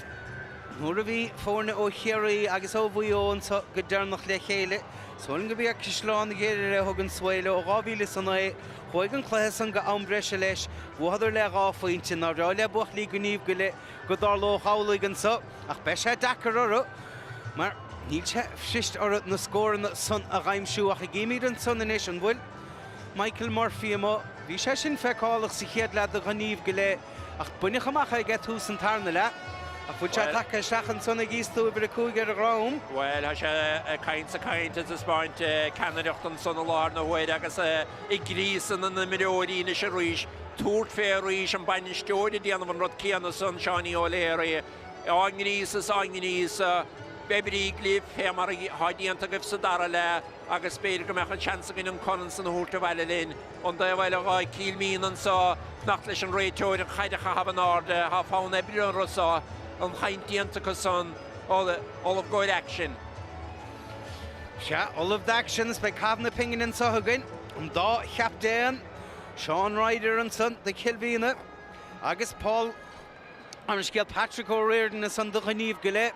Nuair a bhí foirne ó Chiarraí agus ó Mhaigh Eo anso go deireanach le chéile, is dóigh liom gurb iad Caisleán Ghriaire a thug an svae leo i 2009. Chuaigh an cluiche san go am breise leis. Bhuadar le 2 phointe. Nár bhreá le buachaillí Ghníomh Goille go dtarlódh amhlaidh anso ach beidh sé deacair orthu mar níl sé fuirist orthu na scóranna san a dh'aimsiú ach gímid ansan anois an bhfuil Michael Murphy amuigh. Bhí sé sin feiceálach sa chéad leath do Ghníomh Goille. Ach baineadh amach é ag tús an tarna leath. Ach bhfuil sé tagtha isteach ansan ag íoslú uimhir 5 ar a dhrom? Bhuel, tá sé ag caint 's ag caint ag taispeáint ceannaireacht ansan i láthair na huaire agus ag gríosadh na n-imreoirí anois arís, tabhairt fé arís, an bainisteoir ag déanamh an rud céanna san, Seánie O'Leary, á ngríosadh 's á ngríosadh. Oibrígí libh fé mar atá déanta agaibh sa dara leath agus b'fhéidir go mbeadh an seans againn an corn san a thabhairt abhaile linn. Ón dtaobh eile dhó Cill Mhíona anso, fanacht leis an réiteoir an chaid a chaitheamh in airde, tá fonn oibre orthu so, an chaint déanta acu san, ullamh i gcomhair aicsin. Sea, ullamh d'aicsean is beidh caitheamh na pingine anso againn. An dá chaptaen, Seán Ryder ansan do Chill Mhíona agus Paul, ar an scéal, Patrick O'Riordan ansan do Ghníomh go Leith.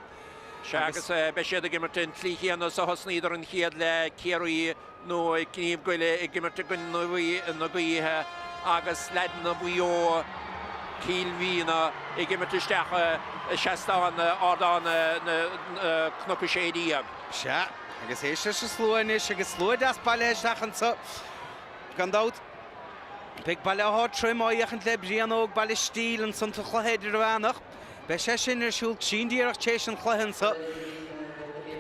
Sea, agus beidh siad ag imirt an tslí chéanna is a thosnaíodar an chéad leath, Ciarraí nó Gníomh Goile ag imirt i gcoinne na gaoithe agus leaideanna Mhaigh Eo, Cill Mhíona ag imirt isteach i seastán Ardán Cnoc 16. Sea, agus éist leis an slua anois, agus slua deas bailithe isteach anso, gan dabht. Beidh Baile Átha Troim á fhéachaint le Brian Óg Baile Stíl ansan sa chluiche idirmheánach. Beidh sé sin ar siúl trín díreach tar éis an chluiche anso.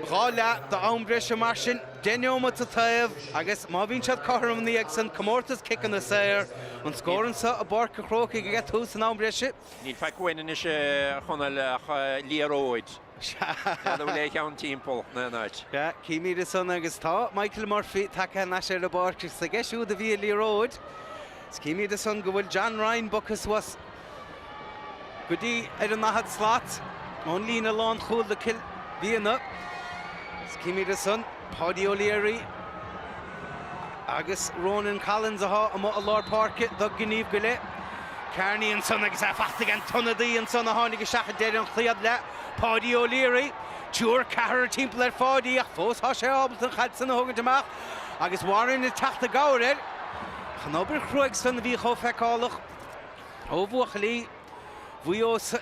2 leath d'am breise mar sin, 10 neomat an taobh agus má bhíonn siad cothrom ina dhiaidh san, comórtas ciceanna saor. An scór anso i bPáirc an Chrócaigh ag tús an am breise. Níl faic uainn anois a Chonaill ach liathróid. N'fheadar bhfuil aon cheann timpeall in aon áit. Sea, címid ansan agus tá Michael Murphy tagtha thar n-ais ar an bpáirc is aige siúd a bhí an liathróid. Is címid ansan go bhfuil John Ryan bogtha suas go dtí ar an ndaichead slat ón líne lánchúil do Cill Mhíona. Is címid ansan Páidí O'Leary agus Ronan Collins athá amuigh i lár páirce do Ghníomh go Leith. Kearney ansan agus é fachta ag an t-ionadaí ansan a tháinig isteach ag deireadh an chéad leath, Páidí O'Leary. Triúr, ceathrar timpeall ar Pháidí ach fós thá sé ábalta an chaid san a thógaint amach agus Warren ag teacht i gcabhair air. Ach an obair chruaidh san a bhí chomh feiceálach ó bhuachaillí Mhaigh Eo sa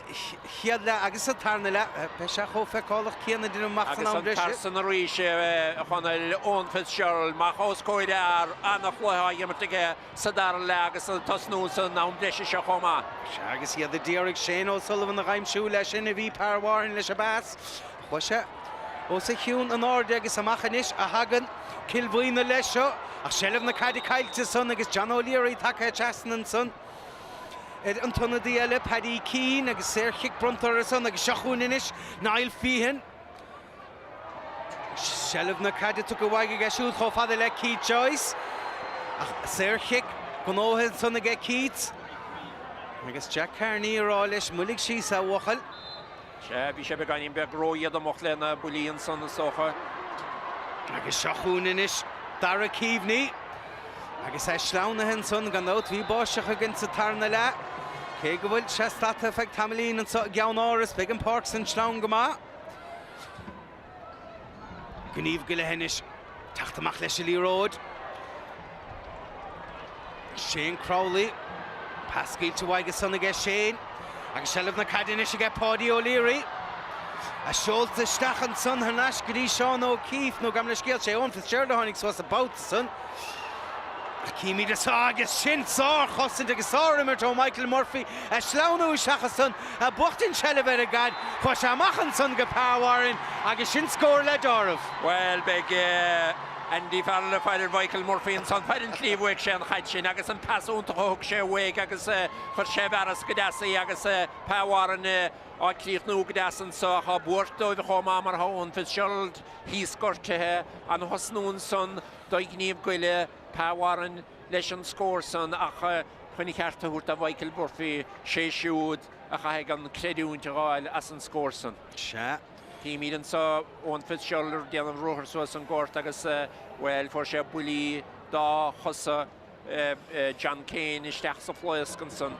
chéad leath agus sa tarna leath, beidh sé chomh feiceálach céanna déanaim amach san Agus am an breise. fear san arís, a Chonaill, Eoin Fitzgerald, amach os comhair a fhear, an-chluiche á imirt aige sa dara leath agus ag tosnú san am breise seo chomh maith. Sea, agus iad a d'iarraidh Shane O'Sullivan a dh'aimsiú leis sin a bhí Pa Warren leis an bpas. Chuaigh sé os a chionn in airde agus amach anois a thagann Cill Mhaona leis seo ach seilbh na caide caillte ansan agus John O'Leary tagtha trasna ansan ar an t-ionadaí eile, Paddy Keane, agus saorchic bronnta orthu san agus seo chugainn anois Niall Feehan. Seilbh na caide tugtha uaidh aige siúd chomh fada le Keith Joyce. Ach saorchic gnóthaithe ansan aige Keith. Agus Jack Carney ag rá leis, moilligh síos a bhuachaill. Sea, bhí sé beagáinín beag ródhéadamach le na buillí ansan is dócha. Agus seo chugainn anois Dara Keaveney. Agus é sleamhnaithe ansan, gan dabht, bhí báisteach againn sa tarna leath. Cé go bhfuil sé stadta feadh tamaillín anso i gCeann Áras, beidh an pháirc san sleamhain go maith. Gníomh go leith anois. Teacht amach leis an liathróid. Shane Crowley. Pas scaoilte uaidh ansan aige Shane. Agus seilbh na caide anois aige Páidí O'Leary. A seolta isteach ansan thar n-ais go dtí Seán O'Keeffe nó gabh mo leithscéal sé Eoin Fitzgerald a tháinig suas an babhta san. Ach címid anso agus sin sár-chosaint agus sár-imirt ó Michael Murphy a sleamhnú isteach ansan a buachtaint seilbh ar an gcaid. Chuaigh sé amach ansan go Pa Warren agus sin scór le deáramh. Bhuel, beidh Andy Farrell ag faire ar Mhichael Murphy ansan. Faire an tslí a bhuaigh sé an chaid sin agus an pas iontach a thug sé uaidh agus chuir sé i bhfearas go deas í agus Pa Warren á críochnú go deas anso. Ach tá buairt dóibh chomh maith mar tá Eoin Fitzgerald thíos gortaithe. An-thosnú ansan do Ghníomh Goile, Pa Warren leis an scór san ach chun a cheart a thabhairt do Mhichael Murphy, sé siúd a chaithfidh an creidiúint a dh'fháil as an scór san. Sea. Címid anso Eoin Fitzgerald ag déanamh ruathar suas an gort agus, bhuel, fuair sé buillí dá chosa John Kane isteach sa phlaosc ansan.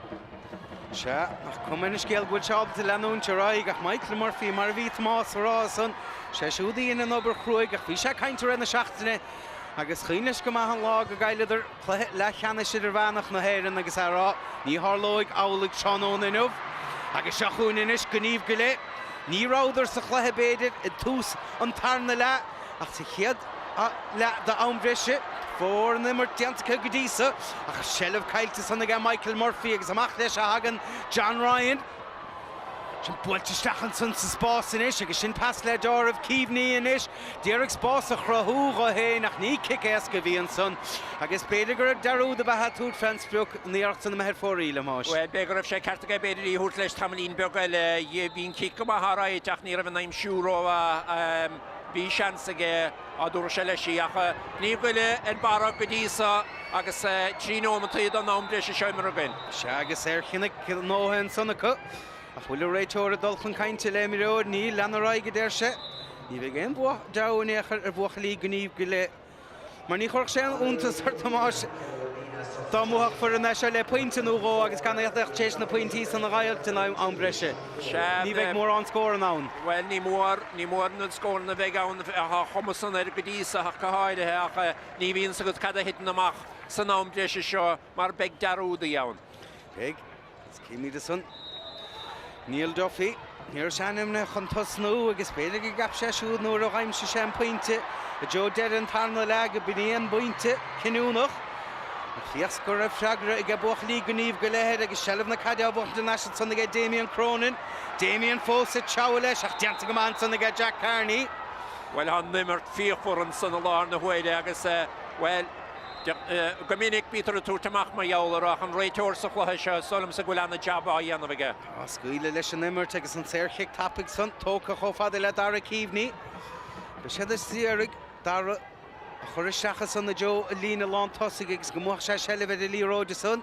Sea, ach cuma ar an scéal go bhfuil sé ábalta leanúint ar aghaidh ach Michael Murphy, mar a bhí Tomás a rá ansan, sé siúd a dhein an obair chruaidh ach bhí sé ag caint i rith na seachtaine agus chuimhin leis go maith an lá go gcailleadar cluiche leathcheannais idirmheánach na hÉireann agus é a rá, ní tharlóidh amhlaidh tráthnóna inniu. Agus seo chugainn anois Gníomh go Leith. Ní rabhadar sa chluiche b'fhéidir i dtús an tarna leath ach sa chéad leath d'am breise. Fuair an imirt déanta acu go dtí so ach seilbh caillte san aige Michael Murphy agus amach leis a thagann John Ryan. Sin buailte isteach ansan sa spás anois agus sin pas le deáramh Keaveney anois. D'iarraidh spás a chruthú dho fhéin ach ní cic éasca a bhí ansan agus b'fhéidir go raibh dearúd ab ea ag tabhairt fén sprioc an iarracht san imithe ar fóraoil, a Thomáis. Bhuel, b'fhéidir go raibh sé ceart aige b'fhéidir í a thabhairt leis tamaillín beag eile. Bhí an cic go maith alright ach ní raibh an aimsiú rómhaith. Bhí seans aige dá dtabharfadh sé leis í ach Naomh Goille ar barra go dtí so agus 3 nóimeantaí don am breise seo imeartha againn. Sea agus saorchic gnóthaithe ansan acu. Ach bhfuil an réiteoir ag dul chun cainte le imreoir? Níl, lean ar aghaidh, a deir sé. Ní bheidh aon deabhadh in aon chor ar bhuachaillí Ghníomh Goille mar ní chuirfeadh sé aon iontas ort, Tomás, dá mbuafadh foireann é seo le pointe nó dhó agus gan iad ach tar éis na pointí san a dh'fháilt in am breise. Ní bheidh mórán scóranna ann. Bhuel, ní mór, ní mór na scóranna a bheidh ann, tá a chuma san air go dtí so ach go háirithe ach ní bhíonn 's agat cad a thiteann amach san am breise seo mar beidh dearúdaí ann. Beidh. Is címid ansan Neil Duffy. Ní raibh sé ainmnithe chun tosnú agus b'fhéidir go gceap sé siúd nuair a dh'aimsigh sé an pointe i dtreo deireadh an tarna leath go b'in í an bpointe cinniúnach. Ach féach go raibh freagra aige buachaillí Ghníomh go Leith air agus seilbh na caide á buachaint thar n-ais ansan aige Damien Cronin. Damien fós ag treabhadh leis ach déanta go maith ansan aige Jack Carney. Bhuel, tá an imirt fíochmhar ansan i láthair na huaire agus, bhuel, Go minic bítear ag tabhairt amach mar gheall air ach an réiteoir sa chluiche seo, is dóigh liomsa go bhfuil ana-jab á dhéanamh aige. Á scaoileadh leis an imirt agus an saorchic tapaidh san tógtha chomh fada le Dara Keaveney. Beidh siad ag iarraidh Dara a chur isteach ansan i dtreo an líne lán tosaigh agus go mbuafadh sé seilbh ar an liathróid ansan.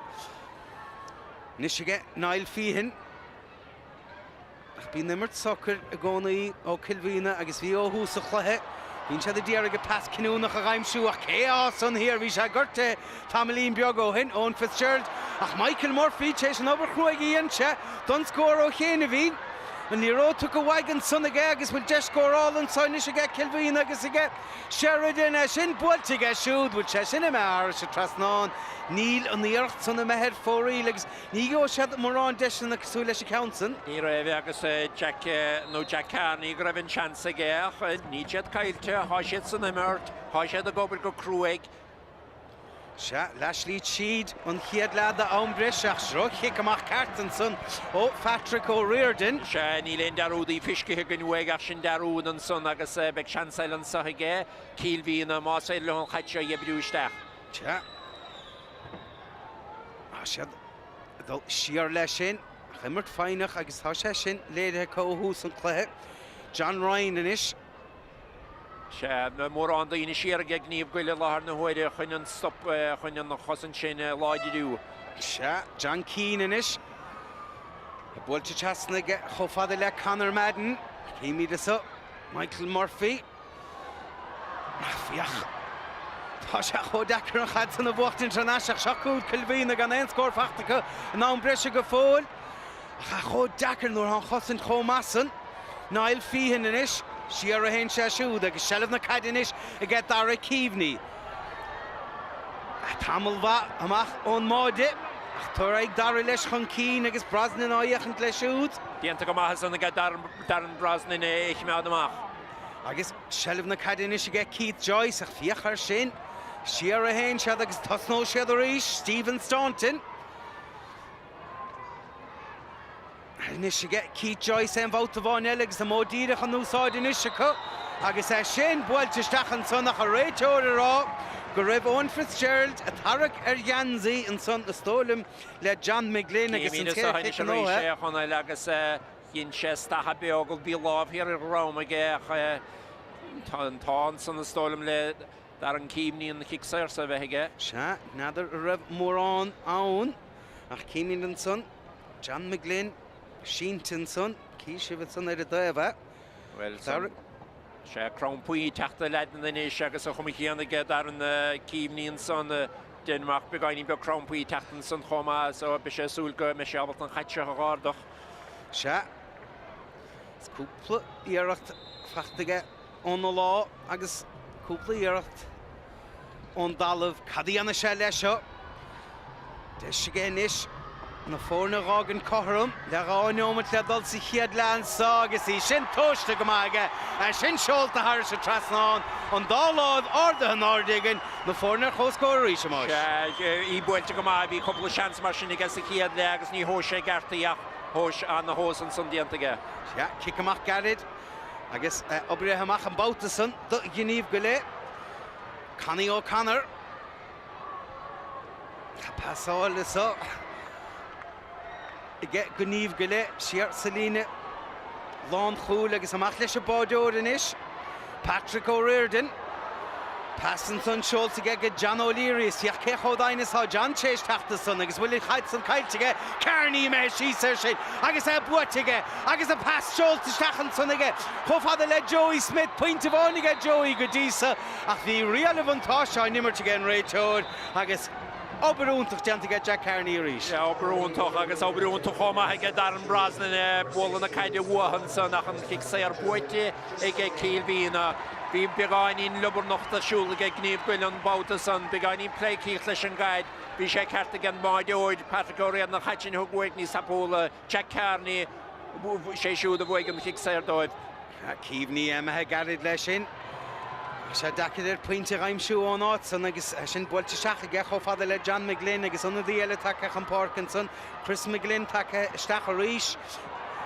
Anois aige Niall Feehan. Ach bíonn imirt socair i gcónaí ó Cill Mhíona agus bhí ó thús an chluiche. Bíonn siad ag iarraidh an pas cinniúnach a dh'aimsiú ach cé atá ansan thiar? Bhí sé gortaithe tamaillín beag ó shin, Eoin Fitzgerald. Ach Michael Murphy tar éis an obair chruaidh a dhein sé don scór ó chianaibhín. An liathróid tugtha uaidh ansan aige agus bhfuil deis scórála anso anois aige Cill Mhíona agus aige Sheridan é sin buailte aige siúd. Bhfuil sé sin imithe thairis an trasnán? Níl an iarracht san imithe ar fóraoil agus Ní gheobhaidh siad mórán deiseanna cosúil leis an ceann san. Ní raibh agus Jack nó Jack Carney go raibh an seans aige ach níl siad caillte, tá siad san imirt, tá siad ag obair go cruaidh. Sea, leathshlí tríd an chéad leath d'am breise ach droch-chic amach ceart ansan ó Phatrick O'Riordan. Sea, níl aon dearúdaí feiscithe againn uaidh ach sin dearúd ansan agus beidh seans eile anso aige Cill Mhíona más féidir leo an chaid seo a oibriú isteach. Sea. Tá siad ag dul siar leis sin, ach imirt foighneach agus tá sé sin léirithe acu ó thús an chluiche. John Ryan anois. Sea, mórán daoine siar aige Gníomh Goille i láthair na huaire chun an stop, chun an chosaint sin a láidriú. Sea, John Keane anois. Buailte trasna aige chomh fada le Conor Madden. Címid anso Michael Murphy. Ach féach, tá sé chomh deacair an chaid san a bhuachtaint thar n-ais ach seo chugat Cill Mhíona gan aon scór fachta acu in am breise go fóill. Ach é chomh deacair nuair atá an chosaint chomh maith san. Niall Feehan anois, siar a théann sé siúd agus seilbh na caide anois aige Dara Keaveney. Tamall mhaith amach ón mbáide ach tar aghaidh Dara leis chun cinn agus Brosnan á fhéachaint leis siúd. Déanta go maith ansan aige Darren Brosnan é a choimeád amach. Agus seilbh na caide anois aige Keith Joyce ach féach air sin. Siar a théann siad agus tosnóidh siad arís. Stephen Staunton. Anois aige Keith Joyce aon bhabhta amháin eile agus an modh díreach in úsáid anois acu agus é sin buailte isteach ansan ach an réiteoir ag rá go raibh Owen Fitzgerald ag tarrac ar gheansaí ansan is dóigh liom le John McGlynn agus an Címid saorchic anois arís gnóthaithe. é a Chonaill agus dhein sé staitheadh beag, bhí lámh thiar ar a dhrom aige ach tá an t-ádh ansan is dóigh liom le Darren Keaveney an chic saor so a bheith aige. Sea, n'fheadar an raibh mórán ann ach címid ansan John McGlynn sínte ansan, chí sibh ansan ar an dtaobh é. Bhuel, san, sea, crampaí ag teacht do leaideanna anois agus an chuma chéanna aige Darren Keaveney ansan, déanaim amach beagáinín beag crampaí ag teacht ansan chomh maith so beidh sé ag súil go mbeidh sé ábalta an chaid seo a dh'ardach. Sea, is cúpla iarracht fachta aige óna lámh agus cúpla iarracht ón dtalamh. Cad a dhéanfaidh sé leis seo? Deis aige anois na foirne a dh'fhágaint cothrom le 2 neomat le dul sa chéad leath anso agus í sin tomhaiste go maith aige. É sin seolta thairis an trasnán, an dá láimh ardaithe in airde againn, na foirne ar comhscór arís, a Thomáis. Sea, í buailte go maith. Bhí cúpla seans mar sin aige sa chéad leath agus ní thomhais sé i gceart í ach. Tomhas, ana-thomhas ansan déanta aige. Sea, cic amach gairid agus oibrithe amach an babhta san do Ghníomh go Leith. Connie O'Connor. Tá pasáil anso aige Gníomh go Leith siar sa líne lánchúil agus amach leis an báireoir anois, Patrick O'Riordan. Pas ansan seolta aige go John O'Leary is féach cé chomh domhain is atá John tar éis teacht ansan agus bhfuil an chaid san caillte aige, Kearney imithe síos air sin agus é buaite aige agus an pas seolta isteach ansan aige chomh fada le Joey Smith, pointe amháin aige Joey go dtí so ach bhí riail an bhuntáiste á n-imirt aige an réiteoir agus Obair iontach déanta aige Jack Carney arís. Sea, obair iontach agus obair iontach chomh maith aige Darren Brosnan ag bualadh na caide uathu ansan ach an chic saor buaite aige Cill Mhíona. Bhí beagáinín liobarnachta ar siúl aige Gníomh Goile an babhta san, beagáinín pleidhcíocht leis an gcaid. Bhí sé ceart ag an mbáireoir, Patrick O'Riordan, an chaid sin a thug uaidh níos tapúla. Jack Carney, sé siúd a bhuaigh an chic saor dóibh. Keaveney imithe gairid leis sin. Tá sé deacair air pointe a aimsiú ón áit san agus é sin buailte isteach aige chomh fada le John McGlynn agus ionadaí eile tagtha chun páirce ansan, Chris McGlynn tagtha isteach arís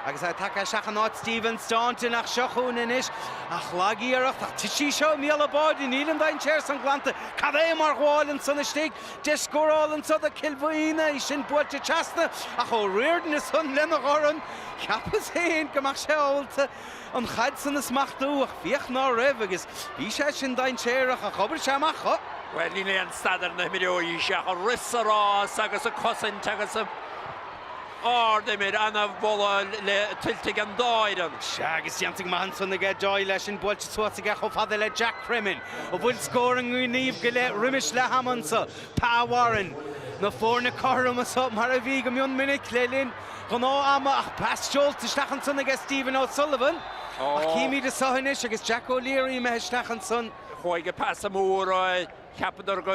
agus é tagtha isteach in áit Stephen Staunton ach seo chugainn anois ach lag-iarracht ach titfidh sí seo i mbéal an bháide, níl an dainséar san glanta. Cad é mar ghabháil ansan istigh? Deis scórála anso do Cill Mhíona, í sin buailte trasna ach O'Riordan ansan lena dhorn. Cheapas féin go mbeadh sé ábalta an chaid san a smachtú ach féach ná raibh agus bhí sé sin dainséarach ach dh'obair sé amach dho. Bhuel, níl aon stad ar na himreoirí seo ach ag rith sa rás agus ag cosaint agus ard-imir, ana-mholadh le tuillte ag an dá fhoireann. Sea, agus déanta go maith ansan aige Doyle é sin buailte suas aige chomh fada le Jack Cremin, a bhfuil scór i nGníomh go leith roimis leath ama anso. Pa Warren, na foirne cothrom anso mar a bhí go mion minic le linn ghnáth ama ach pas seolta isteach ansan aige Stephen O'Sullivan. Ach címid anso anois agus Jack O'Leary imithe isteach ansan. Chuaigh an pas amú orthu, cheapadar go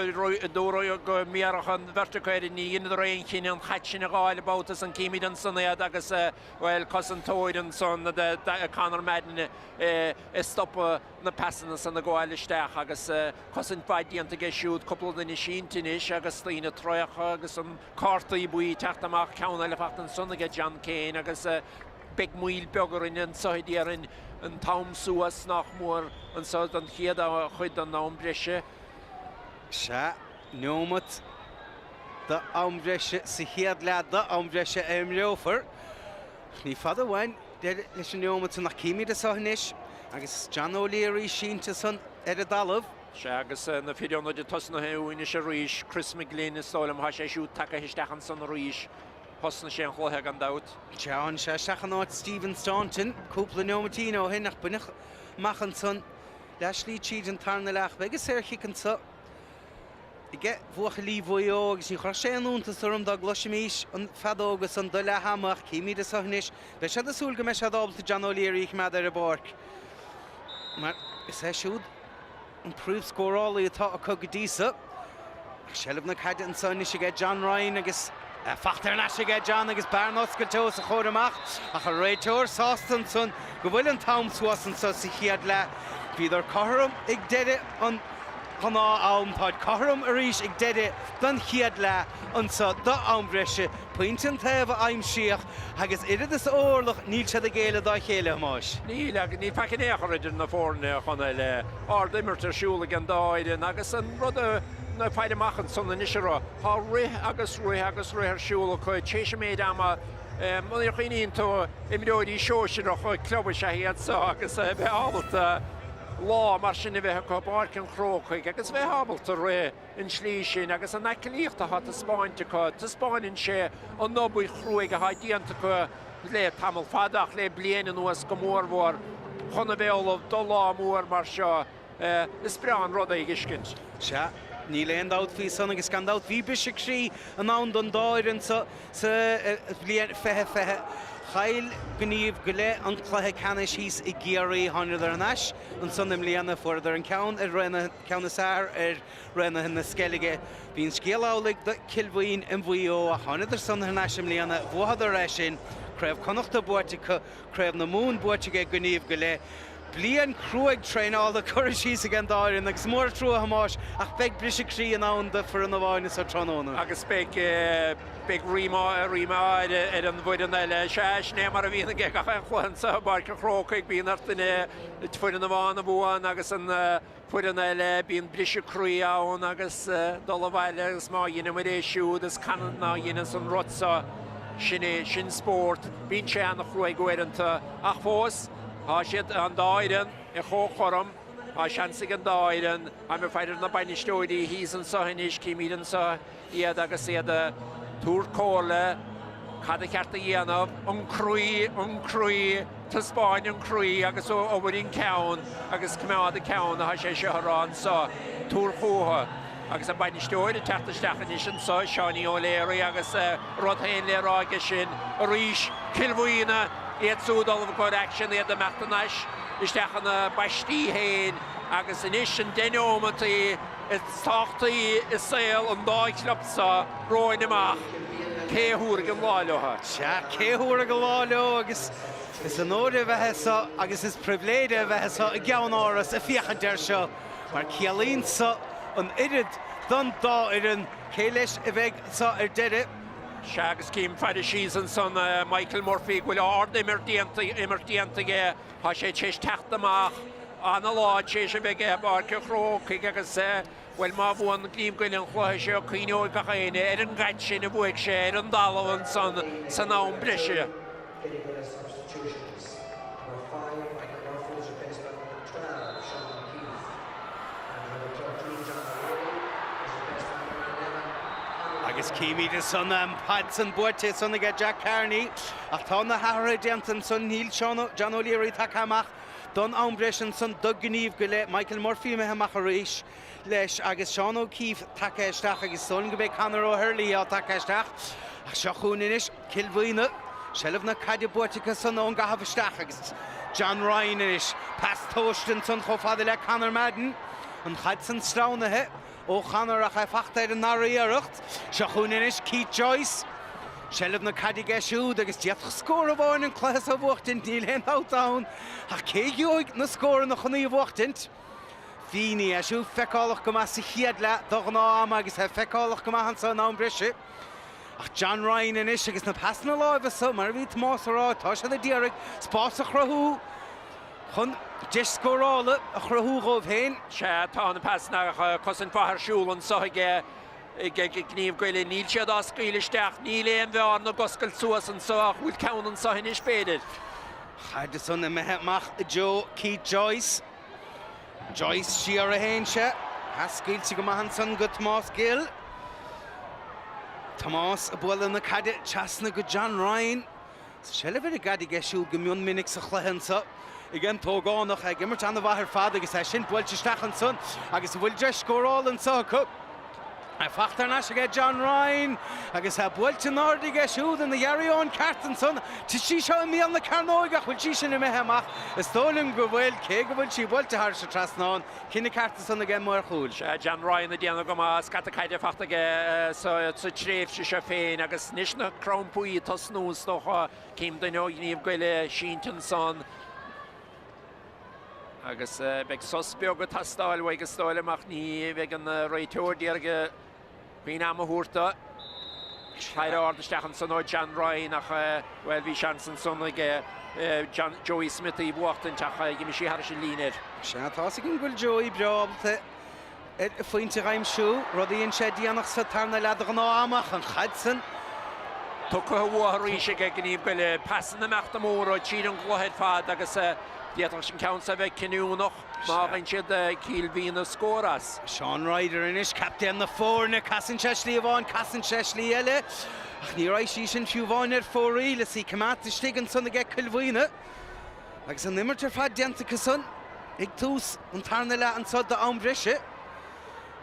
dúradh go mbéarfadh an bheirt acu air, ní dheineadar aon chinneadh an chaid sin a dh'fháil an babhta san. Címid ansan iad agus, bhuel, cosantóir ansan, Conor Madden, ag stopadh na pasanna san ag gabháil isteach agus cosaint mhaith déanta aige siúd, cúpla duine sínte anois agus daoine traochta agus an cártaí buí ag teacht amach, ceann eile fachta ansan aige John Kane agus beidh moill beag orainn anso déarfainn, an t-am suas nach mór anso don chéad chuid den am breise. Sea, neomat d'am breise sa chéad leath d'am breise a imreofar. Ní fada uainn deireadh leis an neomat san ach címid anso anois agus John O'Leary sínte san ar an dtalamh. Sea, agus na fir ionaid ag tosnaithe anois arís, Chris McGlynn is dóigh liom, tá sé siúd tagaithe isteach ansan arís, thosnaigh sé an chluiche gan dabht. Sea, tháinig sé isteach in áit Stephen Staunton cúpla neomaitín ó shin ach baineadh amach ansan leath slí tríd an tarna leath. Beidh an saorchic anso aige bhuachaillí Mhaigh Eo agus ní chuirfeadh sé aon iontas orm dá gcloisfimís an feadóg ansan do leath ama ach címid anso anois, beidh siad ag súil go mbeidh siad ábalta John O'Leary a choimeád ar an bpáirc mar is é siúd an príomhscórálaí atá acu go dtí so. Seilbh na caide anso anois aige John Ryan agus fachta thar n-ais aige John agus bearna oscailte os a chomhair amach ach an réiteoir sásta ansan go bhfuil an t-am suas anso sa chéad leath. Bhíodar cothrom ag deireadh an ghnáth am. Táid cothrom arís ag deireadh don chéad leath anso do am breise. Pointe an taobh a aimsíodh agus oiread is orlach níl siad ag géilleadh dá chéile, a Thomáis. Níl, agus níl faic in aon chor idir na foirne, a Chonaill. Ard-imirt ar siúl ag an dá fhoireann agus an rud a faire amach ansan anois a raibh, tá rith agus rith agus rith ar siúl acu tar éis an méid ama. Nuair a chuimhníonn tú, imreoirí sóisearacha club is ea iad seo agus a bheith ábalta lá mar sin a bheith acu i bPáirc an Chrócaigh agus a bheith ábalta rith. an tslí sin agus an aclaíocht atá taispeáinte acu, taispeáineann sé an obair chruaidh atá déanta acu le tamall fada ach le bliain anuas go mórmhór chun a bheith ullamh do lá mór mar seo. Is breá an rud é a fheiscint. Sea, níl aon dabht faoi san agus gan dabht bhí briseadh croí i ndán don dá fhoireann seo sa bhliain 2020. Chaill Gníomh go Leith an cluiche ceannais thíos i gCiarraí. Tháingadar thar n-ais ansan i mbliana, fuaireadar an ceann ar ceann is fearr ar Raonaithe na Sceilge. Bhí an scéal amhlaidh do Cill Mhaoin i Mhaigh Eo ach tháingadar san thar n-ais i mbliana, bhuadar é sin. Craobh Connachta buaite acu, Craobh na Mumhan buaite aige Gníomh go Leith. Bliain cruaidh traenála curtha síos ag an dá fhoireann agus mór an trua a Thomáis ach beidh briseadh croí i ndán do foireann amháin anso tráthnóna. Agus beidh, beidh ríméad, ríméad ar an bhfoireann eile. Sea, sin é mar a bhíonn ag gach aon chluiche anso i bPáirc an Chrócaigh, bíonn ort duine, foireann amháin a bhuann agus an foireann eile, bíonn briseadh croí ann agus dul abhaile agus má dheineamair é siúd is canathaobh ná dheineas an rud so, sin é, sin spórt, bíonn sé an-chruaidh uaireanta ach fós tá siad, an dá fhoireann, i chomhchothrom, tá seans ag an dá fhoireann, táim ag faire ar na bainisteoirí thíos anso anois, címid anso iad agus iad ag tabhairt comhairle cad a cheart a dhéanamh, an croí, an croí, taispeáin an croí agus obair an ceann agus coimeád an ceann atá sé seo a rá anso, tabhair chúthu. Agus an bainisteoir ag teacht isteach anois anso, Seánie O'Leary agus a rud féin le rá aige sin arís, Cill Mhaona, iad siúd ullamh i gcomhair aicsean, iad ag imeacht anois isteach ina bpaistí féin agus anois an deich neomataí, Is tábhachtaí i saol an dá chlub seo romhainn amach cé a thabharfaidh an lá leo. Sea, cé a thabharfaidh an lá leo agus is onóir a bheith anso agus is pribhléid é a bheith anso i gceannáras ag féachaint air seo mar ciallaíonn so an oiread don dá fhoireann cé leis a bheidh anso ar deireadh. Sea, agus cím faire síos ansan Michael Murphy go bhfuil ard-imirt déanta aige. Tá sé tar éis teacht amach ana-lá tar éis a bheith aige i bPáirc an Chrócaigh agus, bhuel, má bhuann Gníomh Goile an chluiche seo, cuimhneoidh gach éinne ar an gcaid sin a bhuaigh sé ar an dtalamh ansan san am breise. Agus címid ansan an paid san buailte ansan aige Jack Carney. Ach tá na hathruithe déanta ansan, níl Seán John O'Leary tagtha amach don am breise ansan do Ghníomh Goile, Michael Murphy imithe amach arís leis agus Seán O'Keeffe tagtha isteach agus is dóigh liom go mbeidh Conor O'Herlihy á tagtha isteach. Ach seo chugainn anois Cill Mhaona, seilbh na caide buaite acu san ón gcaitheamh isteach agus John Ryan anois, pas tomhaiste ansan chomh fada le Conor Madden, an chaid san sleamhnaithe. Ó Conor ach é fachta ar an ndara iarracht. Seo chugainn anois Keith Joyce. Seilbh na caide aige siúd agus d'fhéadfadh scór amháin an cluiche seo a bhuachtaint, níl aon dabht ann. Ach cé a gheobhaidh na scóranna chun í a bhuachtaint? Feeney, é siúd feiceálach go maith sa chéad leath de ghnáth ama agus é feiceálach go maith anso in am breise. Ach John Ryan anois agus na pasanna láimhe so, mar a bhí Tomás a rá, tá siad a d'iarraidh spás a chruthú. chun deis scórála a chruthú dhóibh féin. Sea, tá na pasanna ach cosaint mhaith ar siúl anso ag Gníomh Goile. Níl siad á scaoileadh isteach. Níl aon bhearna ag oscailt suas anso ach bhfuil ceann anso anois, b'fhéidir. Caid ansan imithe amach i dtreo Keith Joyce. Joyce siar a théann sé. Pas scaoilte go maith ansan go Tomás Gill. Tomás ag bualadh na caide trasna go John Ryan. Seilbh ar an gcaid aige siúd go mion minic sa chluiche anso ag an t-ógánach, é ag imirt an-mhaith ar fad agus é sin buailte isteach ansan agus an bhfuil deis scórála anso acu? É fachta thar n-ais aige John Ryan agus é buailte in airde aige siúd ina ghearraí ón ceart ansan. Tá sí seo i mbéal na cearnóige ach bhfuil sí sin imithe amach? Is dóigh liom go bhfuil, cé go bhfuil sí buailte thairis an trasnán. Cinneadh ceart ansan ag an maor chúil. Sea, John Ryan ag déanamh go maith, scata caide fachta aige sa tréimhse seo féin agus anois na crampaí ag tosnú is dócha. Cím duine ó Ghníomh Goile sínte ansan agus beidh sos beag ag teastáil uaidh is dóigh liom ach ní bheidh an réiteoir d'iarraidh puinn ama a thabhairt dó. Péire ard isteach ansan ó John Ryan ach, bhuel, bhí seans ansan ag John, Joey Smith í bhuachtaint ach d'imigh sí thairis an líne air. Sea, tá's againn go bhfuil Joey breá ábalta ar a phointe a aimsiú, rud a dhein sé déanach sa tarna leath de ghnáth am ach an chaid san. Tugtha uathu arís ag Gníomh Goile. Pasanna imeachta móra tríd an gcluiche ar fad agus d'fhéadfadh an ceann seo a bheith cinniúnach. Má fhaigheann siad Cill Mhíona scór as. Seán Ryder anois, captaen na foirne, casann sé slí amháin, casann sé slí eile, ach ní raghaidh sí sin fiú amháin ar fóraoil. Is í coimeádta istigh ansan aige Cill Mhaona agus an imirt ar fad déanta acu san ag tús an tarna leath anso d'am breise.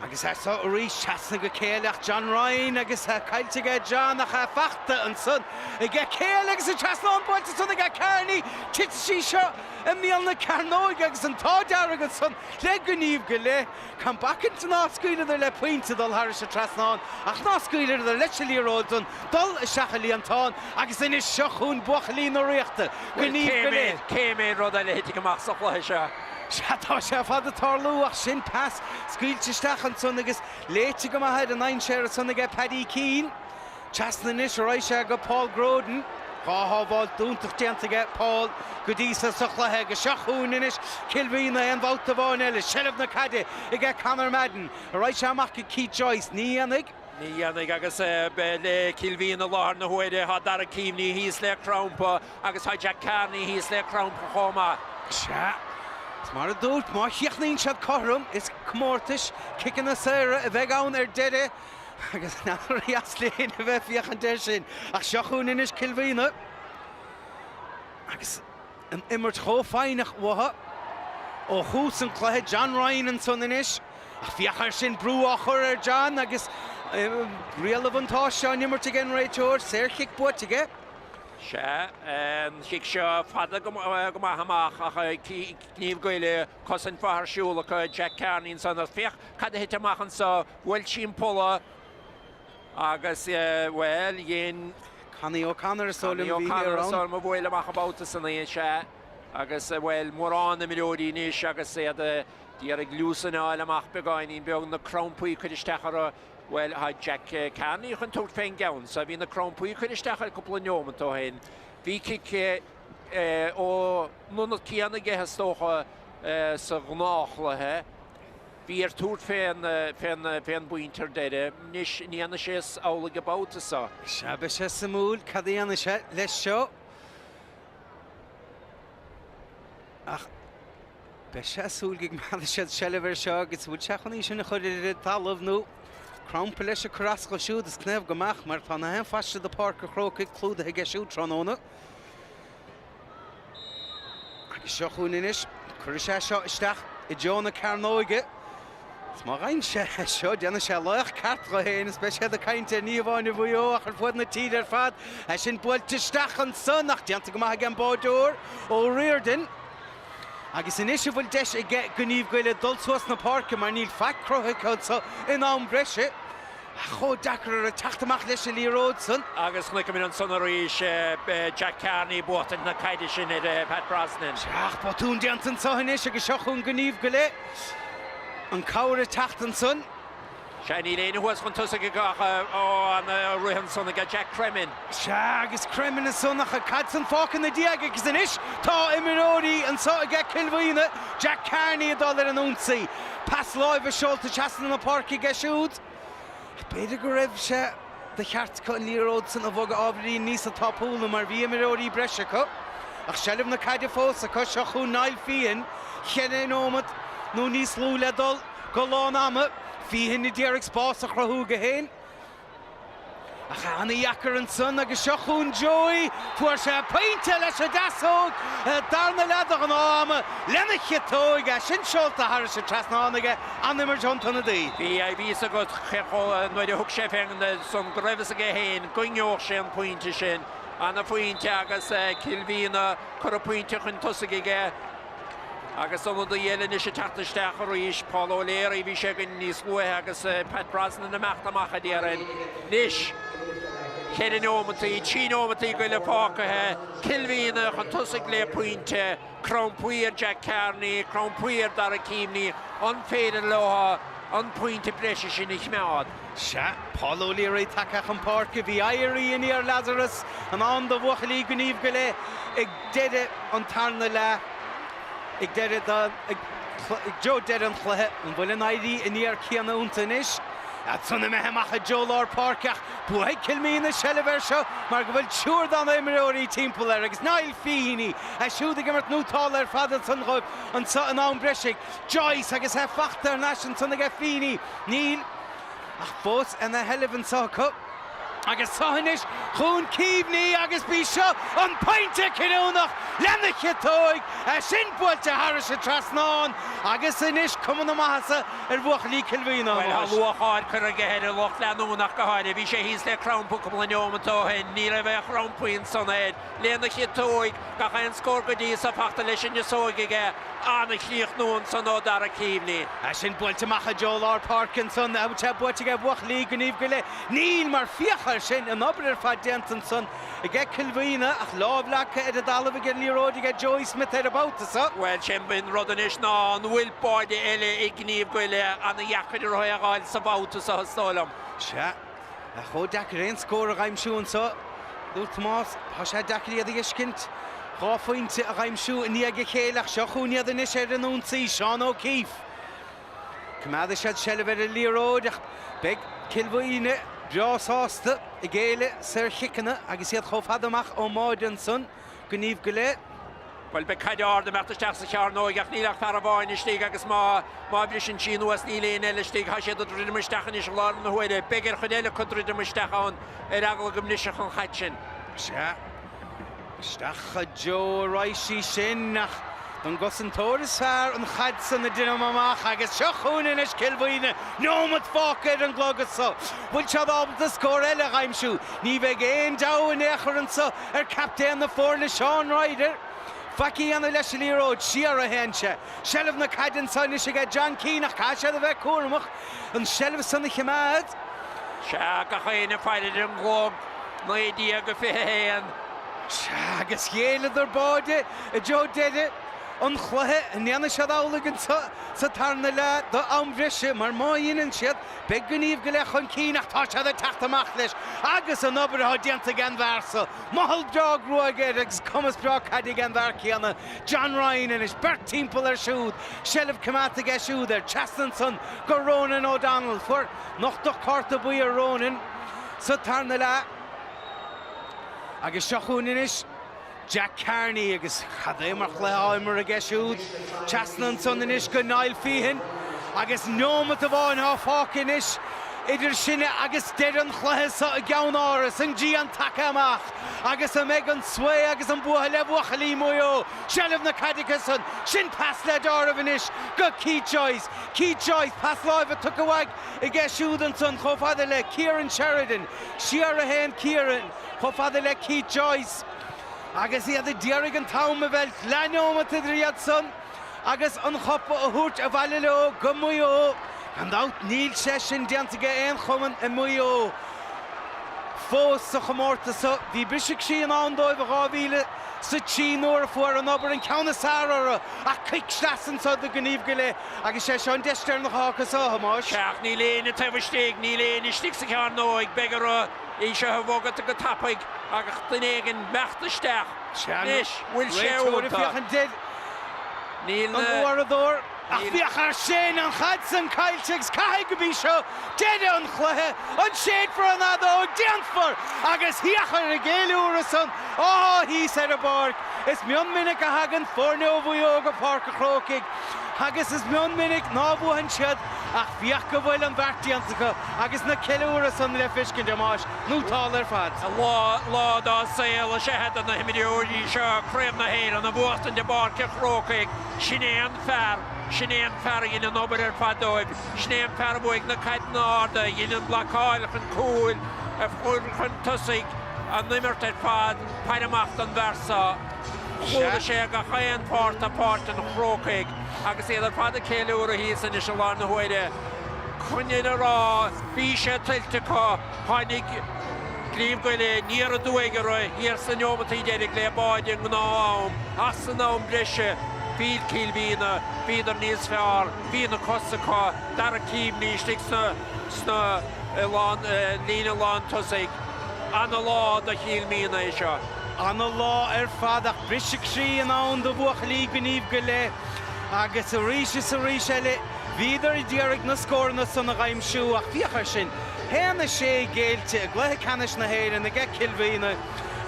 Agus é seo arís trasna go céilleach John Ryan agus caillte aige John ach é fachta ansan aige Cahill agus an trasnán buailte ansan aige Kearney. Titfidh sí seo i mbéal na cearnóige agus an t-ádh dearg ansan le gníomh go leith. Gan bacaint ná scaoileadar le pointe dul thairis an trasnán ach ná scaoileadar leis an liathróid san dul isteach i líontán agus anois seo chugainn buachaillí na Ríochta, gníomh go leith. Cé mhéad rud eile a thitfidh amach sa chluiche seo? Sea, tá sé ar fad ag tarlú ach sin pas scaoilte isteach ansan agus léite go maith ar an ndainséar ansan aige Paddy Keane. Trasna anois ar aghaidh sé go Paul Groden. 2 shábháilt iontach déanta aige Paul go dtí so sa chluiche agus seo chugainn anois Cill Mhíona aon bhabhta amháin eile. Seilbh na caide aige Conor Madden. Ar aghaidh sé amach go Keith Joyce. Ní dhéanfaidh. Ní dhéanfaidh agus le Cill Mhíona i láthair na huaire tá Dara Keaveney thíos le crampa agus tá Jack Carney thíos le crampa chomh maith. Sea, is mar a dúirt, má chríochnaíonn siad cothrom, is comórtais ciceanna saora a bheidh ann ar deireadh agus n'fheadar ar dheas linn a bheith ag féachaint air sin. Ach seo chugainn anois Cill Mhíona agus an imirt chomh foighneach uathu ó thús an chluiche. John Ryan ansan anois ach féach air sin, brú á chur ar John agus riail an bhuntáiste á n-imirt ag an réiteoir, saorchic buaite aige. Sea, an chic seo fada go maith amach ach gníomh goile, cosaint mhaith ar siúl acu, Jack Carney ansan ach féach cad a thit amach anso, bhuail sí an polla agus, bhuel, dhein. Connie O'Connor is dóigh liom a bhí thiar ann. Connie O'Connor is dóigh liom a bhuail amach an babhta san í, sea. Agus, bhuel, mórán imreoirí anois agus iad ag iarraidh luasan a fháil amach beagáinín beag, na crampaí ag cur isteach orthu. Bhuel, tá Jack Carney chun tabhairt fén gceann so. Bhí na crampaí ag cur isteach air cúpla neomat ó shin. Bhí cic ón ionad céanna aige is dócha sa ghnáthchluiche. Bhí air tabhairt fén, fén, fén bpointe ar deireadh. Anois, an ndéanfaidh sé amhlaidh an babhta so? Sea, beidh sé suimiúil cad a dhéanfaidh sé leis seo. Ach beidh sé ag súil go gcoimeádfaidh siad seilbh air seo agus an bhfuil sé chun í sin a chur ar an talamh nó crampa leis ag cur as dho siúd is cnámh go mbeadh mar tá na haon phaiste de Pháirc an Chrócaigh clúdaithe aige siúd tráthnóna. Agus seo chugainn anois, cuirfidh sé seo isteach i dtreo na cearnóige. Is má fhaigheann sé é seo, déanfaidh sé laoch ceart dho fhéin is beidh siad ag caint air ní hamháin i Mhaigh Eo ach ar fuaid na tíre ar fad. É sin buailte isteach ansan ach déanta go maith ag an báideoir O'Riordan. Agus anois an bhfuil deis aige Gníomh Goile dul suas na páirce mar níl faic cruthaithe acu anso in am breise. Ach chomh deacair orthu teacht amach leis an liathróid san. Agus chonaiceamar ansan arís Jack Carney ag buachtaint na caide sin ar Pat Brosnan. Ach botún déanta anso anois agus seo chugainn Gníomh Goile. An cabhair ag teacht ansan. Sea, níl éinne thuas chun tosaigh acu ach ó an rith ansan aige Jack Cremin. Sea, agus Cremin ansan ach an caid san fágtha ina diaidh agus anois tá imreoirí anso aige Cill Mhíona, Jack Carney ag dul ar an ionsaí. Pas láimhe seolta trasna na páirce aige siúd. Ach b'fhéidir go raibh sé de cheart acu an liathróid san a bhogadh ábhairín níosa tapúla mar bhí imreoirí breise acu. Ach seilbh na caide fós acu. Seo chugainn Niall Feehan, cheithre nóiméad nó níos lú le dul go lán ama. Feehan a d'iarraidh spás a chruthú dho fhéin. Ach ana-dheacair ansan agus seo chugainn Joey. Fuair sé pointe leis an deasóg, darna leath de ghnáth ama lena chiotóig. É sin seolta thairis an trasnán aige, an-imirt ón t-ionadaí. Bhí a fhios agat cé chomh, nuair a thug sé fén san go raibh fhios aige féin go ngeobhadh sé an pointe sin. Ana-phointe agus Cill Mhíona curtha pointe chun tosaigh aige. Agus ionadaí eile anois ag teacht isteach arís, Paul O'Leary, bhí sé againn níos luaithe agus Pat Brosnan imeachta amach a déarfainn. Anois, cheithre neomataí, trí neomataí go leith fágtha, Cill Mhíona chun tosaigh le pointe, crampaí ar Jack Carney, crampaí ar Dara Keaveney, an féidir leo an pointe breise sin a choimeád? Sea, Paul O'Leary tagtha chun páirce, bhí éirí aniar Lazarus in ann do bhuachaillí Gníomh go leith ag deireadh an tarna leath, ag deireadh ag dtreo deireadh an chluiche. An bhfuil an éirí aniar céanna iontu anois? Iad san imithe amach i dtreo lár páirce ach buafaidh Cill Mhíona seilbh air seo mar go bhfuil triúr dá n-imreoirí timpeall air agus Niall Feeney é siúd ag imirt nótálta ar fad ansan dhóibh anso in am breise. Joyce agus é fachta thar n-ais ansan aige Feeney. Níl ach fós ina sheilbh anso acu. Agus seo anois chugainn Keaveney agus b'í seo an pointe cinniúnach lena chiotóig, é sin buailte thairis an trasnán agus anois cuma na maitheasa ar bhuachaillí Cill Mhíona, a Bhuel, tá lúcháir curtha aige ar an lucht leanúnach go háirithe. Bhí sé thíos le crampa cúpla neomat ó shin. Ní raibh aon chrampaí ansan air. Lena chiotóig, gach aon scór go dtí so fachta leis an fheasóig aige. An-chríochnú ansan ó Dara Keaveney. É sin buailte amach i dtreo lár páirce ansan, an bhfuil sé buaite aige buachaillí Ghníomh go Leith. Níl, mar féach air sin, an obair ar fad déanta ansan aige Cill Mhíona ach lámh leagtha ar an dtalamh ag an liathróid aige Joey Smith ar an mbabhta so. Bhuel, sé an rud anois ná an bhfuil báide eile ag Gníomh go Leith? Ana-dheacair orthu é a dh'fháil sa bhabhta so, is dóigh liom. Sea. Ach chomh deacair aon scór a dh'aimsiú anso, dúirt Tomás, tá sé deacair iad a dh'fheiscint, 2 phointe a dh'aimsiú i ndiaidh a chéile ach seo chugainn iad anois ar an ionsaí, Seán O'Keeffe. Coimeádfaidh siad seilbh ar an liathróid ach beidh Cill Mhaoine breá sásta ag géilleadh saorchiceanna agus iad chomh fada amach ón mbáide ansan. Gníomh go leith. Bhuel, beidh caid ard ag imeacht isteach sa chearnóig ach níl ach fear amháin istigh agus má má bhriseann sí anuas níl éinne eile istigh. Tá siad ag druidim isteach anois i láthair na huaire. Beidh ar chuid eile acu druidim isteach ann ar eagla go mbrisfeadh an chaid sin. Sea. Isteach i dtreo a raghaidh sí sin ach don gcosantóir is fearr an chaid san a druidim amach agus seo chugainn anois Cill Mhaoine, neomat fágtha ar an gclog anso. Bhfuil siad ábalta scór eile a dh'aimsiú? Ní bheidh aon deabhadh in aon chor anso ar captaen na foirne Seán Ryder. Faic a dhéanamh leis an liathróid, siar a théann sé. Seilbh na caide anso anois aige John Keane ach caithfidh siad a bheith cúramach an seilbh san a choimeád. Sea, gach éinne ag faire ar an gclog, 19-21. Sea, agus ghéilleadar báide i dtreo deireadh an chluiche. An ndéanfaidh siad amhlaidh anso sa tarna leath d'am bhreise mar má dheineann siad, Beidh Gníomh go Leith chun cinn ach tá siad ag teacht amach leis agus an obair atá déanta ag an bhfear so. Mothall breá gruaige air agus cumas breá caide ag an bhfear céanna, John Ryan anois, beirt timpeall air siúd, seilbh coimeádta aige siúd air, trasna ansan go Ronan O'Donnell. Fuair nochtadh cárta buí ar Ronan sa tarna leath agus seo chugainn anois. Jack Carney agus cad é mar chluiche á imirt aige siúd. Trasna ansan anois go Niall Feehan agus neomat amháin atá fágtha anois idir sinne agus deireadh an chluiche seo i gceann Áras, an ghrian tagtha amach agus an mbeidh an svae agus an bua le buachaillí Mhaigh Eo. Seilbh na caide acu san. Sin pas le deáramh anois go Keith Joyce. Keith Joyce, pas láimhe tugtha uaidh aige siúd ansan chomh fada le Kieran Sheridan. Siar a théann Kieran. Chomh fada le Keith Joyce agus iad a d'iarraidh an t-am a mheilt, leathneomat idir iad san agus an cupa a thabhairt abhaile leo go Maigh Eo. Gan dabht níl sé sin déanta ag aon chumann i Maigh Eo fós sa chomórtas seo. Bhí briseadh croí i ndán dóibh i 2003 nuair a fuair an Obair an ceann is fearr orthu ach cic sleasa anso do Ghníomh go Leith agus sé seo an deis deireanach atá acu so, a Thomáis. Sea, ach níl éinne taobh istigh, níl éinne istigh sa chearnóig, beidh orthu. Í seo a bhogadh go tapaidh agus duine éigin imeacht isteach. Anois, bhfuil sé Réiteoir ag iontu? féachaint ar Níl an na. uaireadóir ach féach air sin, an chaid san caillte agus caithfidh go b'í seo deireadh an chluiche. An séidfear an fheadóg? Déanfar! Agus féach ar an gceiliúradh san atá thíos ar an bpáirc. Is mion minic a thagann foirne ó Mhaigh Eo go Páirc an Chrócaigh agus is mion minic ná buann siad Ach féach go bhfuil an bheart déanta acu agus na ceiliúradh san le feiscint, a Thomáis, nótáil ar fad. Lá, lá dá saol is ea do na himreoirí seo Craobh na hÉireann a bhuachtaint i bPáirc an Chrócaigh. Sin é an fear, sin é an fear a dhein an obair ar fad dóibh. Sin é an fear a bhuaigh na caideanna arda, a dhein an blocáil chun cúil, a chuir chun tosaigh an imirt ar fad. Faire amach don bhfear seo. Chuala sé gach aon pháirt de Pháirc an Chrócaigh agus iad ar fad ag ceiliúradh thíos anois i láthair na huaire. Coinne a rá, bhí sé tuillte acu. Tháinig Gníomh Goile aniar aduaidh orthu thiar sna neomataí deiridh le báide i ngnáth-am ach san am breise bhí Cill Mhíona, bhíodar níos fearr, bhí na cosa acu, Dara Keaveney istigh sna sna lán líne lán tosaigh. Ana-lá do Chill Mhíona é seo. Ana-lá ar fad ach briseadh croí i ndán do bhuachaillí Gníomh go Leith agus arís is arís eile bhíodar ag iarraidh na scóranna san a dh'aimsiú ach féach air sin, 1-6 géillte i gcluiche ceannais na hÉireann aige Cill Mhíona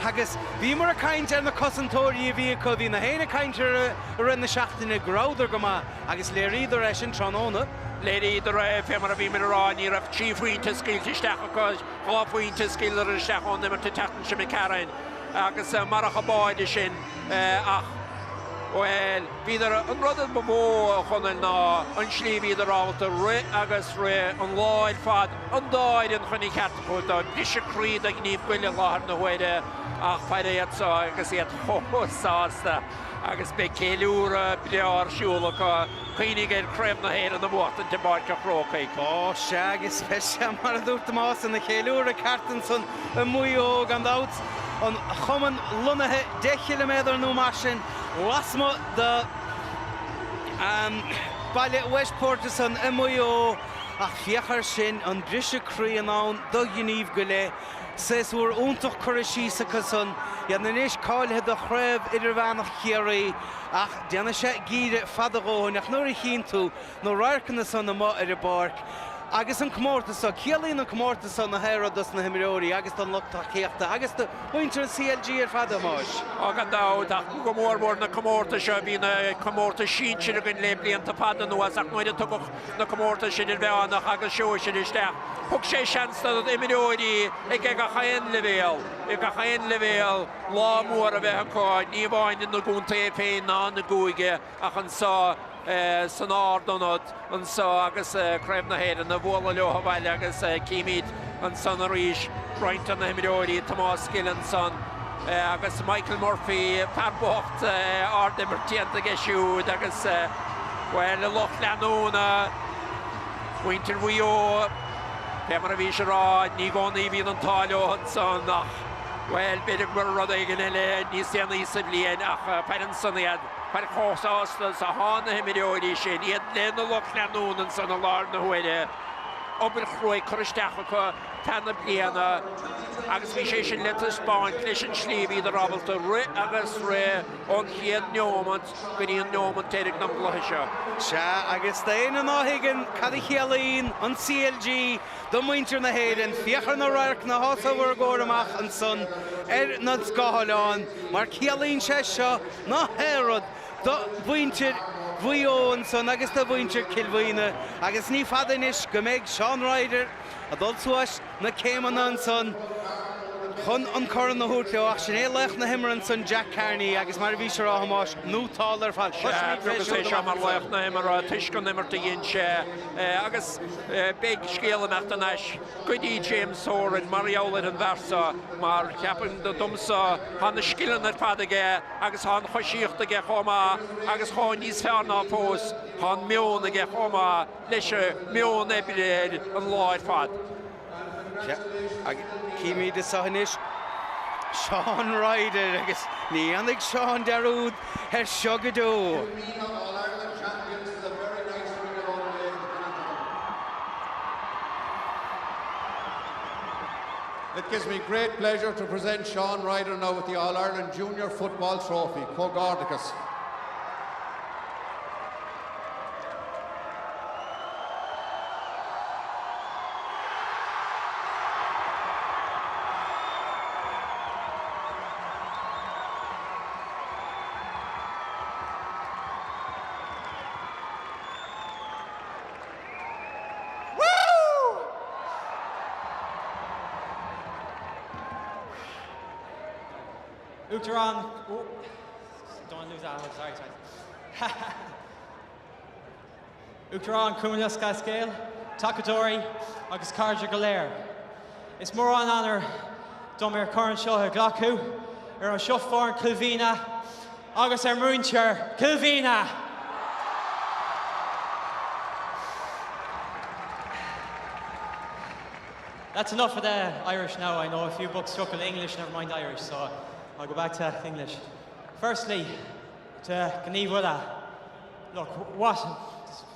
agus bhíomar ag caint ar na cosantóirí a bhí acu, bhí na héinne ag caint orthu i rith na seachtaine go rabhadar go maith agus léiríodar é sin tráthnóna. Léiríodar é, fé mar a bhíomar a rá, ní raibh ach 3 phointe scaoilte isteach acu, 2 phointe a scaoileadar isteach ón imirt an tseachtain seo imigh tharainn agus marach an báide sin ach, bhuel, bhíodar, an rud a ba mhó, a Chonaill, ná an slí a bhíodar ábalta rith agus rith an lá ar fad, an dá fhoireann chun an cheart a thabhairt dóibh. Briseadh croí do Ghníomh Goile i láthair na huaire ach faire iad seo agus iad chomh sásta agus beidh ceiliúradh breá ar siúl acu. Cuimhnigh ar Chraobh na hÉireann a bhuachtaint i bPáirc an Chrócaigh. Ó sea, agus beidh sé, mar a dúirt Tomás, ina cheiliúradh ceart ansan i Maigh Eo, gan dabht. An cumann lonnaithe 10 chiliméadar nó mar sin lasmuigh de baile Westport ansan i Maigh Eo. Ach féach air sin, an briseadh croí in ann do Ghníomh Goile. Séasúr iontach curtha síos acu san, iad anois cáilithe do Chraobh Idirmheánach Chiarraí. Ach déanfaidh sé geimhreadh fada a dhóthain ach nuair a chíonn tú na radharcanna san amuigh ar an bpáirc agus an comórtas so, ciallaíonn an comórtas so na haon rud dos na himreoirí agus don lucht tacaíochta agus do mhuintir an CLG ar fad, a Thomáis. Á, gan dabht, ach go mór mhór na comórtais seo, bhí na comórtais sinsir againn le blianta fada anuas ach nuair a tugadh na comórtais idirmheánach agus sóisir isteach, thug sé seans do imreoirí ag gach aon leibhéal, ag gach aon leibhéal. Lá mór a bheith acu, ní amháin ina gcontae féin ná ina gcúige ach anseo san Ard-Ionad anseo agus Craobh na hÉireann a bhualadh leo abhaile agus címid ansan arís roinnt de na himreoirí, Tomás Gill ansan agus Michael Murphy, fear bocht, ard-imirt déanta aige siúd agus, bhuel, a lucht leanúna, muintir Mhaigh Eo, fé mar a bhís a rá, ní i gcónaí a bhíonn an t-ádh leo ansan ach. Bhuel, b'fhéidir go raibh rud éigin eile níos déanaí sa bhliain ach faire ansan iad, faire chomh sásta is atá na himreoirí sin, iad lena lucht leanúna ansan i láthair na huaire, obair chruaidh curtha isteach acu feadh na bliana agus bhí sé sin le taispeáint leis an slí a bhíodar ábalta rith agus rith ón chéad neomat go dtí an neomat deiridh den gcluiche seo. Sea, agus d'éinne ná thuigeann cad a chiallaíonn an CLG, Do mhuintir na hÉireann, féach ar na radharcanna atá os bhur gcomhair amach ansan ar na scáileáin, mar ciallaíonn sé seo na haon rud do mhuintir Mhaigh Eo ansan agus do mhuintir Chill Mhaoine, agus ní fada anois go mbeidh Seán Ryder ag dul suas na céimeanna ansan chun an corn a thabhairt leo, ach sin é laoch na himeartha ansan, Jack Carney, agus mar a bhís a rá, a Thomáis, nótáil ar fad. Sea, tugadh é seo mar laoch na himeartha toisc an imirt a dhein sé agus. Beidh scéal ag imeacht thar n-ais go dtí James Horan mar gheall ar an bhfear seo mar ceapaim domsa tá na scileanna ar fad aige agus tá an choisíocht aige chomh maith agus chomh níos fearr ná fós tá an meon aige chomh maith leis an meon oibre air an lá ar fad. Sea, agus címid anseo anois Seán Ryder agus ní dhéanfaidh Seán dearúd air seo go deo. It gives me great pleasure to present Sean Ryder now with the All-Ireland Junior Football Trophy. Comhghairdeachas. Uachtarán oh, don't lose that one, sorry, sorry. Uachtarán Chumann Lúthchleas Gael, tacadóirí agus cairde go léir. Is mór an onóir dom an corn seo a ghlacadh ar son foireann Chill Mhíona agus ar mhuintir Chill Mhíona! That's enough of the Irish now. I know a few books struggle English, never mind Irish, so I'll go back to English. Firstly, to Gníomh Uile. Look, what,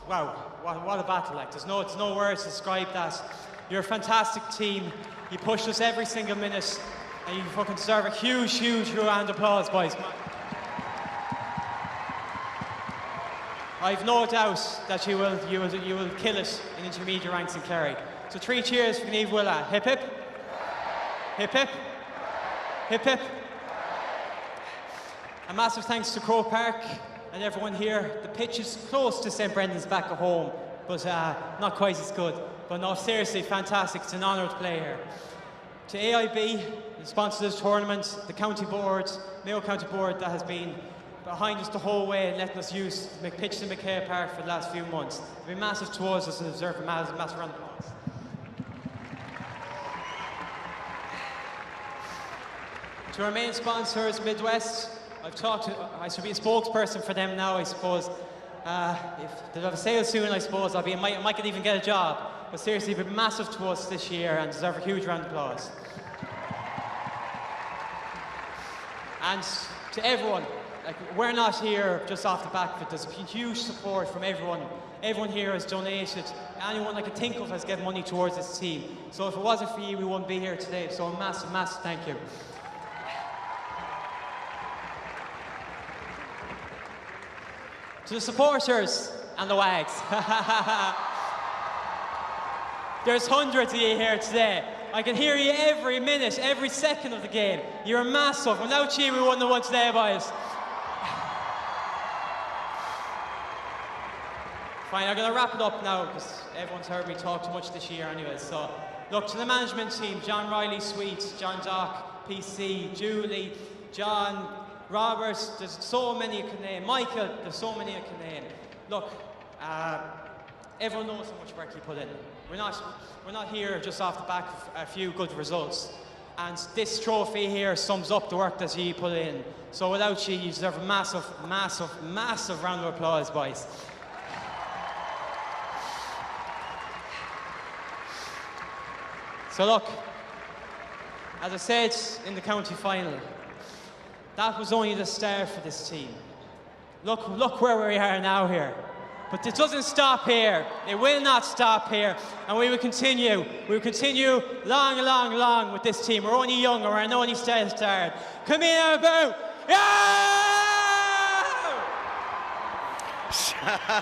wow, what, what a battle. Like, there's no, there's no words to describe that. You're a fantastic team. You pushed us every single minute, and you fucking deserve a huge, huge round of applause, boys. I've no doubt that you will, you will, you will kill it in intermediate ranks in Kerry. So three cheers for Gníomh Uile. Hip hip. Hip hip. Hip hip. A massive thanks to Croke Park and everyone here. The pitch is close to St Brendan's back at home. but uh, not quite as good. But no, seriously, fantastic. It's an honour to play here. To AIB, the sponsor of this tournament, the county board, Mayo County Board that has been behind us the whole way and letting us use McPitch and McKay Park for the last few months. They've been massive towards us and deserve a massive, massive round of applause. To our main sponsors, Midwest, I've talked to, I should be a spokesperson for them now, I suppose. Uh, if they'll have a sale soon, I suppose, I'll be, I might, I might even get a job. But seriously, they've been massive to us this year and deserve a huge round of applause. And to everyone, like, we're not here just off the back of it. There's huge support from everyone. Everyone here has donated. Anyone I could think of has given money towards this team. So if it wasn't for you, we wouldn't be here today. So a massive, massive thank you. To the supporters and the wags. There's hundreds of you here today. I can hear you every minute, every second of the game. You're massive. Without you, we wouldn't have won today, boys. Fine, I'm going to wrap it up now because everyone's heard me talk too much this year anyway. So, look, to the management team, John Riley Sweets, John Dock, PC, Julie, John, Roberts, there's so many I can name. Michael, there's so many I can name. Look, uh, everyone knows how much work you put in. We're not, we're not here just off the back of a few good results. And this trophy here sums up the work that he put in. So without you, you deserve a massive, massive, massive round of applause, boys. So look, as I said in the county final, that was only the start for this team. Look, look where we are now here. But it doesn't stop here. It will not stop here. And we will continue. We will continue long, long, long with this team. We're only young, we're only started. Come here, boo! Yeah!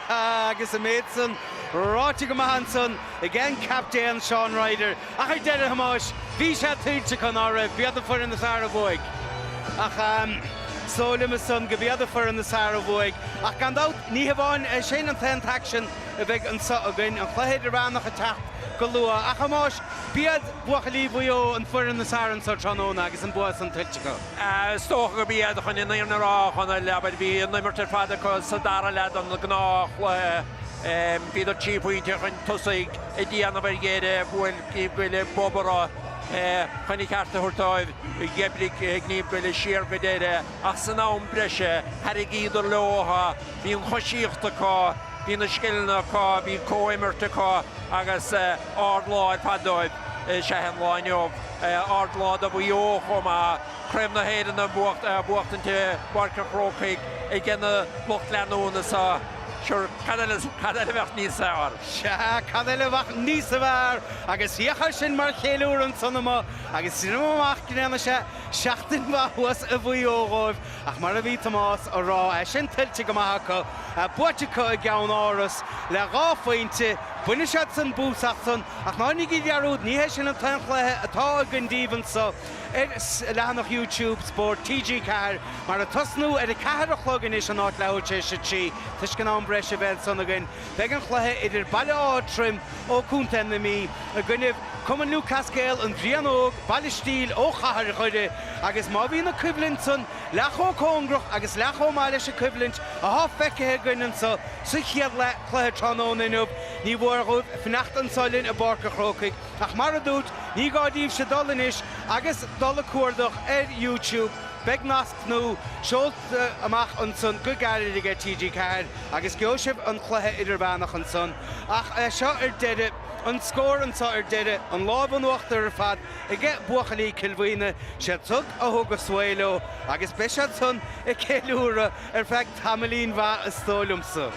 Agus an méid san ráite go maith ansan ag an captaen Seán Ryder. Ach ar deireadh, a Thomáis, bhí sé tuillte acu, ná raibh? B'iad an foireann is fearr a bhuaigh. Ach is dóigh liom ansan go b'iad an foireann is fearr a bhuaigh. Ach gan dabht, ní hamháin é sin an t-aon t-aicsean a bheidh anso againn, an cluiche idirmheánach ag teacht go luath. Ach a Thomáis, b'iad buachaillí Mhaigh Eo an foireann is fearr anso tráthnóna agus an bua san tuillte acu. Is dócha gurb iad chun an fhírinne a rá, a Chonaill, abair, bhí an imirt ar fad acu sa dara leath den ghnáthchluiche. Bhíodar trí phointe chun tosaigh ag déanamh ar dheireadh, bhuail Gníomh Goile bob orthu chun a cheart a thabhairt dóibh, d'oibrigh Gníomh Goile siar go deireadh ach san am breise tharraingíodar leo, bhí an choisíocht acu, bhí na scileanna acu, bhí comhimirt acu agus ardlá ar fad dóibh is ea an lá inniu. Ardlá do Mhaigh Eo chomh maith, Craobh na hÉireann a bhuachtaint i bPáirc an Chrócaigh ag an lucht leanúna seo. Sure, cad eile, cad eile a bheadh níos fearr? Sea, cad eile a bheadh níos fearr? Agus féach air sin mar cheiliúradh ansan amuigh, agus déanaim amach go ndéanfaidh sé seachtain mhaith thuas i Mhaigh Eo dhóibh, ach mar a bhí Tomás a rá, é sin tuillte go maith acu, buaite acu i gceann Áras le dhá phointe, bainfidh siad san búsacht san, ach ná déanaigí dearúd, ní hé sin an t-aon chluiche atá againn daoibh anso. ar leathanach YouTube Spórt TG4 mar ag tosnú ar a 4 a chlog anois in áit leathuair tar éis a 3 toisc an am breise a bheith ansan againn. Beidh an chluiche idir Baile Átha Troim ó Contae na Mí i gcoinnibh Cumann Lúthchleas Gael An Bhriain Óg, Baile Stíl ó Chathair Dhoire agus má bhíonn an coimhlint san leath chomh cóngarach agus leath chomh maith leis an coimhlint athá feicthe againn anso sa chéad leath cluiche tráthnóna inniu ní mhór dhóibh fanacht anso linn i bPáirc a Chrócaigh. Ach mar a dúirt, ní gá daoibhse dul anois agus dul ag cuardach ar YouTube, beidh nasc nua seolta amach ansan go gairid aige TG4 agus gheobhaidh sibh an cluiche idirmheánach ansan. Ach é seo ar deireadh, an scór anso ar deireadh, an lámh in uachtar ar fad aige buachaillí Cill Mhaoine, siad san a thug a svae leo agus beidh siad san ag ceiliúradh ar feadh tamaillín mhaith is dóigh liomsa.